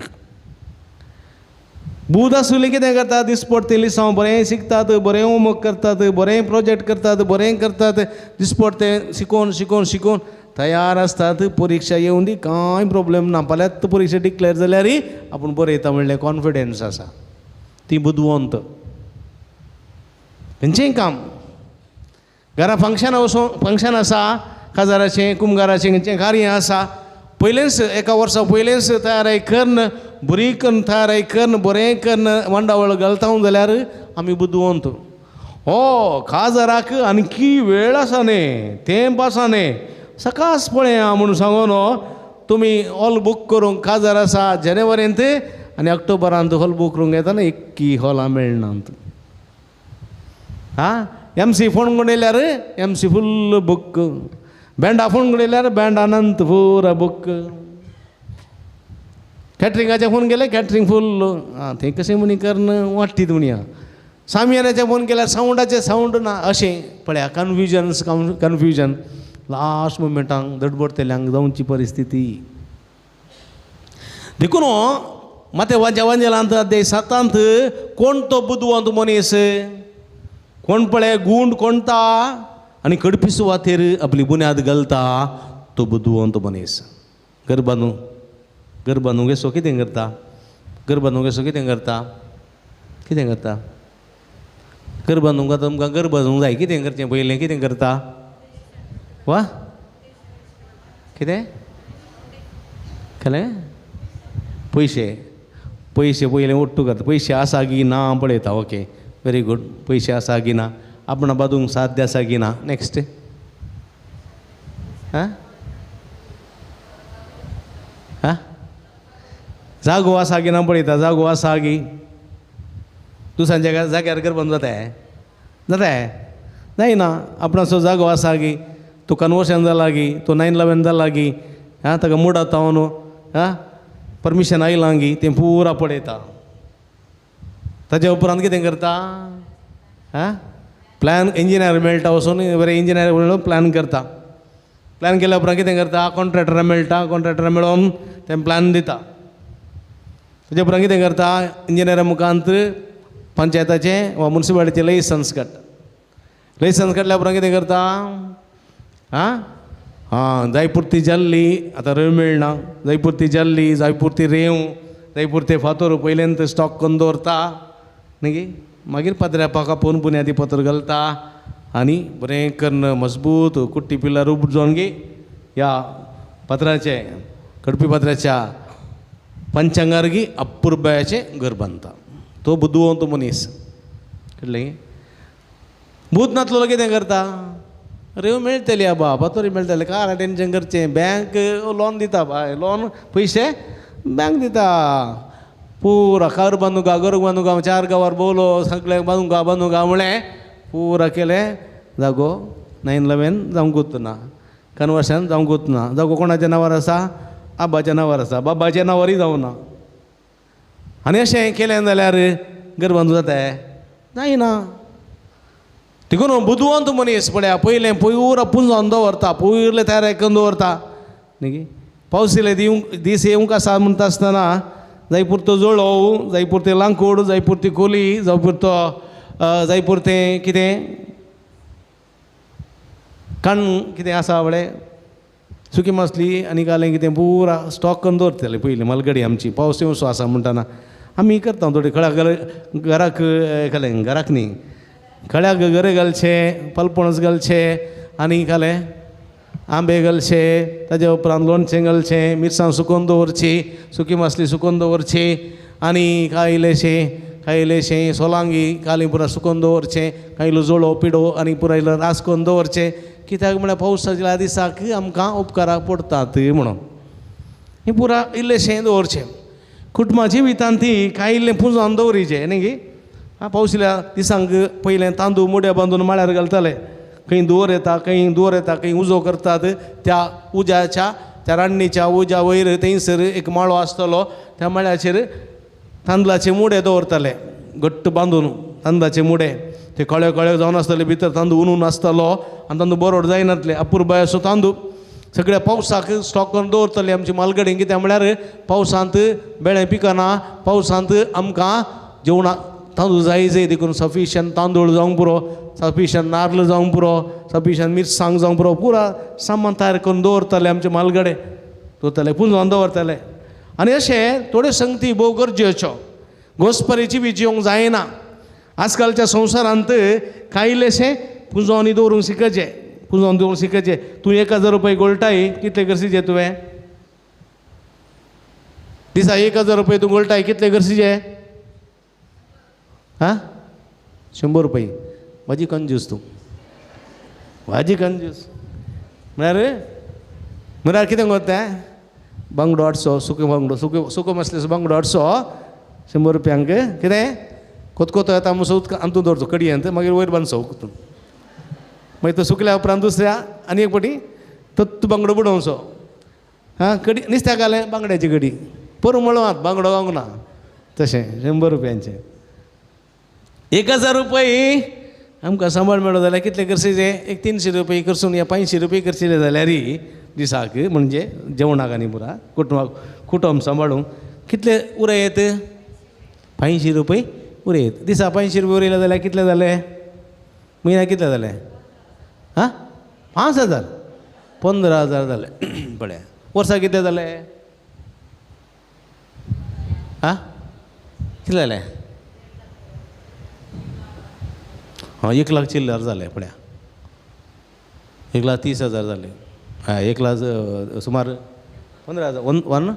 बूद आसुली कितें करता, दिसपडटे लिसांव बरें शिकतात, बरें होमवर्क करतात, बरें प्रोजेक्ट करतात, बरें करतात, दिसपडटे शिकोवन शिकोवन शिकोवन तयार आसतात. परिक्षा येवन दी कांय प्रोब्लेम ना, फाल्यांच परिक्षा डिक्लेर जाल्यार आपूण बरयता म्हणलें कॉन्फिडन्स आसा. ती बुदवंत. खंयचेंय काम, घरा फंक्शन वचून फंक्शन आसा, काजाराचें कुमगाराचें खंयचें कार्य आसा, पयलेंच एका वर्सा पयलेंच तयाराय करून बरी करून तयाराय करून बरें करून मांडावळ घालता जाल्यार आमी बुदवंत. हो काजाराक आणखी वेळ आसा न्ही, तेंप आसा न्ही, सकास पळया म्हणून सांगून तुमी हॉल बूक करूंक काजार आसा जानेवारींत आनी ऑक्टोबरांत हॉल बूक करूंक येता, एक्की हॉलां मेळनात. आं, एम सी फोन करून येयल्यार एम सी फुल्ल बूक, बँडा फोन करून येयल्यार बँड अनंत पुरा बूक, कॅटरिंगाचे फोन केले कॅटरींग फुल्ल. आं, थंय कशें म्हणी करून वाडटीत म्हणया. सामियानाचे फोन केल्यार सावंडाचे सावंड ना. अशें पळया कन्फ्युजन कन्फ्युजन. लास्ट मुमेंटांक दडबडटल्यांक जावची परिस्थिती. देखून माते वांज्या वांजेलांत अध्याय 7 कोण तो बुदवंत मनीस, कोण पळय गूंड कोणता आनी कडपी सुवातेर आपली बुन्याद घालता तो बुदवंत मनीस. घर बांदू, घर बांदूंक सो कितें करता, घर बांदूंक सो कितें करता, कितें करता, घर बांदूंक तुमकां घर बांदूंक जाय, कितें करचें पयलें, कितें करता, वा कितें कळ्ळें? पयशे पयशे पयलें ओट्टू करता, पयशे आसा की ना पळयता. ओके व्हेरी गूड, पयशे आसा की ना, आपणा बादूंक साध्य आसा की ना. नेक्स्ट आं आं जागो आसा की ना पळयता, जागो आसा की दुसऱ्यांच्या जाग्यार घर बंद जाता जाता जायना. आपणाचो जागो आसा की तो कन्वर्शन जाला की तो 9/11 जाला की आं ताका मुडाता न्हू आं परमिशन आयलां की तें पुरा पळयता. ताच्या उपरांत कितें करता आं प्लॅन इंजिनियर मेळटा वचून बरें इंजिनियर मेळून प्लॅन करता. प्लॅन केल्या उपरांत कितें करता कॉन्ट्रॅक्टरा मेळटा, कॉन्ट्रॅक्टरा मेळोन तें प्लॅन दिता. ताच्या उपरांत कितें करता इंजिनियरा मुखांत पंचायताचें वा मुन्सिपालिटीचें लायसन्स काडटा. लायसन्स काडल्या उपरांत कितें करता आं आं जाय पुरती जाल्ली आतां रेंव मेळना, जाय पुरती जाल्ली, जाय पुरती रेंव, जाय पुरते फातोर पयल्यान स्टॉक करून दवरता न्ही. मागीर पत्र्या कापून बुन्यादी पत्र घालता आनी बरें करून मजबूत कुट्टी पिल्लार उब जावन गे ह्या पत्राचें कडपी पत्र्याच्या पंचांगार गी अपुरबायाचें घर बांदता. तो बुदवंत मनीस कळ्ळें. बूद नातलो कितें करता रेंव मेळटली आबा फातोरी मेळटले कार टेंशन करचें, बँक लोन दिता बाय, लोन पयशे बँक दिता. पुरा कार बांदूंक घर बांदूंक 4 गांवार भोंवलो सगळ्यांक बांदूंक बांदूंक म्हणलें पुरा केलें जागो 9/11 जावंकूच ना, कन्वर्शन जावंकूच ना. जागो कोणाच्या नांवार आसा आबाच्या नांवार आसा, बाबाच्या नांवारय जावना. आनी अशें केलें जाल्यार घर बांदूं जाता जायना. देखून बुदवंत मनीस पळया पयलें पुरा पुंजोवन दवरता, पयलें तयार करून दवरता न्ही. पावस येयले दिवंक दीस येवंक आसा म्हणटा आसतना जाय पुरतो जळोव, जाय पुरतें लांकूड, जाय पुरती कोली, जाय पुरतो जाय पुरतें कितें काण कितें आसा पळय सुकी मासली आनी घालें कितें पुरा स्टॉक करून दवरतले पयलीं मालगडी आमची पावस येवचो आसा म्हणटना आमी करता थोडी खळ्या घराक घालें घराक न्ही खळ्याक गरे घालचे, पलपणस घालचे आनी घालें आंबे घालचे, ताज्या उपरांत लोणचें घालचें, मिरसांग सुकोवन दवरची, सुकी मासली सुकोवन दवरची आनी कांय इल्लेशें कांय इल्लेशें सोलांगी काली पुरा सुकोवन दवरचें, कांय इल्लो जोळो पिडो आनी पुरा इल्लो रास करून दवरचें. कित्याक म्हळ्यार पावसाच्या दिसाक आमकां उपकाराक पडटात म्हणून हें पुरा इल्लेशें दवरचें. कुटुंबा जिवितांत ती कांय इल्लें पुंजोवन दवरिचें न्ही गी. आं पावसिल्या दिसांक पयलें तांदूळ मुड्या बांदून माळ्यार घालताले, खंय धुंवर येता खंय धुंवर येता खंय उजो करतात त्या उज्याच्या त्या रान्नीच्या उज्या वयर थंयसर एक माळो आसतलो त्या माळ्याचेर तांदळाचे मुडे दवरताले घट्ट बांदून. तांदळाचे मुडे ते कळे कळे जावन आसतले, भितर तांदूळ उनून आसतलो आनी तांदूळ बरोड जायनातले. अपुरबाय असो तांदूळ सगळ्या पावसाक स्टॉक करून दवरतले आमची मालगडी. कित्याक म्हळ्यार पावसांत बेळे पिकना, पावसांत आमकां जेवणाक तांदूळ जाय जाय देखून सफिशियंट तांदूळ जावंक पुरो, सफिशियंट नार्ल जावंक पुरो, सफिशियंट मिरसांग जावंक पुरो, पुरा सामान तयार करून दवरताले आमचे मालगडे दवरताले पुंजोवन दवरताले. आनी अशें थोड्यो संगती भोव गरजेच्यो. गोसपरीची बी जिवंक जायना. आजकालच्या संवसारांत कांय इल्लेशें पुंजोवनी दवरूंक शिकचें, पुंजोवन दवरूंक शिकचें. तूं 1000 रुपये गोळटाय कितले गरसीचे तुवें दिसा 1000 रुपये तूं गोळटाय कितले गरसीचे हां 100 रुपये. भाजी कंजूस तूं, भाजी कंजूस म्हळ्यार म्हळ्यार कितें करता बांगडो 800 सुको बांगडो सुको सुको मसलेचो बांगडो 800 100 रुपयांक कितें कोतकोतो येता मुसो उदक अंतून दवरचो कडयेंत, मागीर वयर बांदचो उकतून, मागीर तो सुकल्या उपरांत दुसऱ्या आनी एक पटी तत्तू बांगडो बुडोवचो. हां कडी नुस्त्याक घालें बांगड्याची कडी पोरूं मळवांत बांगडो घालूंक ना तशें 100 रुपयांचें. 1000 रुपये आमकां सांबाळ मेळो जाल्यार कितले करचे एक 300 रुपये करसून या 500 रुपये करशिले जाल्यार दिसाक म्हणजे जेवणाक आनी पुरा कुटुंबाक कुटुंब सांबाळूंक कितले उरयत 500 रुपये उरयत दिसा 500 रुपये उरयले जाल्यार कितले जाले म्हयन्याक कितले जाले हां 5000 15000 जाले पळय वर्साक कितले जाले आं कितले जाले हां 1 लाख चिल्लर जाले पळया 1,30,000 जाले. हय, 1 लाख सुमार 15,000, 1 1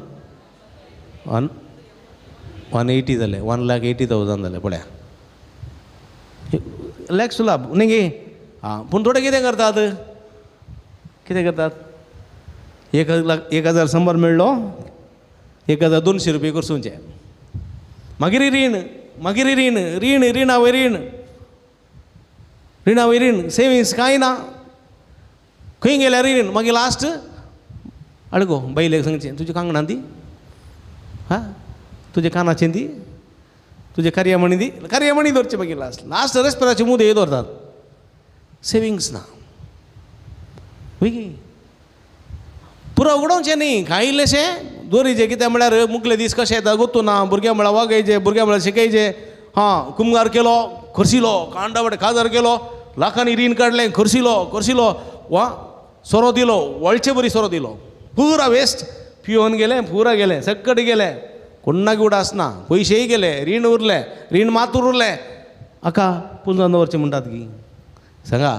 1 180 जाले, 1,80,000 जाले. पळया लॅक सुलाब न्ही गे. आं, पूण थोडे कितें करतात, कितें करतात, 1,00,100 मेळ्ळो, 1,200 रुपये करसूचे, मागीर रीण, मागीर रीण, रीण, रिणा वयर रीण, रिणा वयर रीण, सेविंग्स कांय ना, खंय गेल्यार रीण. मागीर लास्ट अळगो बायलेक सांगचें, तुज्या कांगणां दी, हा तुज्या कानाचें दी, तुजें कार्यामणी दी, कार्यामणी दवरचें. मागीर लास्ट लास्ट रेस्पेराचे मुदे दवरतात, सेविंग्स ना. वय पुरो उगडोवचें न्ही, कांय इल्लेशें दवरीचें. कितें म्हळ्यार मुखले दीस कशें येता गोत्तू ना, भुरग्यां म्हळ्यार वागयचें, भुरग्यां म्हळ्यार शिकयचें. हां, कुमगार केलो, खर्शिलो, कांडावडे काजार केलो, लाखांनी रीण काडलें, खर्शिलो खर्शिलो, वा सोरो दिलो, वळचे बरी सोरो दिलो, पुरा वेस्ट, पिवन गेलें, पुरा गेलें, सकट गेलें, कोण्णाक उडास ना, पयशेय गेले, रीण उरलें, रीण मात उरलें. आका पुंजान दवरचें म्हणटात की सांगा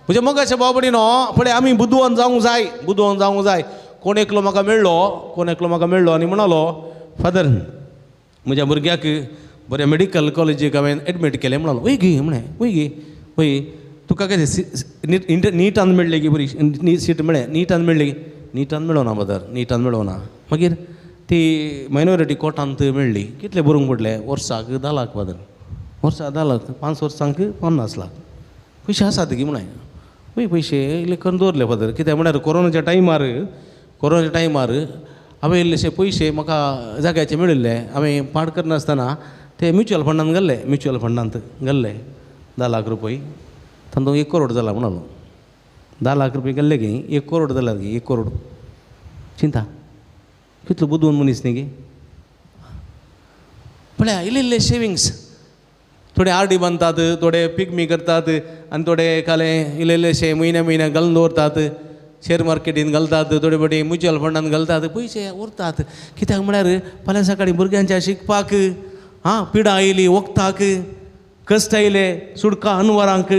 म्हज्या मोगाच्या भाव भयणीनो. पळय आमी बुदवंत जावंक जाय, बुदवंत जावंक जाय. कोण एकलो म्हाका मेळ्ळो, कोण एकलो म्हाका मेळ्ळो आनी म्हणालो, फादर म्हज्या भुरग्याक बऱ्या मेडिकल कॉलेजीक हांवें एडमीट केलें म्हणालो. वय गी म्हळें, वय गी, वय तुका कितें निटान मेळ्ळें गी, बरी सीट मेळ्ळें, निटान मेळ्ळें गी? निटान मेळोना फादर, निटान मेळोना. मागीर ती मायनॉरिटी कोटांत मेळ्ळी. कितले बरोवंक पडले वर्साक? 10 लाख फादर, वर्साक 10 लाख, 5 वर्सांक 50 लाख. पयशे आसात गी म्हळें. वय पयशे इल्ले करून दवरले फादर. कित्याक म्हळ्यार कोरोनाच्या टायमार, कोरोनाच्या टायमार हांवें इल्लेशे पयशे म्हाका जाग्याचे मेळिल्ले, हांवें पाड करनासतना ते म्युच्युअल फंडान घाल्ले, म्युच्युअल फंडांत घाल्ले 10 लाख रुपये. तांतूंत 1 करोड जाला म्हणालो. 10 लाख रुपये घाल्ले गी, 1 करोड जाला गी, 1 करोड. चिंता कितलो बुदवंत मनीस न्ही गी. पळया इल्ले इल्ले सेविंग्स, थोडे आरडी बांदतात, थोडे पिगमी करतात, आनी थोडे काले इल्ले इल्लेशे म्हयन्या म्हयन्याक घालून दवरतात, शेअर मार्केटीन घालतात, थोडे फावटी म्युच्युअल फंडान घालतात, पयशे उरतात. कित्याक म्हळ्यार फाल्यां सकाळीं भुरग्यांच्या शिकपाक, आं पिडा आयली, वखदाक कश्ट आयले, सुडका अनवरांक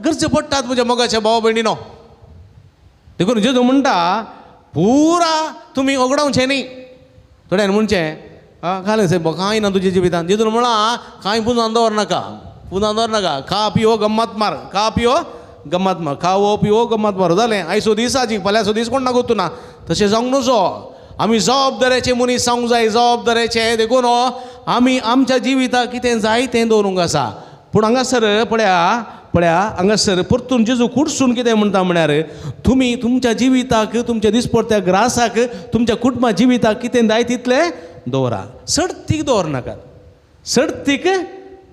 गरजे पडटात म्हज्या मोगाच्या भाव भयणीनो. देखून जेजू म्हणटा पुरा तुमी ओगडावचें न्ही. थोड्यान म्हणचें आं घालें सायब कांय ना तुज्या जिवितान. जेजून म्हळां कांय पुंजावन दवरनाका, पुंजावन दवरनाका, खा पियो गम्मत मार, खा पियो गम्मत मार, खावो पियो गम्मत मार. जालें, आयचो दीस आजी फाल्यांचो दीस कोण ना गोत्तू ना. तशें जावंक नजो. आमी जबाबदारेचे मनीस जावंक जाय, जबाबदारेचे. देखून आमी आमच्या जिविताक कितें जाय तें दवरूंक आसा. पूण हांगासर पळया, पळया हांगासर परतून जेजू कुडसून कितें म्हणटा म्हळ्यार तुमी तुमच्या जिविताक, तुमच्या दिसपडत्या ग्रासाक, तुमच्या कुटुंबा जिविताक कितें जाय तितलें दवरा. सडतीक दवरनाका, सडतीक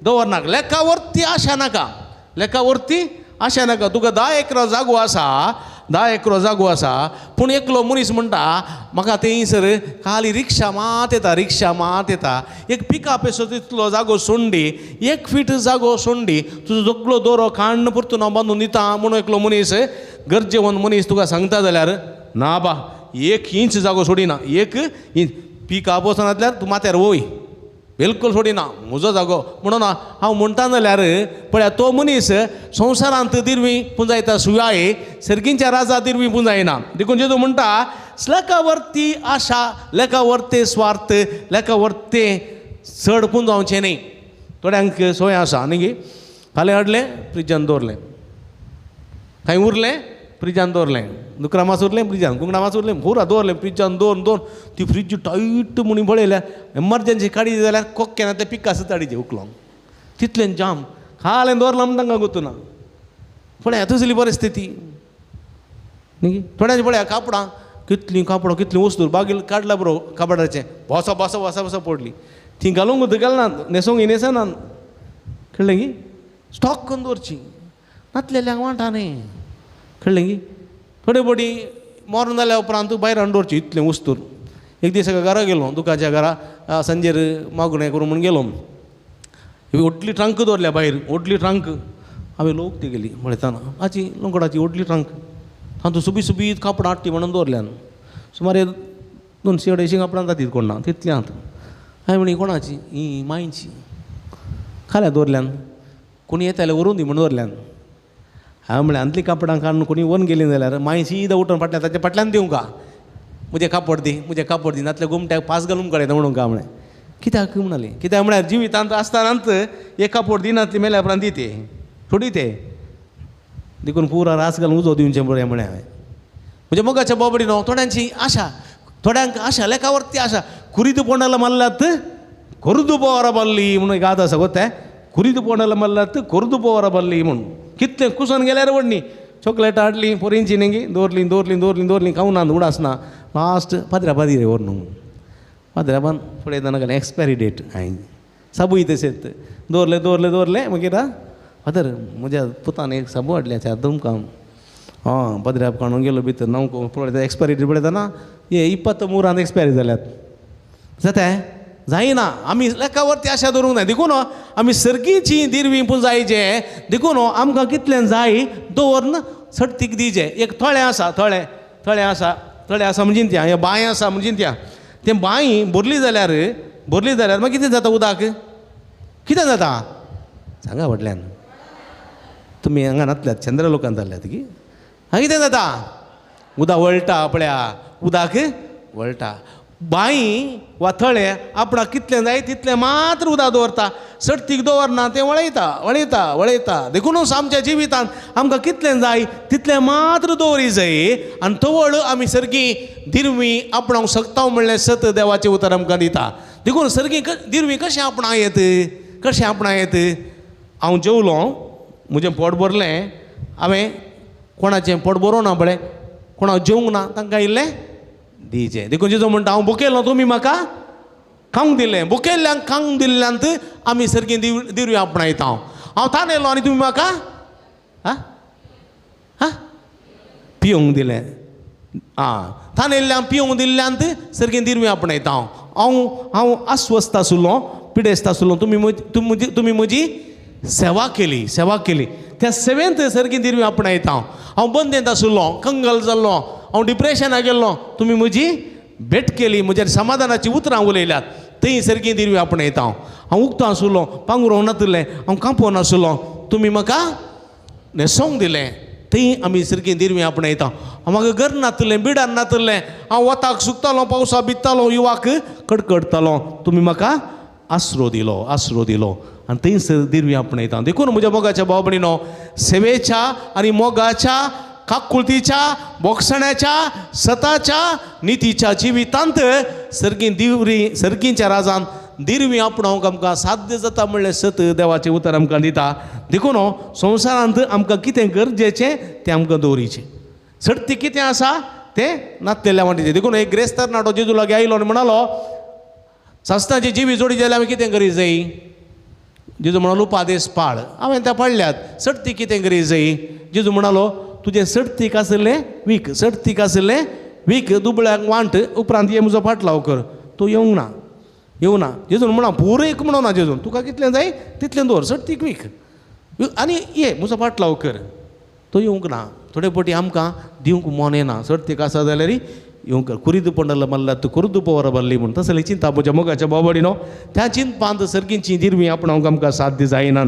दवरनाका, लेखावरती आशा नाका, लेखावरती आशा नाका. तुका 10 एकरो जागो आसा, 10 एकरो जागो आसा, पूण एकलो मनीस म्हणटा म्हाका थंयसर खाली रिक्षा मात येता, रिक्षा मात येता, एक पिकअप आसो तितलो जागो सोंडी, 1 फीट जागो सोंडी, तुजो सगलो दोरो काण्ण परतून हांव बांदून दिता म्हणून एकलो मनीस गरजेवंत मनीस तुका सांगता जाल्यार ना बा, 1 इंच जागो सोडिना, 1 इंच. पिकअप वचना जाल्यार तूं माथ्यार वय, बिलकूल सोडिना म्हजो जागो म्हणून हांव म्हणटा जाल्यार पळया तो मनीस संवसारांत दिरवी पुंजायता सुयाय, सर्गींच्या राजा दिरवी पुंजायना. देखून जेजू म्हणटा लेखावरती आशा, लेखावरती स्वार्थ, लेखावरती चड पुंजावचें न्ही. थोड्यांक सोय आसा न्ही गी, फाल्यां हाडलें फ्रिजान दवरलें, कांय उरलें फ्रिजान दवरलें, दुकरा मास उरलें फ्रिजान, कुंगडा मास उरलें, पुरा दवरलें फ्रिजान, दवर दवर ती फ्रिज टायट म्हणून पळयल्यार एमर्जन्सी काडी जाल्यार कोक्के ना तें पिक्क आसा ताडीचें उखलोंक तितलें जाम खालें दवरलां म्हण तांकां गोतूना. पळया तुजली परिस्थिती न्ही. थोड्यांची पळया कापडां, कितलीं कापडां, कितलीं वस्तू बागील काडला बरो कापडाचें, बसा बसा बसा बसा पडली, ती घालूंक घालनात, न्हेसोंक न्हेसनात, कळ्ळें गी. स्टॉक करून दवरची, नातलेल्यांक वांटा न्ही, कळ्ळें गी. थोडे फावटी मरण जाल्या उपरांत भायर हाडून दवरची इतलें वस्तूर. एक दीस एका घरा गेलो, दुकाच्या घरा सांजेर मागणें करूं म्हूण गेलो, व्हडली ट्रंक दवरल्या भायर, व्हडली ट्रंक. हांवें लोक ती गेली पळयतना आजी लोंकडाची व्हडली ट्रंक, तातूंत सुबीत सुबीत कापडां हाडटी म्हणून दवरल्यान, सुमारे 200 250 कापडां जातीत कोण ना तितल्यांत. हांवें म्हणी कोणाची ही मांयची, खाल्या दवरल्यान, कोणी येता जाल्यार व्हरून दी म्हणून दवरल्यान. हांवें म्हळें आंतली कापडां काडून कोणी व्हरून गेलीं जाल्यार मागीर सीदा उठून फाटल्यान ताच्या फाटल्यान दिवंक का, म्हजें कापड दी, म्हजें कापड दी, नातल्या गोमट्याक पास घालून कळयता म्हणून का म्हळें. कित्याक म्हणाली, कित्याक म्हळ्यार जिवितांत आसतनाच एक कापड दिनातली मेल्या उपरांत दी ते थोडी ते देखून पुरा रास घालून उजो दिवचें बरें म्हळें हांवें. म्हणजे मोगाच्या बोबडी न्हू थोड्यांची आशा, थोड्यांक आशा लेखावरती आशा. कुरीद पोंडाला मारल्यात कोरुदू पोवरा बारली म्हणून एक आद आसा गो, तें कुरीद पोंडाला मारल्यात कोरुदू पोवरा बारली म्हणून कितलें कुसन गेल्यार व्हडली चॉकलेट हाडली पोरींची न्ही, दवरली दवरली दवरली दवरली खावना उडासना लास्ट पाद्रा पादिरे व्हर न्हू पाद्राबान फुडें येतना घालें एक्सपायरी डेट हांवें साबूय तशेंच दवरलें दवरलें दवरलें. मागीर फादर म्हज्या पुतान एक साबू हाडल्या चार तुमकां आं पदराप काडून गेलो भितर न्हव पळयता एक्सपायरी डेट पळयतना हे 23 एक्सपायरी जाल्यात जाता जायना. आमी लेखावरती आशा दवरूंक जाय देखून आमी सर्गीची दिरवी पुंजायचे देखून आमकां कितलें जाय दवरन सडतीक दिवचें. एक थळें आसा, थळें थळें आसा, थळें आसा म्हणजे त्या हें बांय आसा म्हणजे त्या तें बांय भरली जाल्यार भरली जाल्यार मागीर कितें जाता उदक कितें जाता सांगा व्हडल्यान. तुमी हांगा नातल्यात चंद्रलोकांत जाल्यात की हांगा कितें जाता उदक वळटा पळया उदक वळटा. बांय वा थळें आपणाक कितलें जाय तितलें मात्र उदक दवरता, सडतीक दवरना तें वळयता वळयता वळयता. देखूनच आमच्या जिवितांत आमकां कितलें जाय तितलें मात्र दवरी जाय आनी तवळ आमी सर्गी दिरवी आपणाक शकता म्हणलें सत देवाचें उतर आमकां दिता. देखून सर्गी दिरवी कशें आपणायत कशें आपणायत. हांव जेवलो म्हजें पोट भरलें, हांवें कोणाचें पोट भरोवं ना पळय, कोणाक जेवंक ना तांकां इल्लें दिवचें. देखून जेजू म्हणटा हांव भुकेलो तुमी म्हाका खावंक दिलें, भुकेल्ल्यांक खावंक दिल्ल्यांत आमी सारकी दिरवी आपणायता. हांव तानेलो आनी तुमी म्हाका आं आं पिवंक दिलें, आं तानेल्ल्यांक पिवंक दिल्ल्यांत सारकी दिरवी आपणायता. हांव हांव अस्वस्थ आसलो पिडेस्त आसलो तुमी तुमी म्हजी सेवा केली सेवा केली त्या सेवेंत सारकी दिरवी आपणायता. हांव बंदेंत आसलो कंगाल जाल्लो हांव डिप्रेशनाक गेल्लो तुमी म्हजी भेट केली म्हज्या समाधानाची उतरां उलयल्यात थंय सारकी दिरवी आपणायता. हांव उक्तो आसलो पांगुरोंक नातिल्लें हांव कांपोवन आसलो तुमी म्हाका न्हेसोवंक दिलें थंय आमी सारकी दिरवी आपणायता. हांव म्हाका घर नातिल्लें बिडान नातिल्लें हांव वताक सुकतालो पावसा भिजतालो युवाक कडकडतालो तुमी म्हाका आसरो दिलो आसरो दिलो आनी थंयसर दिरवी आपणायता. देखून म्हज्या मोगाच्या भाव भयणीनो सेवेच्या आनी मोगाच्या काकुळतीच्या बोगसण्याच्या सताच्या नितीच्या जिवितांत सर्गी दिवरी सर्गींच्या राजान दिरवी आपणावंक आमकां साध्य जाता म्हणलें सत देवाचें उतर आमकां दिता. देखून संवसारांत आमकां कितें गरजेचें तें आमकां दवरीचें, सडती कितें आसा तें नातलेल्या वांटेचें. देखून एक ग्रेस्त तरणाटो जेजू लागीं आयलो आनी म्हणालो सासणाची जिवी जोडी जाल्यार आमी कितें करी जाय. जेजू म्हणालो उपादेस पाळ, हांवें त्या पाळल्यात, सडती कितें करी जाय. जेजू म्हणालो तुजें सडतीक आशिल्लें वीक, सडतीक आशिल्लें वीक दुबळ्याक वांट उपरांत ये म्हजो फाटलाव कर. तूं येवंक ना येवना ना जेजून म्हणा पुरो एक म्हणो ना जेजून तुका कितलें जाय तितलें दवर सडतीक वीक आनी ये म्हजो फाटलाव कर. तो येवंक ना. थोडे फावटी आमकां दिवंक मन येना सडतीक आसा जाल्यार येवंक कुरीद पंडला मारल्या तूं कुरुदू पवरा बारली म्हूण तसलें चिंता म्हज्या मोगाच्या बाबडीनो त्या चिंतपांत सर्गींची दिरवी आपणावंक आमकां साध्य जायना.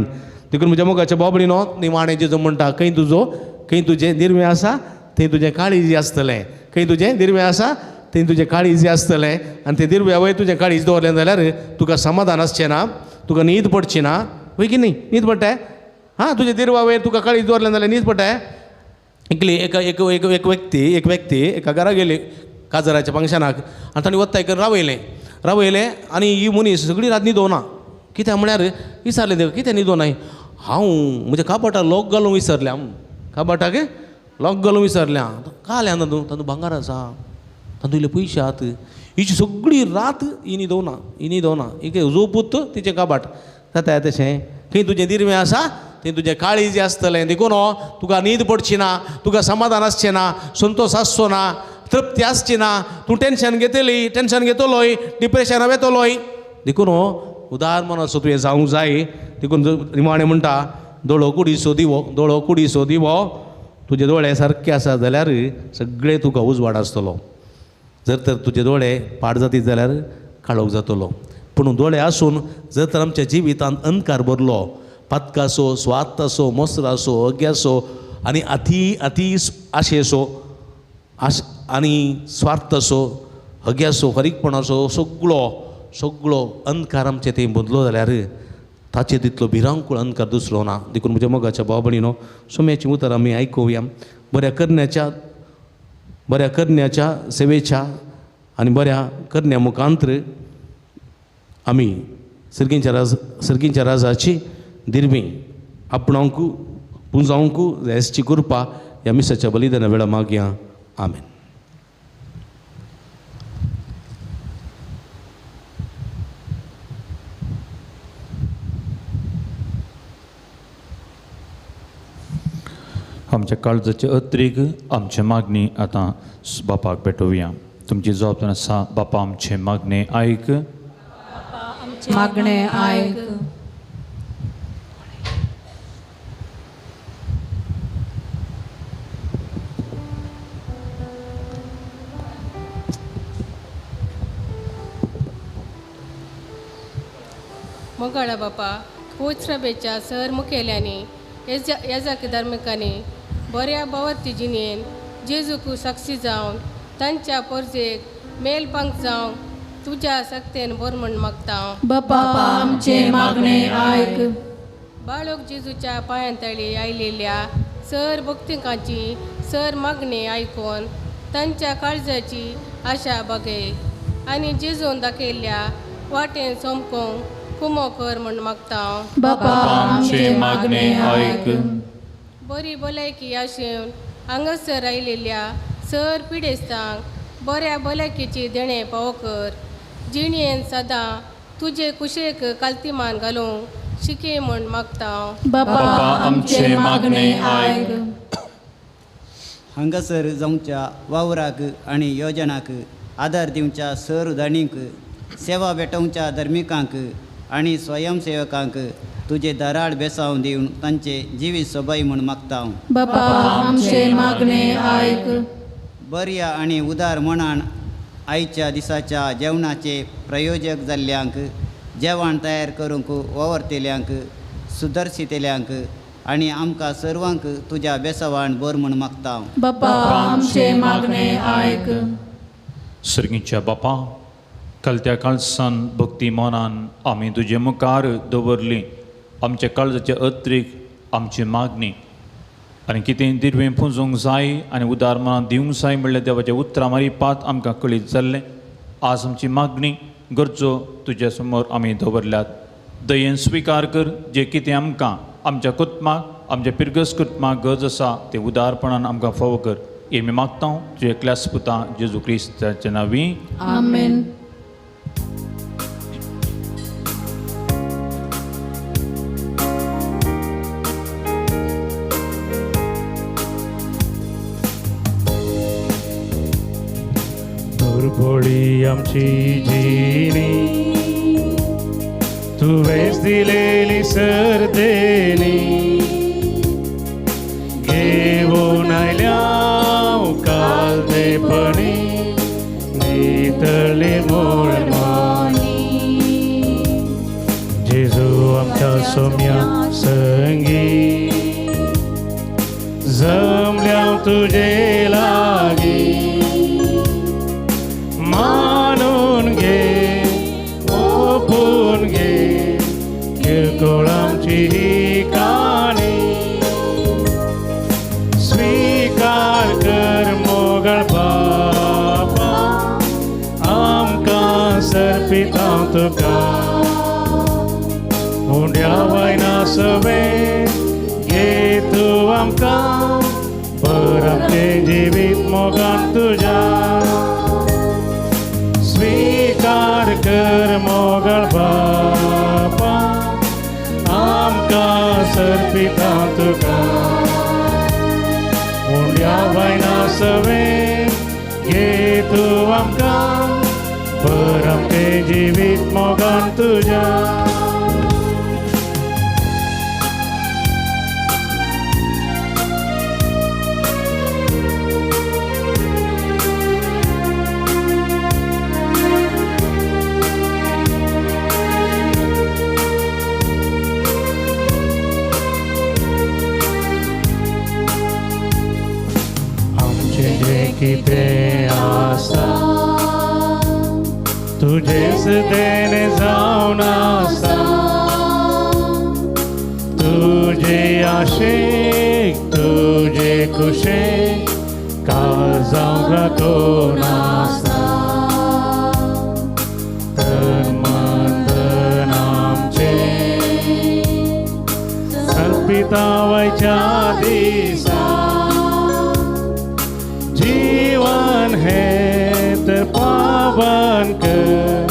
देखून म्हज्या मोगाच्या बाबडीनो निमाणें जेजू म्हणटा खंय तुजो खंय तुजें दिरवें आसा थंय तुजें काळीज आसतलें, खंय तुजें दिरवें आसा थंय तुजें काळीज आसतलें आनी तें दिरव्या वयर तुजें काळीज दवरलें जाल्यार तुका समाधान आसचें ना, तुका न्हीद पडची ना. वय की न्ही न्हीद पडटा हां तुजें दिरवा वयर तुका काळीज दवरलें जाल्यार न्हीद पडटा. एकली एक एक एक व्यक्ती एक व्यक्ती एका घरा गेली काजराच्या फंक्शनाक आनी तांणी वता एक रावयलें रावयलें आनी ही मनीस सगळी रात न्हिदोना. कित्याक म्हळ्यार विचारलें तेका कितें न्हिदोनाय हांव म्हज्या कापाटाक लॉक घालूंक विसरलें, हांव काबाटाक लॉक घालूंक विसरलें. काल आहा तातूंत तातूंत भांगर आसा तातूंत इल्ले पयशे आहात. हिची सगळी रात ही न्हिदोना ही न्हिदोना एक झोपूत तिचें काबाट जाता तशें. खंय तुजें दिरवें आसा थंय तुजें काळीज आसतलें. देखून तुका न्हीद पडची ना, तुका समाधान आसचें ना, संतोश आसचो ना, तृप्ती आसची ना, तूं टेंशन घेतली टेंशन घेतलोय डिप्रेशना वेतलोय. देखून उदार मनाचो तुवें जावंक जाय. देखून निमाणें म्हणटा दोळो कुडीचो दिवो दोळो कुडीचो दिवो तुजे दोळे सारके आसा जाल्यार सगळें तुका उजवाड आसतलो, जर तर तुजे दोळे पाड जातीत जाल्यार काळोख जातलो. पूण दोळे आसून जर तर आमच्या जिवितांत अंधकार भरलो पातकाचो स्वार्थाचो मोसराचो अग्याचो आनी अती अती आशेचो आश आनी स्वार्थाचो हग्याचो फारीकपणाचो सगळो सगळो अंधकार आमचे थंय बदलो जाल्यार ताचे तितलो भिरांकूळ अंधकार दुसरो ना. देखून म्हज्या मोगाच्या भाव भयणीनो सोम्याची उतरां आमी आयकुया. बऱ्या करण्याच्या सेवेच्या आनी बऱ्या करण्या मुखांतर आमी सर्गींच्या राजाची दिर्वी आपणावंक पुंजावंक जायची कृपा ह्या मिसाच्या बलिदाना वेळा मागया. आमेन. आमच्या काळजाचे अत्रीक आमचे मागणी आतां बापाक भेटोवया. तुमची जबाबदारी आसा बापा आमचे मागणे आयक. मागणे आयक. मोगाळा बापा पोचरबेच्या सर मुखेल्यांनी येजाक धार्मिकांनी बऱ्या बावती जिणेन जेजूक साक्षी जावन तांच्या पोरजेक मेलपांक जावंक तुज्या सक्तेन बोर म्हण मागता. बापा आमचे मागणे आयक. बाळक जेजूच्या पांयांतळी आयलेल्या सर भक्तिकांची सर मागणी आयकून तांच्या काळजाची आशा बघय आनी जेजून दाखयल्ल्या वाटेन सोमकूंक कुमो कर म्हण मागता. बापा आमचे मागणे आयक. बरी भलायकी आशेवन हांगासर आयलेल्या सर पिडेस्तांक बऱ्या भलायकेची देणें पावो कर. जिणेन सदां तुजे कुशेक कालतीमान घालूंक शिके म्हण मागता. बापा आमचे मागणे आयक. हांगासर जावच्या वावराक आनी योजनाक आदार दिवच्या सर धणींक सेवा भेटोवच्या धर्मिकांक आनी स्वयंसेवकांक तुजे दाराड बेसांव दिवन तांचे जिवीत सोबाय म्हूण मागता. बापा आमचे मागणे आयक. बऱ्या आनी उदार मनान आयच्या दिसाच्या जेवणाचे प्रयोजक जाल्ल्यांक जेवण तयार करूंक वावरतेल्यांक सुदर्शितेल्यांक आनी आमकां सर्वांक तुज्या बेसावान बर म्हूण मागता. बापा आमचे मागणे आयक. सर्गीच्या बापा कलत्या काळसान भक्ती मनान आमी तुजे मुखार दवरली आमच्या काळजाचे अत्रीक आमची मागणी आनी कितें दिर्वें पुंजोवंक जाय आनी उदार मनान दिवंक जाय म्हणल्यार देवाच्या उतरां मारिपात आमकां कळीत जाल्लें. आज आमची मागणी गरजो तुज्या समोर आमी दवरल्यात. दयेन स्विकार कर जे कितें आमकां आमच्या कुटुंबाक आमच्या पिरगस कुटुंबाक गरज आसा तें उदारपणान आमकां फावो कर. हें आमी मागता तुज्या एकल्याच पुता जेजू क्रिस्ताच्या नांवी. आमेन. दुर्बोळी आमची जिणी तुवेंच दिलेली सर्देनी घेवन आयल्या कालतेपणी नितळी मोळमानी जेजू आमच्या सोम्या संगी जमल्या तुजे लागी मानून घे ओपून घे किरकोळ आमची ही काणी स्वीकार कर मोगळ बापा आमकां सर्पिता तुका उंड्या वयना सवे घे तूं आमकां बर आमचें जिवीत मोगान तुज्या स्वीकार कर मोगळ बापा आमकां सर्पिता तुका उंड्या वयना सवे घे तूं आमकां बर आमचें जिवीत मोगान तुज्या. कितें आसा तुजेच देणे जावन आसा तुजे आशेक तुजे कुशेक काळजांव राखून आसा तन मन धन आमचें अर्पिता वयच्या दिसा जीवन हें तर पावन कर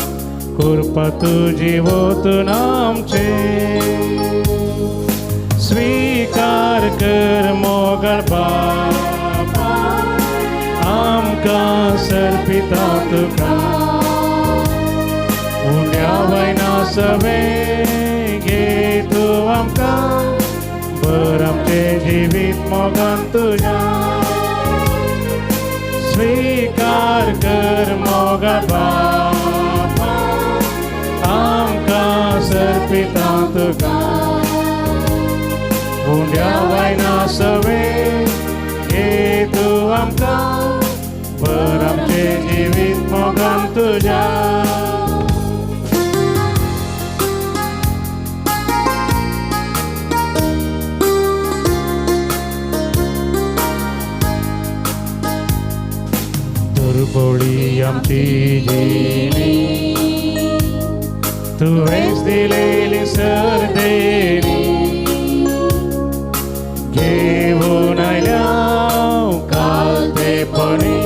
कृपा तुजी वतून आमचें स्वीकार कर मोगल बापा आमकां सर्पिता तुका उंड्या वयना सवें घे तूं आमकां बर आमचें जिवीत मोगान तुज्या स्वीकार कर मोगा बापा आमकां सर्पिता तुका उंड्या वयना सवें घे तूं आमकां बर आमचें जिवीत मोगान तुज्या. दुर्बोळी आमची जिणी तुवेंच दिलेली सरदेणी घेवन आयल्या कालतेपणी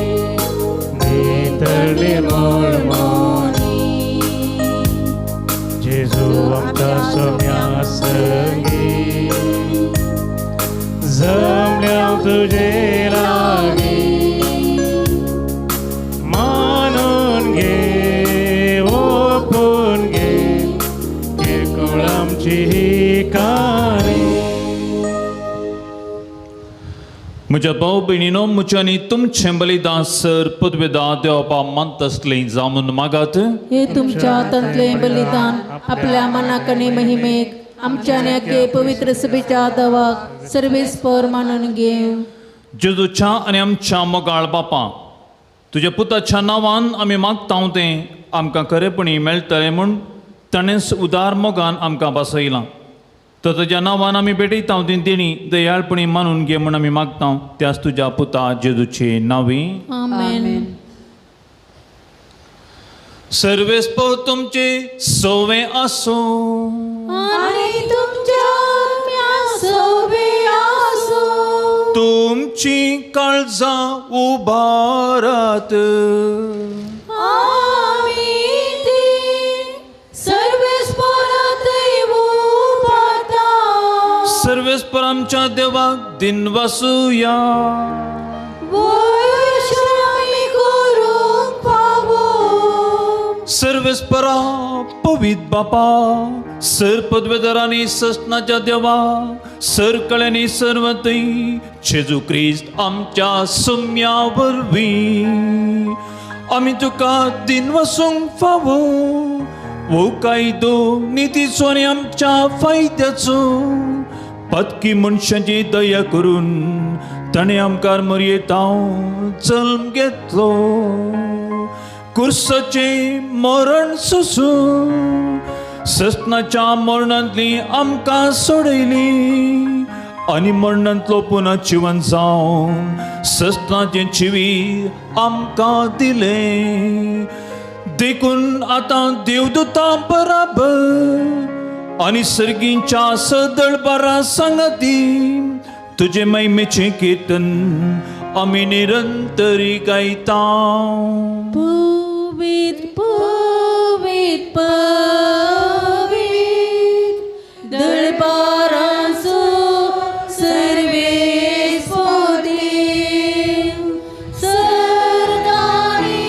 नितळ निर्मळ मनी जेजू आमच्या सोम्या संगी जमल्या तुजे लागीं मानून घे ओपून घे किरकोळ आमची ही काणी. म्हज्या भाव भयणीनो म्हज्या आनी तुमचें बलिदान सर पदवेदा देवपा मानतसलें जावन मागात. हे तुमच्या हातांतले बलिदान आपल्या मनाकणे महिमेक आमच्या आनी अगे पवित्र सभेच्या दवाक सर्वेस्पर मानून घेव. जेजूच्या आनी आमच्या मोगाळ बापा तुज्या पुताच्या नांवान आमी मागता तें आमकां खरेपणी मेळटलें म्हूण ताणेंच उदार मोगान आमकां बसयलां. तर तुज्या नांवान आमी भेटयता ती देणी दयाळपणी मानून घे म्हूण आमी मागता त्याच तुज्या पुता जेजूचे नांवी. आमेन. सर्वेस्पर तुमचे सोवे आसूं आनी तुमच्या सोवे आसूं. तुमची काळजां उबारात. आमी ती सर्वेस्परात उबारता. सर्वेस्पर आमच्या देवाक दिनवासुया. आमी करूंक फावो. सर्वेस्परा पवित बापा सर पदवेदारांनी ससनाच्या देवा सर कळ्यांनी सर्वतय जेजू क्रिस्त आमच्या सुम्या वरवीं आमी तुका दिनवासूंक फावो. हो कायदो नितीचो आनी आमच्या फायद्याचो पदकी मनशांची दया करून ताणें आमकां मरयेतांव जल्म घेतलो. कुर्साचें मरण सोसून ससनाच्या मरणांतली आमकां सोडयली आनी मरणांतलो पुनः जिवन जावन ससनाचें जिवीत आमकां दिलें. देखून आतां देवदूतां बराबर आनी सर्गींच्या सदळ बारा सांगाती तुजे महिमेचें कीर्तन आमी निरंतरी गायता. पवित पवित पवित दळपारांचो सर्वेस्पर देव सर्गांनी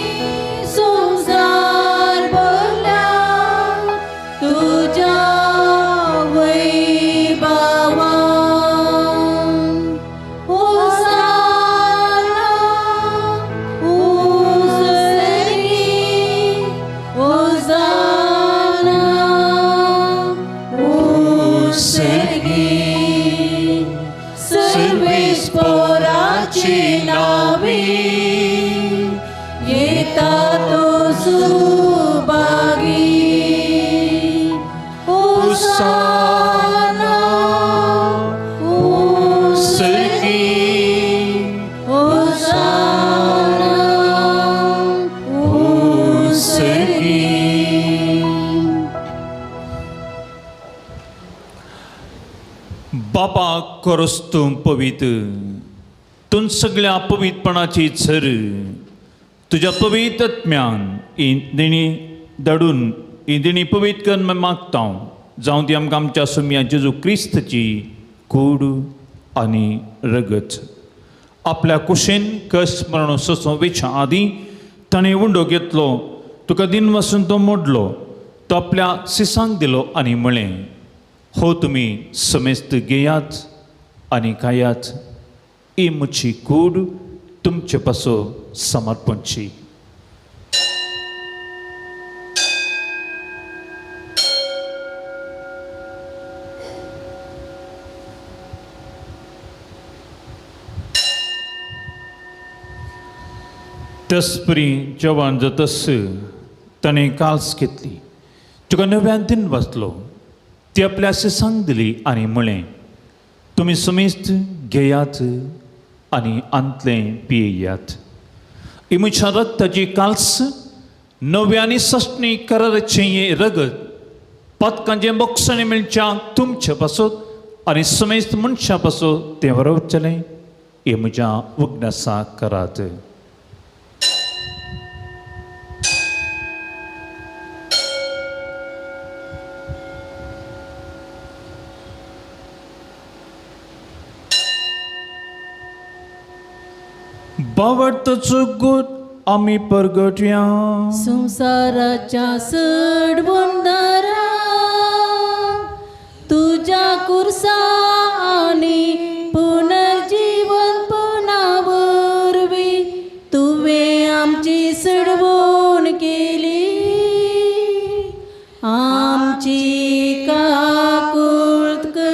संवसार भरला तुज्या वैभवान. होसाना उसर्गी होसाना उसर्गी सर्वेस्पराची नावी. खरोच तूं पवित्र, तूं सगळ्या पवित्रपणाची झर। तुज्या पवित्र आत्म्यान ही देणी धाडून ही देणी पवित्र करून मागता, जावं ती आमकां आमच्या सुमया जेजू क्रिस्तची कूड आनी रगत। आपल्या कुशीन कस मरण सोंसो वेच्या आदीं ताणें उंडो घेतलो, तुका दिन वसून तो मोडलो, तो आपल्या सिसांक दिलो आनी म्हळें, हो तुमी समेस्त घेयात आनी खायात, ही म्हजी कूड तुमचे पासो समर्पणची। तस्परी जेवण जातस ताणें काल्स घेतली, तुका नव्यान दिन वाचलो, ती आपल्या सिसांक दिली आनी म्हळें, तुमी समेस्त घेयात आनी आंतलें पियेयात, ही म्हज्या रक्ताची काल्स नव्या आनी सस्नी कराराचें हें रगत पातकांचें बक्षणें मेळच्या तुमचे पासत आनी समेस्त मनशां पासत तें वरोवचेलें, हें म्हज्या उगडासा करात। बावडतो गुट आमी परगटया संसाराच्या सडबंदारा तुझ्या कुर्सा आनी पुनर्जीवनपणा वरवीं तुवें आमची सडवण केली, आमची काकूळत कर।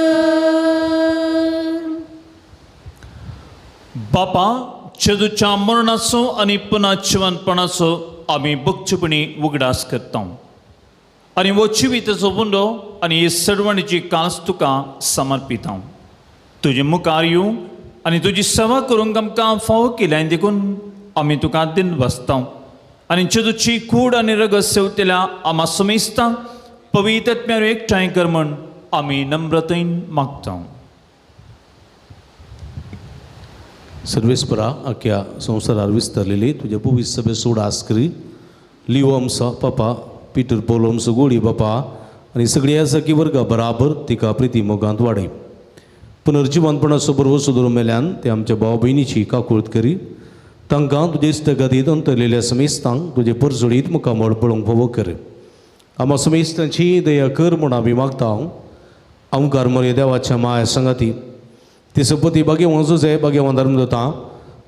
बापा, जेजूच्या मरणाचो आनी पुना जिवनपणाचो आमी बगचेपणी उगडास करता आनी हो जिविताचो उंडो आनी हे सडवणीची कास तुका समर्पिता। तुजे मुखार येवं आनी तुजी सेवा करूंक आमकां फावो केल्या देखून आमी तुका दिन बसता आनी जेजूची कूड आनी रगत सेवतल्या आमा समेस्ता पवित्र आत्म्यार एकठांय कर म्हण आमी नम्रतेन मागता। सर्वेस्परा अख्या संवसारार विस्तारलेली तुज्या पवित्र सभे सोड आस्करी लिओ आमचो पापा पीटर पॉल आमचो गोडी बापा आनी सगळी आसा की वर्गा बराबर तिका प्रिती मोगांत वाडय। पुनर्जिवनपणाचो बरवसो धरून मेल्यान ते आमच्या भाव भयणीची काकूळत करी, तांकां तुजे इश्टगतींत अंतरलेल्या समेस्तांक तुजे परजळीत मुखामळ पळोवंक फावो कर। आमा समेस्तांची दया कर म्हूण आमी मागता। आमकार मरे देवाच्या माया सांगाती ती सपती भाग्यवान जुजे भाग्यवान धर्म जाता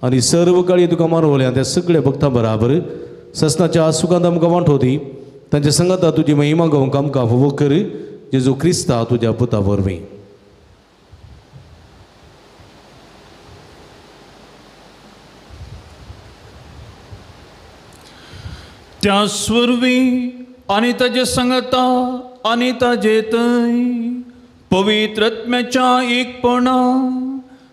आनी सर्व काळी तुका मारवल्या त्या सगळ्या भक्तां बराबर ससनाच्या सुखांत आमकां वांटोवती, तांच्या संगाता तुजी महिमा गावंक आमकां फावो कर, जेजू क्रिस्ता तुज्या पुता वरवीं। त्या वरवीं आनी ताजे संगता आनी ताजे थंय पवित्र आत्म्याच्या एकपणा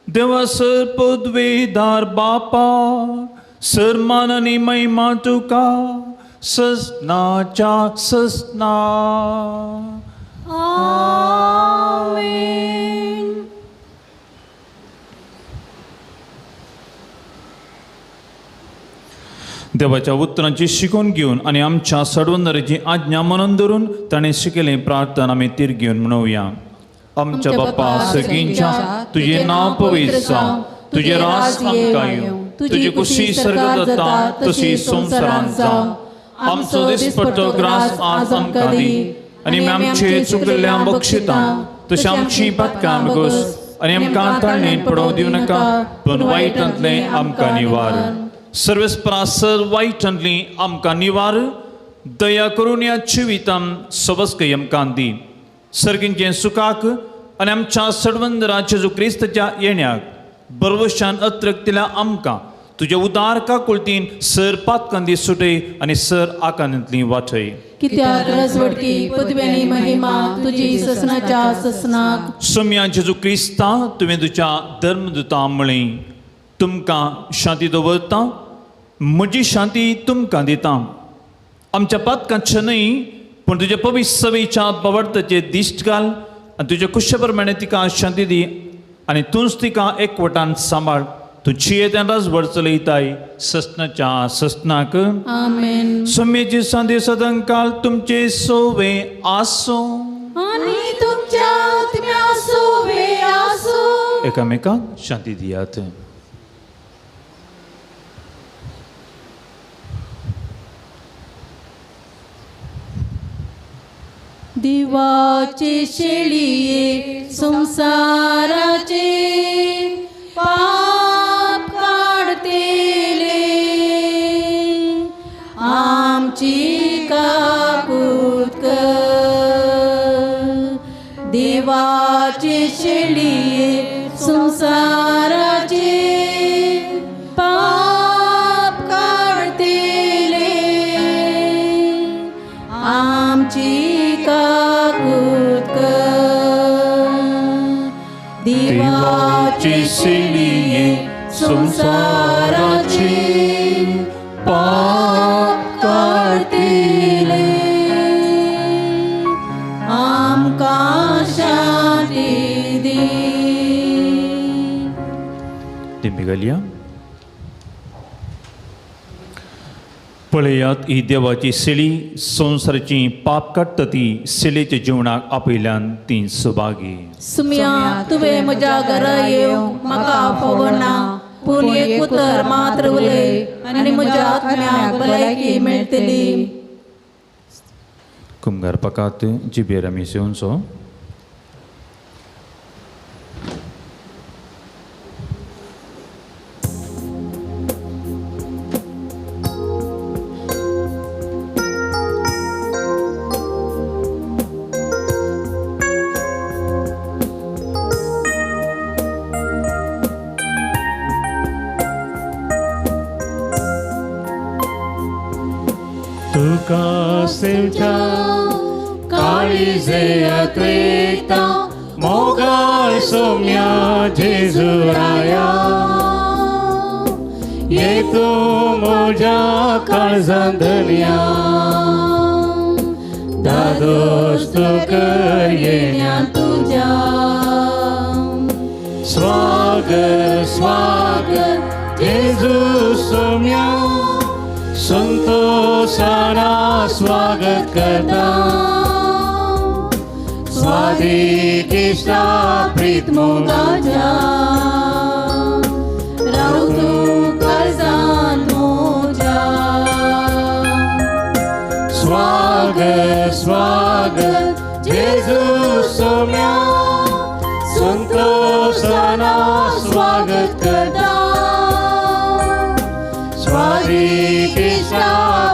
देवा सर पदवेदार बापा सरमान आनी महिमा तुका ससनाच्या ससना। आमेन। देवाच्या उतरांची शिकवण घेवन आनी आमच्या सडवंदराची आज्ञा मनून धरून ताणें शिकयलें प्रार्थना आमी तीर घेवन म्हणोवया। आमच्या बापा सगळींच्या तुजें नांव पवित्र जावं, तुजें राज आमकां येवं, तुजी कुशी सर्गांत जाता तशी संवसारांत जावं। आमचो दिसपट्टो ग्रास आज आमकां दी आनी आमचे चुकल्ल्या बक्षिता तशी आमची पातकां बेगोस आनी आमकां ताळणेंत पडोवं दिवं नाका, पूण वायटांतलें आमकां निवार। सर्वेस्परा सर वायटांतली आमकां निवार, दया करून ह्या जिवितांत सवस्कय आमकां दी। सर्गींचें सुखाक आनी आमच्या सडवंदरा जेजू क्रिस्ताच्या येण्याक बरवशान अत्रकतिल्या आमकां तुज्या उदार काकुळतीन सर पातकांदी सुटय आनी सर आकांतांतली वाटय। कित्याक रजवडकी पदव्यांनी महिमा तुजी ससनाच्या ससनाक। सोम्या जेजू क्रिस्ता तुवें तुज्या धर्मदुता म्हळें, तुमकां शांती दवरता, म्हजी शांती तुमकां दिता। आमच्या पातकांचें न्हय पूण तुज्या पवित्र सभेच्या बवडताचेर दिश्ट घाल आनी तुज्या कुशे प्रमाणे तिका शांती दी आनी तूंच तिका एकवटान सांबाळ. तूं जियेत्यान राजवट चलयताय ससनाच्या ससनाक. आमेन. सम्येची संदी सदंकाल तुमचे सोवे आसूं. आनी तुमच्या आत्म्या सोवे आसूं. एकामेकांक शांती दियात. दिवाचे शेळये संसाराचे पाप काडतेले आमची काकूत कर. देवाचे शेळये संसाराचे पाप काडतेले आमची काकूत कर. देवाची शेळये संसाराचे पाप काडतेले आमकां शांती दी. दिमी घालया. पळयात ही देवाची शेळी संवसाराची पाप काडटा ती शेळीच्या जिवनाक आपयल्यान ती सुभागी. सुम्या तुवें म्हज्या घरा येवंक म्हाका फावना, पूण एक उतर मात्र उलय आनी म्हज्या आत्म्याक भलायकी मेळटली. कुमगार पकात जिबेर आमी सेवनचो. तुका सेवच्या काळीजे अत्रेता मोगाळ सोम्या जेजुराया, ये तू म्हज्या काळजान धनया, दादोस तूं कर येण्या तुज्या. स्वागत स्वागत जेजू सोम्या, संतोषाना स्वागत करता, स्वादिकिष्टा प्रीत मोगाच्या, राव तूं काळजान म्हज्या. स्वागत स्वागत जेजू सोम्या, संतोषाना स्वागत करता, स्वादिकिष्टा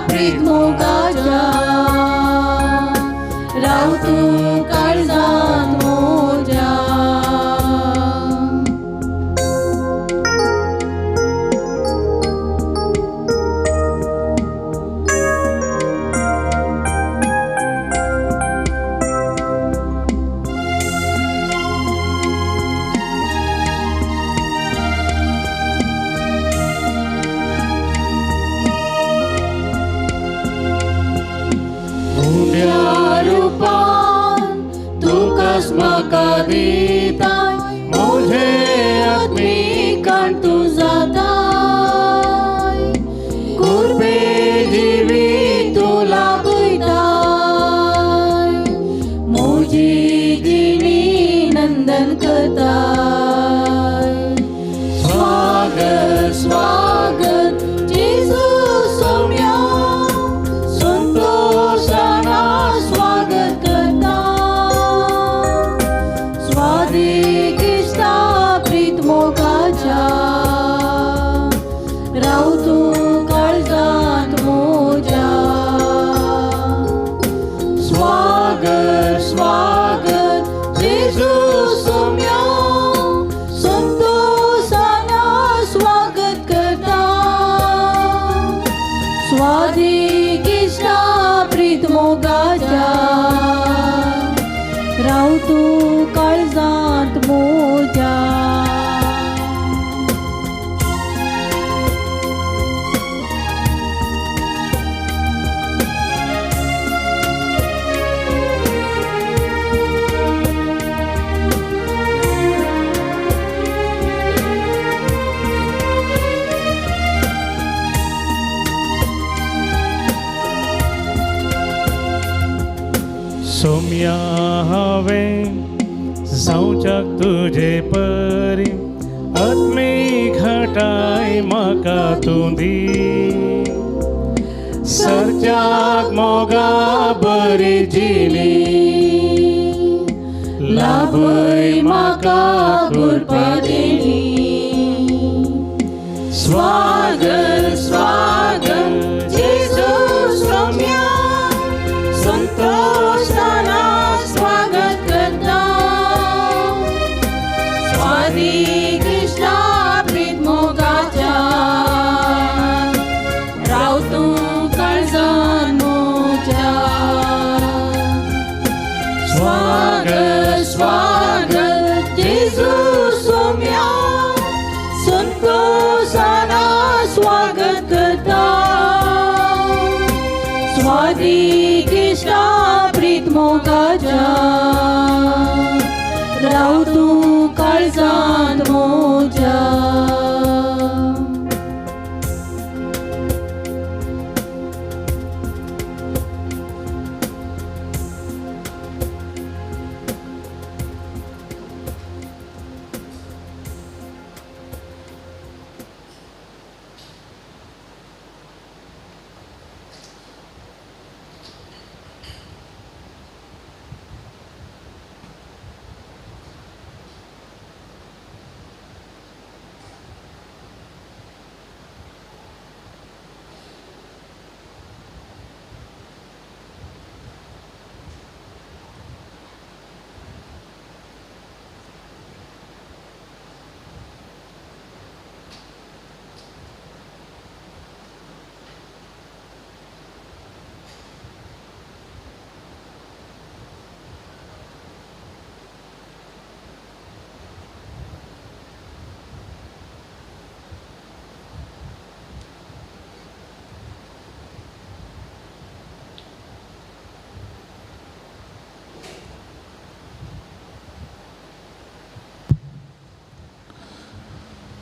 प्रीत मोगाच्या, राव तूं काळजान म्हज्या. उण्या रुपान तुकाच म्हाका दिताय, म्हजे आत्मिकान तूं जाताय, कुर्बे जिवीत तूं लाभयताय, म्हजी जिणी नंदन करताय. स्वागत स्वागत जेजू सोम्या, संतोषाना स्वागत करता, स्वादिकिष्टा प्रीत मोगाच्या, राव तूं काळजांत म्हज्या. स्वागत स्वागत जेजू सोम्या, संतोषाना स्वागत करता, स्वादिकिष्टा प्रीत मोगाच्या, राव तूं काळजांत म्हज्या. सोम्या हांवें जावच्याक तुजे परी आत्मीक घटाय म्हाका तूं दी सरच्याक मोगा बरी जिणी लाभय म्हाका कृपा देणी. स्वागत स्वागत जेजू सोम्या संतोषाना स्वागत करता. स्वादी कृष्णा प्रीत मोगाच्या राव तूं काळजान म्हज्या. स्वागत स्वागत जेजू सोम्या संतोषाना स्वागत करता. स्वादी कृष्णा प्रीत मोगाच्या राव तूं काळजान म्हज्या.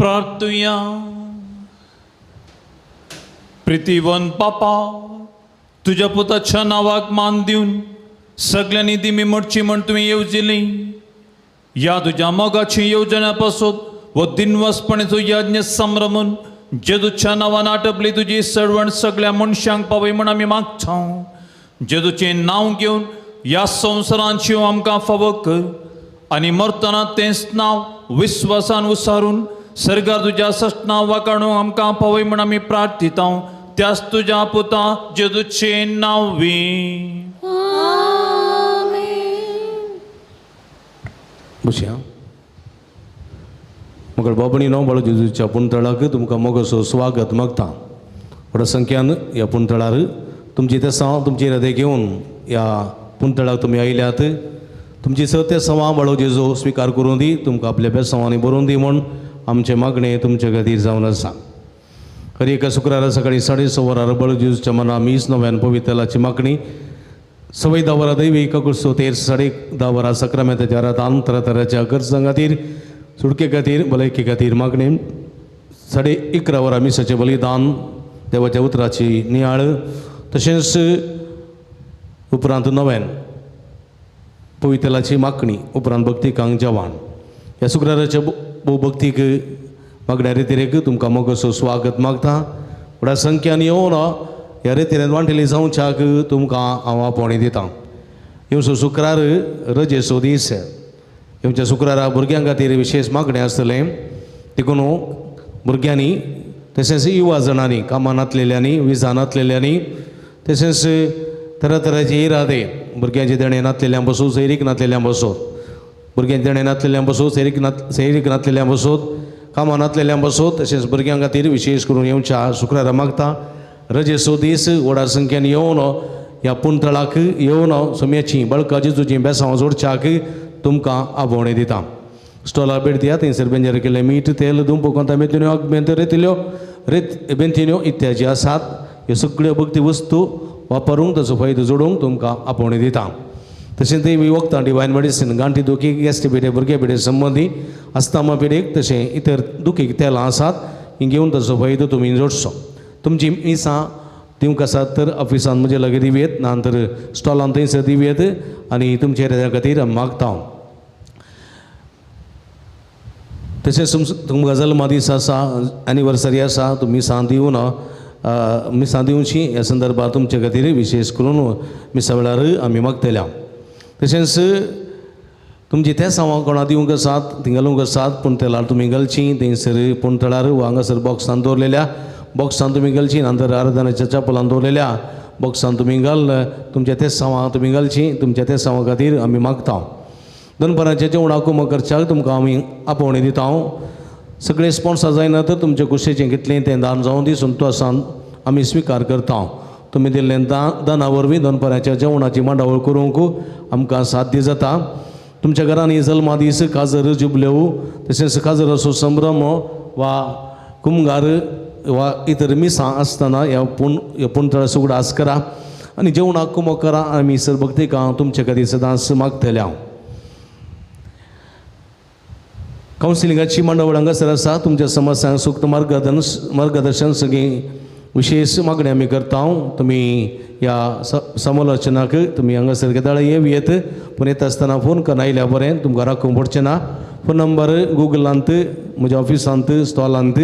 प्रार्थुया. प्रितीवन पापा तुज्या पुताच्या नांवाक मान दिवन सगल्यांनी दिमी मोडची म्हण तुवें येवजिली. ह्या तुज्या मोगाची येवजण्या पासून वो दिनवासपणेचो यज्ञ संभ्रमून जेजूच्या नांवान आटपली तुजी सडवण सगळ्या मनशांक पावय म्हण आमी मागता. जेजूचें नांव घेवन ह्या संवसारांत आमकां फावो कर आनी मरतना तेंच नांव विस्वासान उसारून सरकार तुज्या सस्ना वाकाणू आमकां पावय म्हण आमी प्रार्थिता. त्याच तुज्या पुता जेजूचें नांव वी. बसया. मगळ बाबणीनो बाळू जेजूच्या पुंतळाक तुमकां मोगाचो स्वागत मागता. व्हडा संख्यान ह्या पुंतळार तुमची तेसां तुमची हृदय घेवन ह्या पुंतळाक तुमी आयल्यात. तुमची स तेसां बाळू जेजू स्विकार करूं दी, तुमकां आपल्या बेसांवांनी बरोवन दी म्हूण आमचें मागणें तुमचे खातीर जावन आसा. हर एका शुक्रारा सकाळी 6:30 वरार बाळू जेजूच्या मना मीस नव्यान पवित्रलाची मागणी, 10:15 वरां दैवी काकुळसो तेर, 10:30 वरां सक्रामेंताच्या आराधान तरातराच्या गरजां खातीर, सुटके खातीर, भलायके खातीर मागणी, 11:30 वरां मिसाचें बलिदान, देवाच्या उतराची नियाळ, तशेंच उपरांत नव्यान पवित्रलाची मागणी, उपरांत भक्तिकांक जेवण. ह्या शुक्राराच्या भोवभक्तीक मागण्या रेतिरेक तुमकां मोगाचो स्वागत मागता. व्हडा संख्यान येवन ह्या रेतिरेन वांटेली जावच्याक तुमकां हांव आपोवणी दितां. येवचो शुक्रार रजेचो दीस. येवच्या शुक्रारा भुरग्यां खातीर विशेश मागणें आसतलें. देखून भुरग्यांनी तशेंच युवा जाणांनी, कामां नातलेल्यांनी, विजा नातलेल्यांनी, तशेंच तरातराचे इरादे भुरग्यांचे देणें नातलेल्यां बसून, सैरीक नातलेल्यां बसून, भुरग्यांचे देणें नातलेल्यां बसून, सैरीक नातलेल्यां बसून, कामां नातलेल्यां बसून, तशेंच भुरग्यां खातीर विशेश करून येवच्या शुक्रारा मागता. रजेचो दीस व्हडा संख्येन येवन ह्या पुंतळाक येवन सोम्याची बळका जेजूची बेसांव जोडच्याक तुमकां आपोवणें दिता. स्टॉला भेट दिया. थंयसर बेंजर केल्लें मीठ, तेल, दुंपो, कोंता, मेथ्यो, बेंत रेतिल्यो, रेत बेंतिन्यो इत्यादी आसात. ह्यो सगळ्यो भक्ती वस्तू वापरूंक ताचो फायदो जोडूंक तुमकां आपोवणें दिता. तशें ते वखदां डिवायन मेडिसीन गांठी दुखी, गॅस्ट्री पिडे, भुरगे पिडे संबंदी अस्थमा पिडेक तशें इतर दुखीक तेलां आसात, हीं घेवन ताचो फायदो तुमी जोडचो. तुमची मिसां दिवंक आसात तर ऑफिसान म्हजे लागीं दिवयेत, ना तर स्टॉलान थंयसर दिवयेत आनी तुमच्या रेजा खातीर आमी मागता. तशेंच तुमकां जल्मा दीस आसा, एनिवर्सरी आसा, तुमी मिसां दिवन मिसां दिवची ह्या संदर्भार तुमचे खातीर विशेश करून मिसा वेळार आमी मागतल्या. तशेंच तुमची ते सावां कोणा दिवंक आसात ती घालूंक आसात पूण तेलार तुमी घालची थंयसर पूण तळार वा हांगासर बॉक्सान दवरलेल्या बॉक्सान तुमी घालची, नंतर आराधनाच्या चपलान दवरलेल्या बॉक्सान तुमी घाल तुमच्या ते सावां तुमी घालची. तुमच्या ते सावां खातीर आमी मागता. दनपारांच्या जेवणाक कुमक करच्याक तुमकां आमी आपोवणी दिता. सगळे स्पॉन्सर जायना तर तुमचे कुशेचें कितलें तें दान जावं दी संतोशान आमी स्विकार करता. तुमी दिल्लें दाना वरवीं दनपाराच्या जेवणाची मांडावळ करूंक आमकां साध्य जाता. तुमच्या घरांनी जल्मा दीस, काजर, जुबलेव, तशेंच काजराचो संभ्रम वा कुमगार वा इतर मिसां आसतना ह्या पूण ह्या पूण उगडास करा आनी जेवणाक कुमक करा. आमी सर भक्तिकां तुमचे खातीर सदांच मागतल्या. कावन्सिलिंगाची मांडावळ हांगासर आसा. तुमच्या समस्यांक सूक्त मार्गदर्शन सगळीं विशेश मागणी आमी करता. तुमी ह्या समालोचनाक तुमी हांगासर केदाळ येत, पूण येता आसतना फोन करून आयल्या बरें, तुमकां राखूंक पडचें ना. फोन नंबर गुगलांत, म्हज्या ऑफिसांत, स्टॉलांत,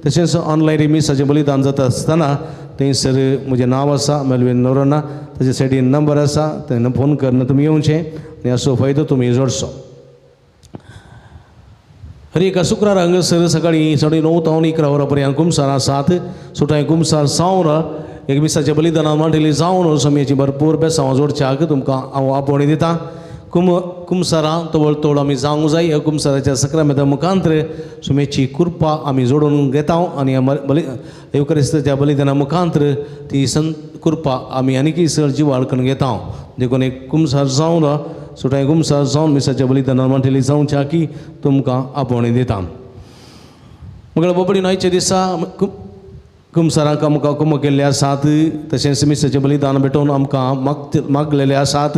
तशेंच ऑनलायन मिसाचें बलिदान जाता आसतना थंयसर म्हजें नांव आसा मेलवीन नोरोना, ताजे सायडीन नंबर आसा, तेन्ना फोन करून तुमी येवचें आनी हाचो फायदो तुमी जोडचो. हर एका शुक्रार हांगासर सकाळीं 9:30 तावन 11 वरां पर्यंत कुमसार आसात. सुटाय कुमसार सावन एक मिसाच्या बलिदानान मांडली जावन समयाची भरपूर बेसांव जोडच्याक तुमकां हांव आपोवणी दिता. कुमसारां तवळ तवळ आमी जावंक जाय. ह्या कुमसाराच्या सक्रामेंता मुखांतर सुमेची कृपा आमी जोडून घेता आनी येवक्रिस्ताच्या बलिदाना मुखांतर ती संत कृपा आमी आनीकय चड जिवाळ करून घेता. देखून एक कुमसार जावन सुटाय कुमसार जावन मिसाच्या बलिदानान मांडली जावच्या की तुमकां आपोवणी दिता. मगळ बोबडी न्हंयच्या दिसा कुमसारांक आमकां कुमक केल्ले आसात, तशेंच मिसाचें बलिदान भेटोवन आमकां मागलेले आसात.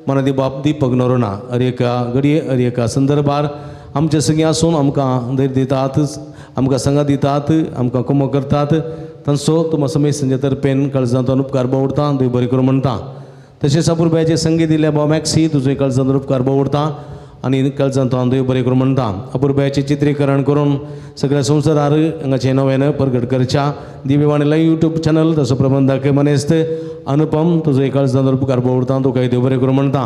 मनादी बाप दीपक नोरोना हर एका घडये हर एका संदर्भार आमचे सगळीं आसून आमकां धैर्य दितात, आमकां संगात दितात, आमकां कुमक करतात. तांचो तुमकां समेस्तांचे तर्फेन काळजांतल्यान उपकार बावडटा, देव बरें करूं म्हणटा. तशेंच अपुरबायेचे संगीत दिल्ल्या भाव मॅक्सी तुजो काळजांतल्यान उपकार बावडटा आनी काळजांतल्यान देव बरें करूं म्हणटा. अपुरबायेचें चित्रीकरण करून सगळ्या संवसारार हांगाचें नव्यान परगट करच्या दिव्यवाणी लायव्ह यूट्यूब चॅनल तसो प्रबंधक मनेस्त अनुपम तुजो काळजांतल्यान उपकार बावडटा, तुका देव बरें करूं म्हणटा.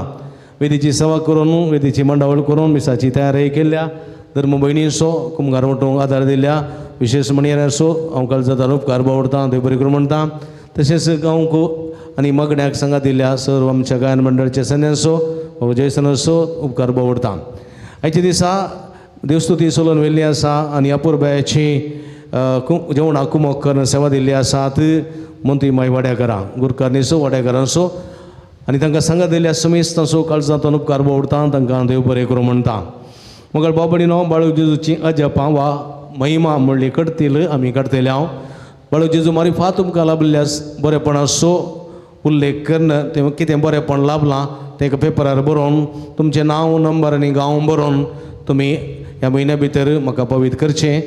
वेदीची सेवा करून वेदीची मांडावळ करून मिसाची तयारी केल्ल्या धर्म भयणींचो कुमगार वटूंक आदार दिल्ल्या विशेश म्हणयाऱ्यांचो हांव काळजांतल्यान उपकार बावडटा, देव बरें करूं म्हणटा. तशेंच गांवक आनी मागण्याक सांगात दिल्ल्या सर्व आमच्या गायन मंडळाच्या सन्यांचो जयसनाचो उपकार बावडटा. आयच्या दिसा देवस्तुती सोलोन व्हेल्ली आसा आनी अपुरबायेची जेवणाक कुमक करून सेवा दिल्ली आसात. मंत्री माय वाड्याकारां गुरकारनीचो वाड्याकारांचो आनी तांकां सांगात दिल्ल्या समेस्तांचो काळजांतल्यान उपकार बावडटा, तांकां देव बरें करूं म्हणटा. मगळ बाबडीनो बाळू जेजूची अजपां वा महिमा म्हणली कडतील आमी काडटले. हांव बाळू जेजू मारिफात तुमकां लाभिल्ल्या बरेपणाचो उल्लेख करून तें कितें बरेपण लाभलां तें एका पेपरार बरोवन तुमचें नांव, नंबर आनी गांव बरोवन तुमी ह्या म्हयन्या भितर म्हाका पवीत करचें.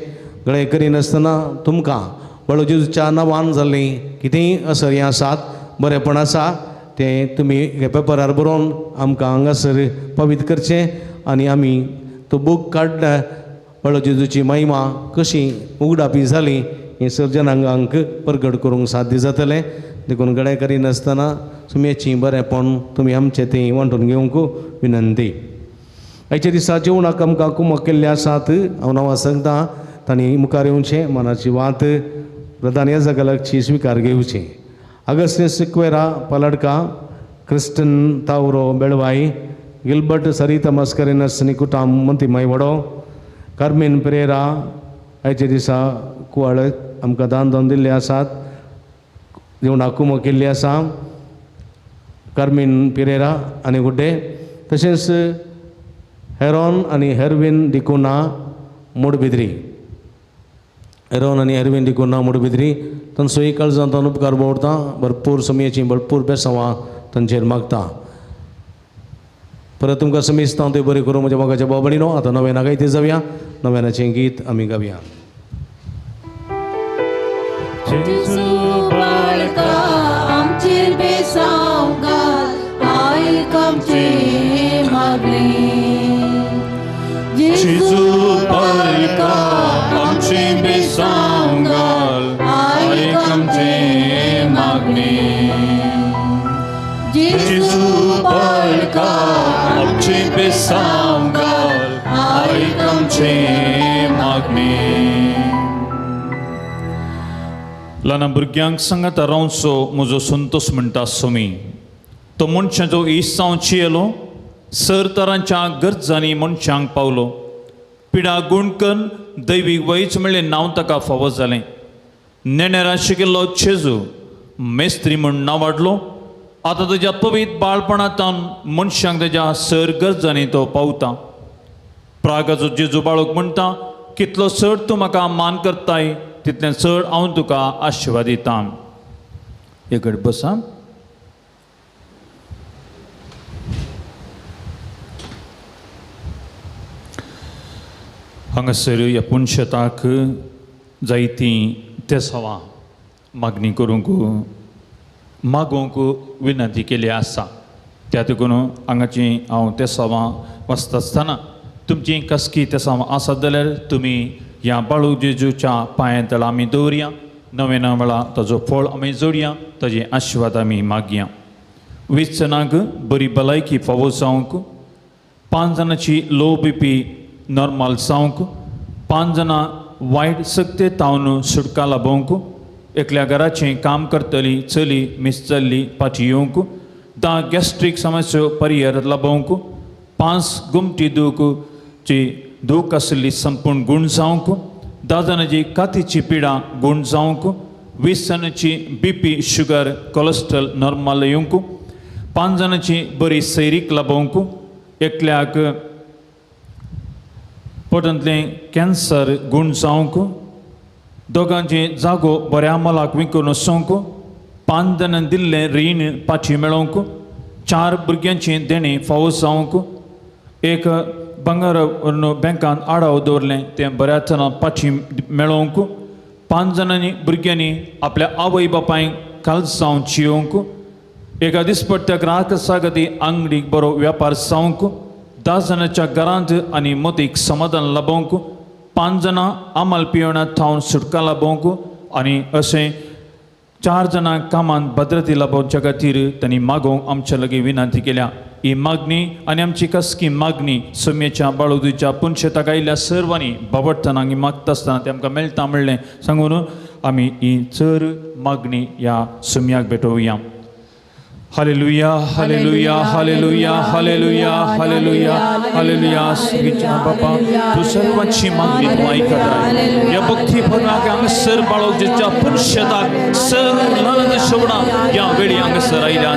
गळे करिनासतना तुमकां बाळू जेजूच्या नांवान जाल्लीं कितेंय असर आसात, बरेपण आसा तें तुमी ह्या पेपरार बरोवन आमकां हांगासर पवीत करचें आनी आमी तो बूक काडल्या बाळू जेजूची महिमा कशी उगडापी जाली हें सर्जनांगांक परगट करूंक साध्य जातलें. देखून गडे करिनासतना सुमेची बरेंपण तुमी आमचें तें वांटून घेवंक विनंती. आयच्या दिसा जेवणाक आमकां कुमक केल्ले आसात. हांव नांवां सांगता तांणी मुखार येवचें, मनाची वात प्रधान ह्या जगाची स्विकार घेवची. Augustine Sequeira Paladka, Kristen Tauro Belvai, Gilbert Sarita Mascarenhas Nikutam Monty Maywado, Carmen Pereira आयच्या दिसा कुवाळ आमकां दान दान दिल्ले आसात, जेवणाक कुमक केल्ली आसा कार्मीन पिरेरा आनी गुड्डे. तशेंच हेरॉन आनी हेरवीन डिकुना मोडबिद्री, हेरॉन आनी हेरवीन डिकुना मोडबिद्री तांचो एक काळजांतल्यान उपकार बावडटा, भरपूर समयाची भरपूर बेसांवां तांचेर मागता. परत तुमकां समेस्तां हांव तें बरें करूं म्हज्या मोगाच्या भाव भयणीनो. आतां नव्यान गायते जावया, नव्यानाचें गीत आमी गावया. जेजू बाळका आमचेर बेसांव घाल, आयक आमचें मागणें. जेजू बाळका आमचें बेसांव घाल, आयक आमचें मागणें. जेजू बाळका आमचें बेसांव घाल, आयक आमचें मागणें. ल्हान भुरग्यांक सांगाता रावचो म्हजो संतोश म्हणटा स्वामी. तो मनशाचो इसांव चियेलो, सर तरांच्या गरजांनी मनशांक पावलो. पिडा गुणकन दैवीक वयच म्हणलें नांव ताका फावो जालें. नेणेरा शिकिल्लो चेजू मेस्त्री म्हूण नांव वाडलो. आतां ताज्या पवित्र बाळपणांतल्यान मनशांक ताज्या सर गरजांनी तो पावता. प्रागाचो जेजू बाळक म्हणटा, कितलो चड तूं म्हाका मान करताय तितलें चड हांव तुका आशिर्वाद दितां. एक घड बसा. हांगासर ह्या पुनशेताक जायतीं तेसावां मागणी करूंक मागूंक विनंती केली आसा. त्या देखून हांगाची हांव तेसावां वाचता आसतना तुमची कसकी तेसावां आसात जाल्यार तुमी ह्या बाळू जेजूच्या पांया तळा आमी दवरया. नव्या वेळा ताजो फळ आमी जोडया, ताजे आशिर्वाद आमी मागया. 20 जाणांक बरी भलायकी फावो जावंक, 5 जाणांची लो बी पी नॉर्मल जावंक, 5 जाणां वायट सक्ते तावन सुटका लाबोवंक, एकल्या घराचें काम करतली चली मिस चल्ली पाटी येवंक, 10 गॅस्ट्रीक समस्यो परियर लाबोवंक, 5 गुमटी दूख ची दूख आशिल्ली संपूर्ण गूण जावंक, 10 जाणांची कातीची पिडा गूण जावंक, 20 जाणांची B P sugar cholesterol normal येवंक, 5 जाणांची बरी सैरीक लाबोवंक, एकल्याक पोटांतलें कॅन्सर गूण जावंक, दोगांचे जागो बऱ्या मोलाक विकून वचोंक, 5 जाणांनी दिल्लें रीण पाची मेळोवंक, 4 भुरग्यांचें देणें फावो जावंक, एक भांगर बँकान आडाव दवरलें तें बऱ्या तरान पाची मेळोवंक, 5 जाणांनी भुरग्यांनी आपल्या आवय बापायक कालसांव चियोवंक, एका दिसपट्ट्या ग्राहक आंगडीक बरो वेपार जावंक, 10 जाणांच्या घरांत आनी मतीक समाधान लाबोवंक, 5 जाणां आमल पिवणा थावन सुटका लाबोवंक आनी अशें 4 जाणां कामांत भद्रती लाबोवच्या खातीर तांणी मागोवंक आमच्या लागीं विनंती केल्या. ही मागणी आनी आमची कसकी मागणी सम्येच्या बाळोदीच्या पुनशेताक आयिल्ल्या सर्वांनी बाबडटना आनी मागता आसतना तें आमकां मेळटा म्हणलें सांगून आमी ही चड मागणी ह्या सम्याक भेटोवया. Hallelujah, hallelujah, hallelujah, hallelujah, hallelujah, hallelujah. सगळीच्या बापा तूं सर्वांची मागणी तूं आयकताय. ह्या भक्ती भरणाक हांगासर बाळोक जेच्या पुनशेताक सर ल्हान शेवणा ह्या वेळी हांगासर आयल्या.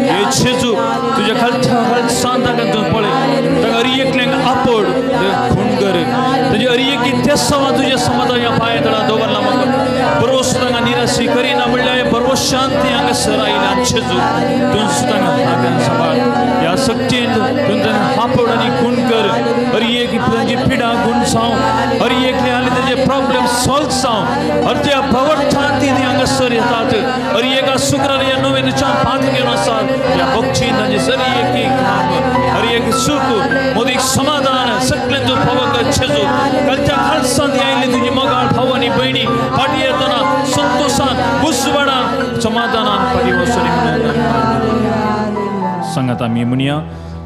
हे जेजू तुज्या खालच्या खालसान ताका तूं पळय, ताका अरी एकल्यांक आपड खूण कर, ताजी अरी एक तेसावां तुज्या समाधान ह्या पांया तळा दवरला. म्हाका बरोस तांकां निराशी करिना म्हणल्यार बरो शांती हांगासर आयल्या. जेजू तूं तांकां सांबाळ ह्या सक्तीन तूं तांकां हापड आनी खूण कर, हर एक तांची पिडा गूण जावं, हर एकले आनी तांचे प्रॉब्लम सॉल्व जावं, हर त्या भवर्थान ती हांगासर येतात. हर एका शुक्रार ह्या नव्याच्या पांच घेवन आसात ह्या भक्तीन तांचे सरी एक काम, हर एक सूख मोदीक समाधान सगळ्यांचो तूं फावो कर. जेजू कालच्या खालसान आयिल्ली तुजी मोगाळ भाव आनी भयणी फाटी येतना संतोशान उजवाडान समाधानान फाटी वचून सांगात आमी म्हणया.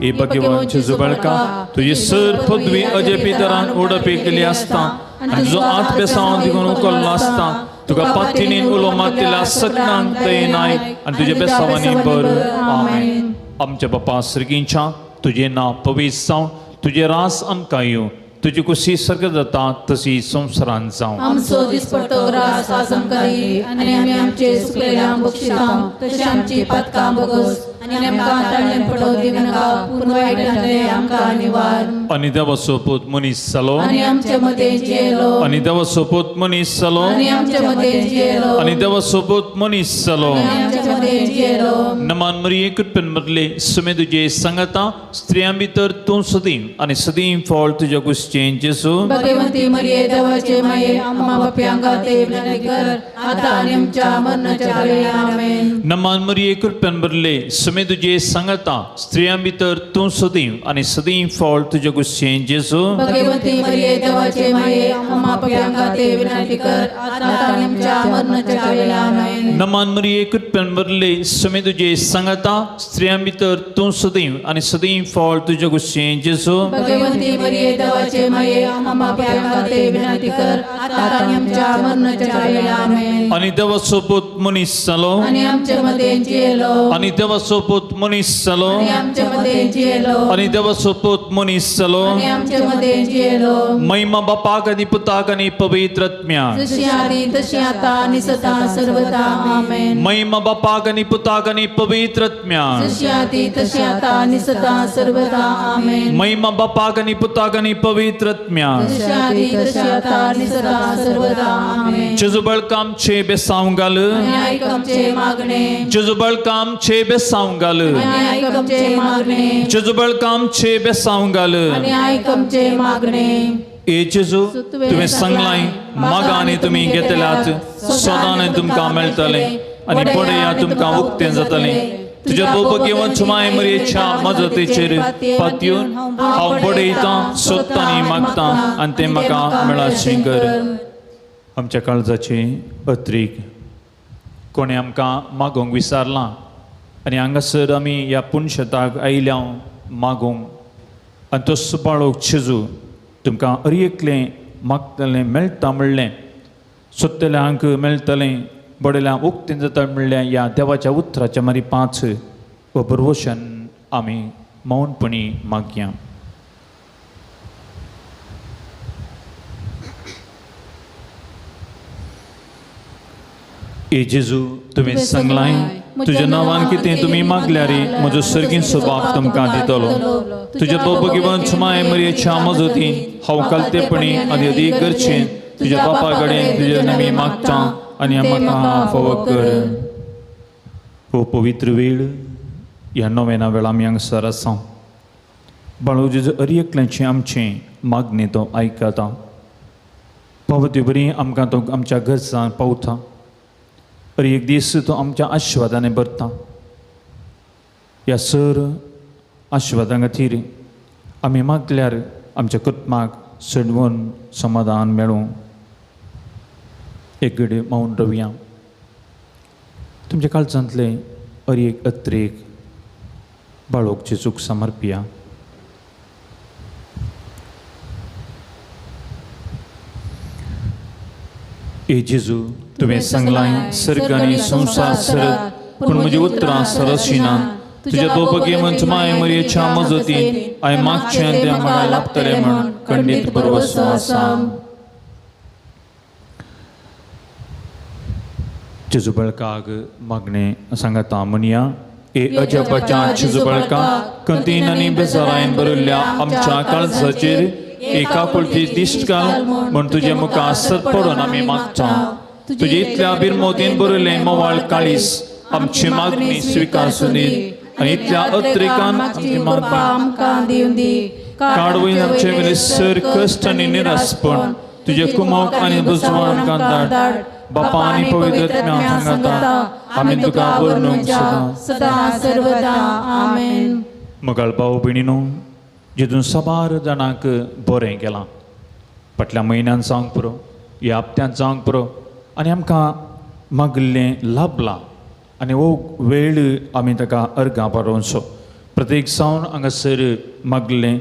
ए भाग्यवान जेजू बाळका, तुजी सर पदवी अजय पितरान उडपी केली आसता आनी तुजो आत बेसांव दिगून उखल्लो आसता, तुका पातीनीन उलो मारतिल्या सगळ्यांक दयेन आयक आनी तुज्या बेसांवांनी भर. आमेन. आमच्या बापा सर्गींच्या, तुजें नांव पवित्र जावं, तुजें रास आमकां येवं, तुजी कुशी सर्ग जाता तशी संवसारांत जावं. आमचो दिसपट्टो ग्रास आज आमकां दी आनी आमी आमचे सुकलेल्यांक बक्षिता तशें आमची पातकां बगस आनी आमकां ताळें पडोवं दिवनाका, पूण वायटांतलें आमकां निवार. आनी देवाचो पूत मनीस जालो आनी आमच्या मदें जियेलो आनी देवाचो पूत मनीस जालो आनी आमच्या मदें जियेलो आनी देवाचो पूत मनीस जालो आनी आमच्या मदें जियेलो. नमान मरिये कृपेन भरले सुमे तुजे सांगता स्त्रियां भितर तूं सदीं आनी सदीं फळ तुज्या कुसचें जेजू. भगवती मरिये देवाचे माये आम्हा पाप्यांक खातीर विनंती कर आता आनी आमच्या मरणाच्या वेळी. आमेन. नमान मरिये कृपेन भरले सुमे तुजे सांगता स्त्रियां भितर तूं सदीं आनी सदीं फळ तुज्या कुसचें जेजू. भगवती मरिये देवाचे माये आम्हा पाप्यांक खातीर विनंती कर आता आनी आमच्या मरणाच्या वेळी. आमेन. नमान मरिये कृपेन भरले सुमे तुजे सांगता स्त्रियां भितर तूं सदीं आनी सदीं फळ तुज्या कुसचें जेजू. भगवती मरिये देवाचे माये आम्हा पाप्यांक खातीर विनंती कर आता आनी आमच्या मरणाच्या वेळी. आमेन. आनी देवाचो पूत मनीस जालो आनी आमच्या मदें जियेलो आनी देवाचो पूत मनीस जालो आनी आमच्या मदें जियेलो आनी देवाचो पूत मनीस जालो आनी आमच्या मदें जियेलो. महिमा बापाक आनी पुताक आनी पवित्र आत्म्याक जशी आदी तशी आता आनी सदा सर्वदा. आमेन. महिमा बापाक आनी पुताक आनी पवित्र आत्म्याक जशी आदी तशी आता आनी सदा सर्वदा. आमेन. महिमा बापाक आनी पुताक आनी पवित्र आत्म्याक जशी आदी तशी आता आनी सदा सर्वदा. आमेन. जेजू बळकाम छे बेसांव घाल आनी आयक आमचे मागणे जेजू बळकाम छे बेसांव घाल आनी आयक आमचे मागणे जेजू बळकाम छे बेसांव घाल. आनी आयक आमचे मागणे. ए जेजू तुवें सांगलाय मागा आनी तुमी घेतल्यात सदां तुमकां मेळटलें आनी पडया तुमकां उक्तें जातलें. तुज्या बोबगेवन सुमाय मरियेच्या मजतीचेर पातयेवन हांव बडयतां सोदतां आनी मागतां आनी तें म्हाका मेळाशें कर. आमच्या काळजाचे अत्रीक कोणें आमकां मागोवंक विसारलां आनी हांगासर आमी ह्या पुनशताक आयल्या मागोवंक आनी तो सुबाळोक जेजू तुमकां अर एकलें मागतलें मेळटा म्हणलें सोदतल्यांक मेळटलें बडयल्यांक उक्तें जाता म्हणलें ह्या देवाच्या उतराच्या मारी पांच हो भरवशान आमी मौनपणी मागया. ए जेजू तुवें सांगलाय तुज्या नांवान कितें तुमी मागल्यार म्हजो सर्गीचो बाप तुमकां दितलो. तुज्या बोबगेवन सुमाय मरियेच्या मजतीन हांव कालतेपणी आनी अदीक गरजेन तुज्या बापा कडेन तुज्या नमी मागता आनी म्हाका फावो कर. हो पवित्र वेळ ह्या नोवेना वेळा आमी हांगासर आसा. बाळू जेजू अर एकल्याचें आमचें मागणें तो आयकता पावते बरी आमकां तो आमच्या गरजान पावता. अर एक दीस तो आमच्या आशिर्वादान भरता. ह्या सर आशिर्वादां खातीर आमी मागल्यार आमच्या कुटुंबाक सडवून समाधान मेळूं. एक घडी मौन रवया. तुमच्या काळजांतलें अर एक अत्रेक बाळोक जेजूक समर्पिया. ए जेजू तुवें सांगलाय सर्ग आनी संवसार सरत पूण म्हजी उतरां सरशिना. तुज्या बोबगेवन माय मरियेच्या मजतीन हांवें मागचें तें म्हाका लाभतलें म्हूण खंडीत भरवसो आसा. जेजू बळकाक मागणें सांगता म्हणया. ए अजपाच्या जेजू बळका कंतीन आनी बेजारायन भरिल्ल्या आमच्या काळजाचेर एका कुलची दिश्ट घाल म्हूण तुजे मुखार सत पडून आमी मागता. तुजे इतल्या बिरमोतीन भरिल्लें मोवाळ काळीस आमची मागणी स्विकारसून आनी इतल्या अत्रेकान आमची मागणी आमकां दिवं दी. काडवय आमचे वयले सर कश्ट आनी निरासपण तुजे कुमोक आनी बुजवण आमकां धाड. बापा आनी पवित्र आत्म्या सांगता आमी तुका वर्णूंक सदां सदा सर्वदा. आमेन. मगाळ भाव भयणीनो जितून साबार जाणांक बरें केलां फाटल्या म्हयन्यान जावंक पुरो ह्या हप्त्यांत जावंक पुरो आनी आमकां मागिल्लें लाभलां आनी हो वेळ आमी ताका अर्गां पारोवचो. प्रत्येक जावन हांगासर मागलें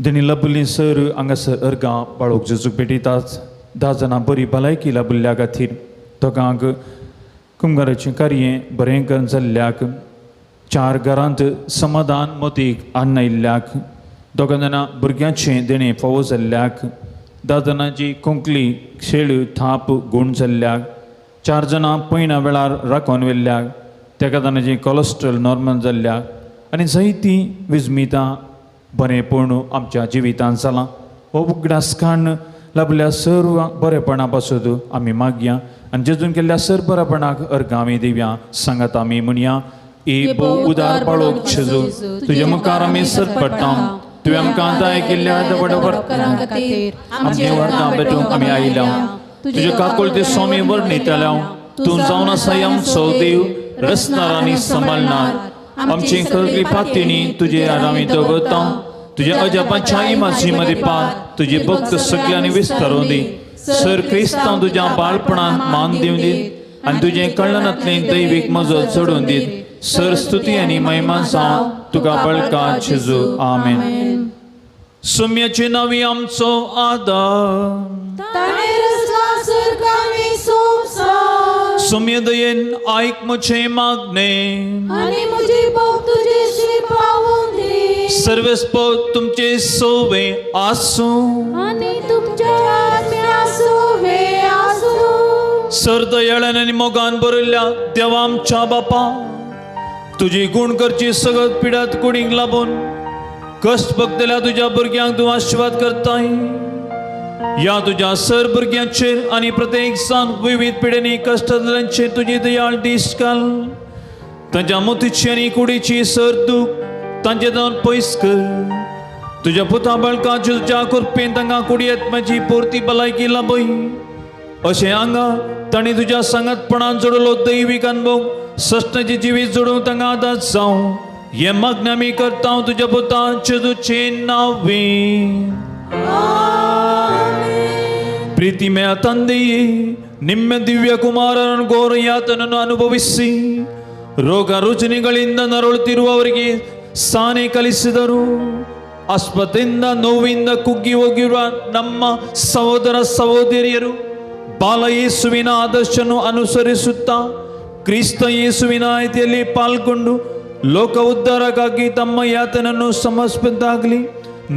तेणी लभलीं सर हांगासर अर्गां बाळोक जेजूक भेटयतात. 10 जाणां बरी भलायकी लाभिल्ल्या खातीर दोगांक कुमगाराचें कार्य बरें करून जाल्ल्याक 4 घरांत समाधान मतीक हाडून आयिल्ल्याक 2 जाणां भुरग्यांचें देणें फावो जाल्ल्याक 10 जाणांची खोंकली शेळ थाप गूण जाल्ल्याक 4 जाणां पयणा वेळार राखून व्हेल्ल्याक 1 जाणाचें कोलेस्ट्रॉल नॉर्मल जाल्ल्याक आनी जायतीं विजमितां बरेंपण आमच्या जिवितांत जालां हो उगडास काडून लाभल्या सर्व बरेपणा पासून आमी मागया आनी जेजून केल्ल्या सर बरेपणाक अर्गां आमी दिवया. सांगात आमी म्हणया, ए भोव उदार बाळोक जेजू, तुज्या मुखार आमी सर पडटा. तुवें आमकां दाय केल्ल्या खातीर आमचे वर्गां भेटूंक आमी आयल्या. तुज्या काकुळते स्वामी वर्णितल्या तूं जावन आसा आमचो देव, रचणार आनी सांबाळणार. आमची सगळी पातीणी तुजे आमी दवरता. तुज्या अजापाच्या इमाजी मदीं पात तुजी भक्त सगळ्यांनी विस्तारून दी. सर क्रिस्तांव तुज्या बाळपणान मान दिवन दीत आनी तुजें कळनातलें दैवीक मजत चडोवन दीत. सर स्तुती आनी महिमा जावं तुका बळका जेजू. आमेन. सुम्याचे नावी आमचो आदार, ताणें रचला सर्ग आनी संवसार. सुम्य दयेन आयक म्हजें मागणें आनी म्हजी भक्त तुजेशी पावूं दी. सर्वेस्पोत तुमचे सोवे आसूं आनी तुमच्या आत्म्या सोवे आसूं. सर दयाळान आनी मोगान भरिल्ल्या देवा आमच्या बापा, तुजी गुण करची सगळत पिडात कुडींक लाबून कश्ट भोगतल्या तुज्या भुरग्यांक तूं आशिर्वाद करताय. ह्या तुज्या सर भुरग्यांचेर आनी प्रत्येक जाण विविध पिडेनी कश्ट जाल्ल्यांचेर तुजी दयाळ दीस घाल. तांच्या मोतीची आनी कुडीची सर दूख तांचे जावन पयस कर. तुज्या पुता बाळकाच्या तुज्या कृपेन तांकां कुडी आत्म्याची पुरती भलायकी लाभय. अशें हांगा तांणी तुज्या सांगातपणान जोडलो दैवीक अनुभव सस्नाचें जिवीत जोडूंक तांकां आदार जावं. हें मागणें आमी करता तुज्या पुता जेजूचे नांवे. ಪ್ರೀತಿಮಯ ತಂದೆಯೇ, ನಿಮ್ಮ ದಿವ್ಯ ಕುಮಾರನ ಘೋರ ಯಾತನನ್ನು ಅನುಭವಿಸಿ ರೋಗ ರುಜಿನಗಳಿಂದ ನರಳುತ್ತಿರುವವರಿಗೆ ಸಾನೆ ಕಲಿಸಿದರು. ಆಸ್ಪತ್ರೆಯಿಂದ ನೋವಿಂದ ಕುಗ್ಗಿ ಹೋಗಿರುವ ನಮ್ಮ ಸಹೋದರ ಸಹೋದರಿಯರು ಬಾಲ ಯೇಸುವಿನ ಆದರ್ಶವನ್ನು ಅನುಸರಿಸುತ್ತಾ ಕ್ರಿಸ್ತ ಯೇಸುವಿನ ಆಯ್ತಿಯಲ್ಲಿ ಪಾಲ್ಗೊಂಡು ಲೋಕ ಉದ್ಧಾರಕ್ಕಾಗಿ ತಮ್ಮ ಯಾತನನ್ನು ಸಮರ್ಪಿಸಿದ್ದಾಗಲಿ.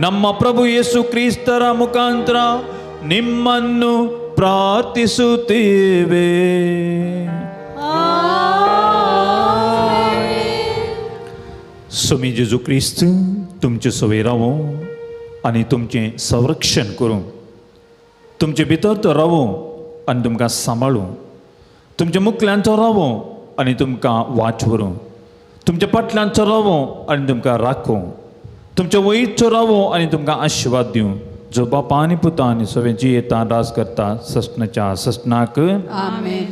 ನಮ್ಮ ಪ್ರಭು ಯೇಸು ಕ್ರಿಸ್ತರ ಮುಖಾಂತರ ನಿಮ್ಮನ್ನು ಪ್ರಾರ್ಥಿಸುತ್ತೇವೆ. स्वामी जेजू क्रिस्त तुमचे सवय रावो आनी तुमचें संरक्षण करूं. तुमचे भितर तो रावो आनी तुमकां सांबाळूं. तुमच्या मुखल्यान तो रावो आनी तुमकां वाट व्हरूं. तुमच्या फाटल्यान तो रावो आनी तुमकां राखूं. तुमच्या वयर तो रावो आनी तुमकां आशिर्वाद दिवं. जो बापा आनी पुता आनी सगळें जियेता राज करता ससनाच्या ससनाक. आमेन.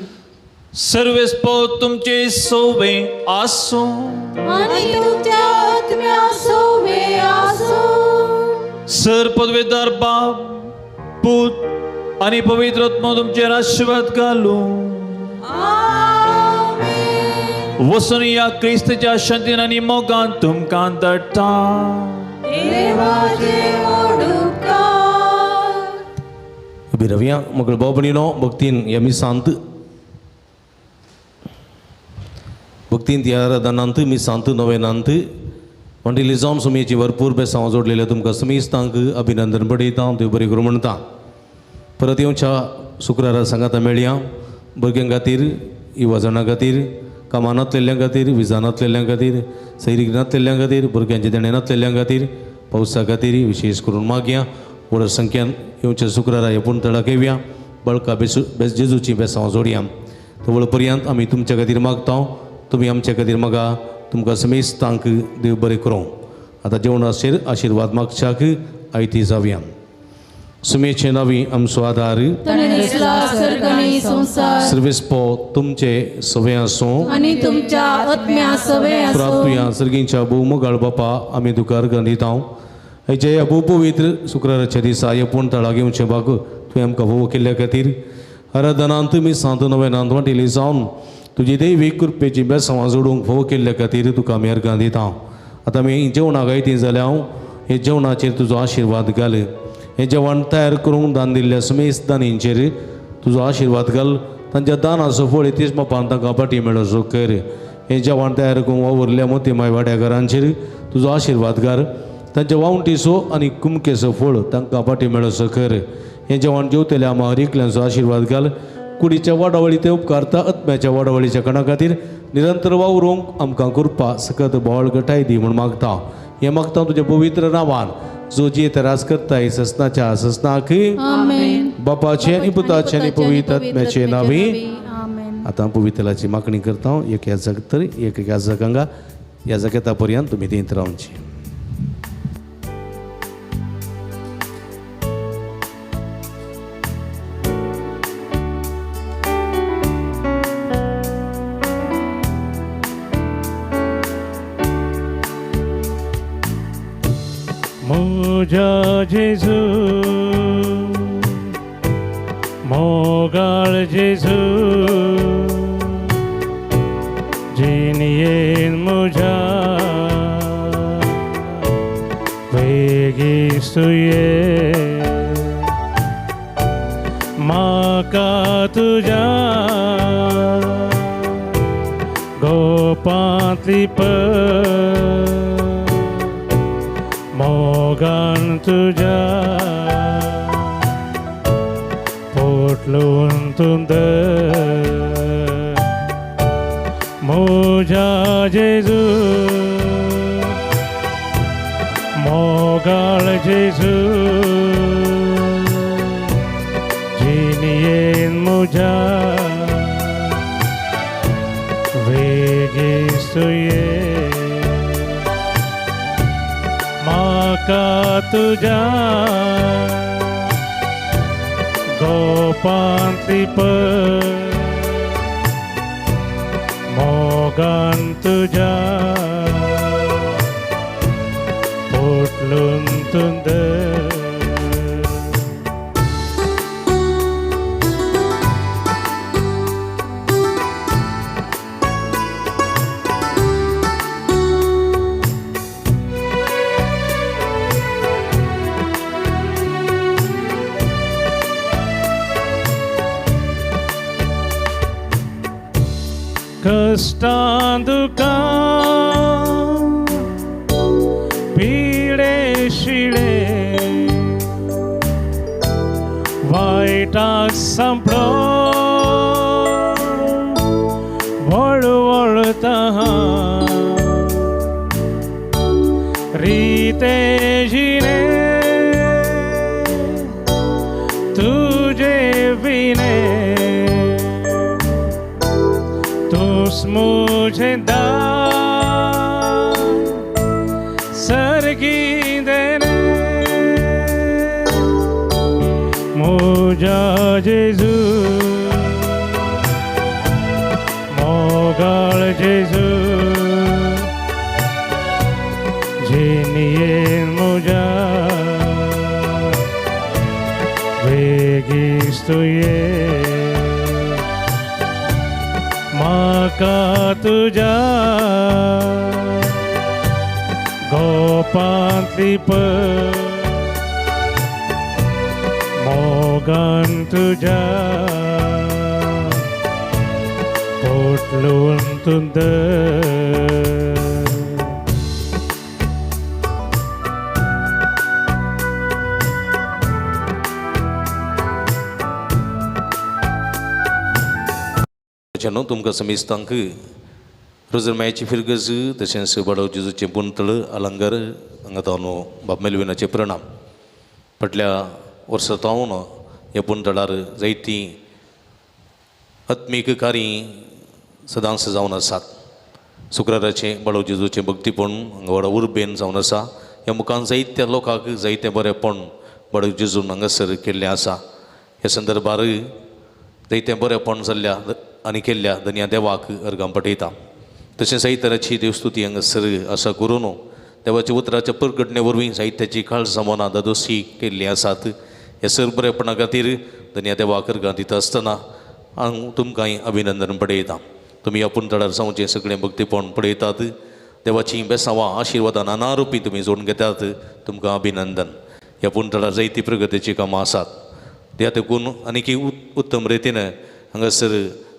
सर्वेस्पोत तुमचे सोवे आसूं आनी तुमच्या आत्म्या सोवे आसूं. सर पदवेदार बाप, पूत आनी पवित्र आत्मो तुमचेर आशिर्वाद घालूं. आमेन. वसून ह्या क्रिस्ताच्या शांतीन आनी मोगान तुमकां धाडटा. देवाचे ओडुपकार. उबी रावया. मगळ भाव भयणीनो, भक्तीन ह्या मिसांत भक्तीन ह्या आराधनांत मिसांत नवेनांत मंडळी जावन सुमयेची भरपूर बेसांव जोडलेल्या तुमकां समेस्तांक अभिनंदन बडयता. देव बरें करूं म्हणटा. परत येवच्या शुक्रारा सांगाता मेळया. भुरग्यां खातीर, युवा जाणां खातीर, कामां नातलेल्यां खातीर, विजा नातलेल्यां खातीर, सैरीक नातलेल्यां खातीर, भुरग्यांचे देणें नातलेल्यां खातीर, पावसा खातीर विशेष करून मागया. व्हड संख्यान येवच्या शुक्रारा ह्या पुणतळाक येवया. बळका बेसू बेस जेजूची बेसांव जोडया. तवळ पर्यंत आमी तुमच्या खातीर मागता, तुमी आमच्या खातीर मागा. तुमकां समेस्तांक देव बरें करूं. आतां जेवणाचेर आशिर्वाद मागच्याक आयती जावया. सुमेचे नावी आमचो आदार, ताणें रचला सर्ग आनी संवसार. सर्वेस्पो तुमचे सवे आसूं आनी तुमच्या आत्म्या सवे आसूं. प्राप्तुया सर्गींच्या भोव बापा, आमी तुका अर्घां दिता. हेजे ह्या भोव पवित्र शुक्राराच्या दिसा ह्या पूण तळाक येवचें भाग तुवें आमकां भोव केल्ल्या खातीर आराधनांत मिसांत नवेनांत वांटिल्ली जावन तुजी दैवीक कृपेची बेसांवां जोडूंक भोव केल्ल्या खातीर तुका आमी अर्घां दिता. आतां आमी जेवणाक आयती जाल्यार हांव हे जेवणाचेर तुजो आशिर्वाद घाल. हें जेवण तयार करूंक दान दिल्ल्या समेस्त दानींचेर तुजो आशिर्वाद घाल. तांच्या दानाचो फळ तेच बापान तांकां पाटी मेळोसो कर. हें जेवण तयार करूंक वावुरल्या मोती माय वाड्याघरांचेर तुजो आशिर्वाद घाल. तांच्या वावंटीचो आनी कुमकेचो फळ तांकां पाटी मेळोसो कर. हें जेवण जेवतल्या आमा हर एकल्यांचो आशिर्वाद घाल. कुडीच्या वाडावळी ते उपकारता आत्म्याच्या वाडावळीच्या कणा खातीर निरंतर वावरूंक आमकां कृपा सकत बोळ गटाय दी म्हूण मागता. हें मागता तुज्या पवित्र नांवान जो जी राज करताय ससनाच्या ससनाक आमेन. बापाचे आनी पुताचे आनी पवित्र आत्म्याचे नांवी आमेन. आतां पवित्रलाची मागणी करता. एक याजक तर एक याजक हांगा याजक येता पर्यंत तुमी थंय रावची. म्हज्या जेजू मोगाळ जेजू जिणयेन म्हज्या वेगीं सुये म्हाका तुज्या गोपांतली मोगान तुज्या पोटलून तुंद म्हज्या जेजू मोगाळ जेजू जिणयेन म्हज्या वेगीं सुये म्हाका तुज्या गोपांतली मोगान तुज्या पोटलून तुंद. कश्टां दुकां पिडे शिळे वायटाक सांपडो वळवळता रिते जिणे तुजे विणे मुझे दान सरगी देने मुझा जेजू मोगाळ जेजू जिणयेन मुझा वेगीं तुये म्हाका तुज्या गोपांतली मोगान तुज्या पोटलून तुंद. तुमकां समेस्तांक रोजरमायाची फिरगज तशेंच बाडव जेजूचें पुंतळ अलंगर हांगा तावन बाब मेलविनाचे प्रणाम. फाटल्या वर्सा तावन ह्या पुंतळार जायतीं आत्मीक कार्यां सदांच जावन आसात. शुक्राराचें बाळव जेजूचें भक्तीपण हांगा व्हडा उर्बेन जावन आसा. ह्या मुखान जायत्या लोकांक जायतें बरेंपण बाळव जेजून हांगासर केल्लें आसा. ह्या संदर्भार जायतें बरेंपण जाल्ल्या आनी केल्ल्या धनया देवाक अर्गां पठयता. तशें साहित्याची देवस्तुती हांगासर आसा करून देवाच्या उतराच्या परगटणे वरवीं साहित्याची काळजां मनां दादोशी केल्लीं आसात. ह्या सर बरेपणा खातीर धनया देवाक अर्गां दिता आसतना हांव तुमकांय अभिनंदन पडयता. तुमी आपूण तळार जावचें सगळें भक्तीपण पळयतात. देवाचीं बेसांवां आशिर्वादां नाना रुपी तुमी जोडून घेतात. तुमकां अभिनंदन. ह्या पुणतळार जायती प्रगतीचीं कामां आसात. त्या देखून आनीक उत्तम रितीन हांगासर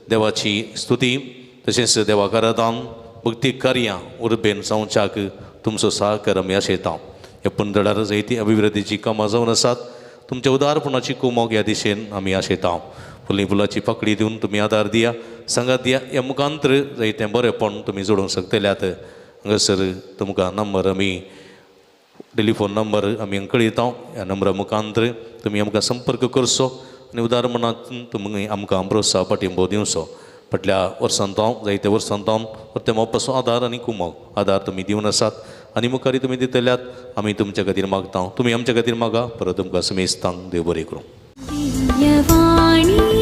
देवाची स्तुती तशेंच देवाक आराधन भक्ती कार्यां उर्बेन जावच्याक तुमचो सहकार आमी आशयता. ह्या पुणतळार जायती अभिवृद्धीचीं कामां जावन आसात. तुमच्या उदारपणाची कुमोक ह्या दिशेन आमी आशयता. फुली फुलाची पाकळी दिवन तुमी आदार दिया सांगात दिया. ह्या मुखांतर जायतें बरेंपण तुमी जोडूंक शकतल्यात. हांगासर तुमकां नंबर आमी टेलिफोन नंबर आमी कळयता. ह्या नंबरा मुखांतर तुमी आमकां संपर्क करचो आनी उदार मनात तुमी आमकां प्रोत्साह पाठिंबो दिवचो. फाटल्या वर्सान हांव जायत्या वर्सान हांव परते मोपाचो आदार आनी कुमक आदार तुमी दिवन आसात आनी मुखारय तुमी दितल्यात. आमी तुमच्या खातीर मागता, तुमी आमच्या खातीर मागा. परत तुमकां समेस्तांक देव बरें करूं. दिव्यवाणी.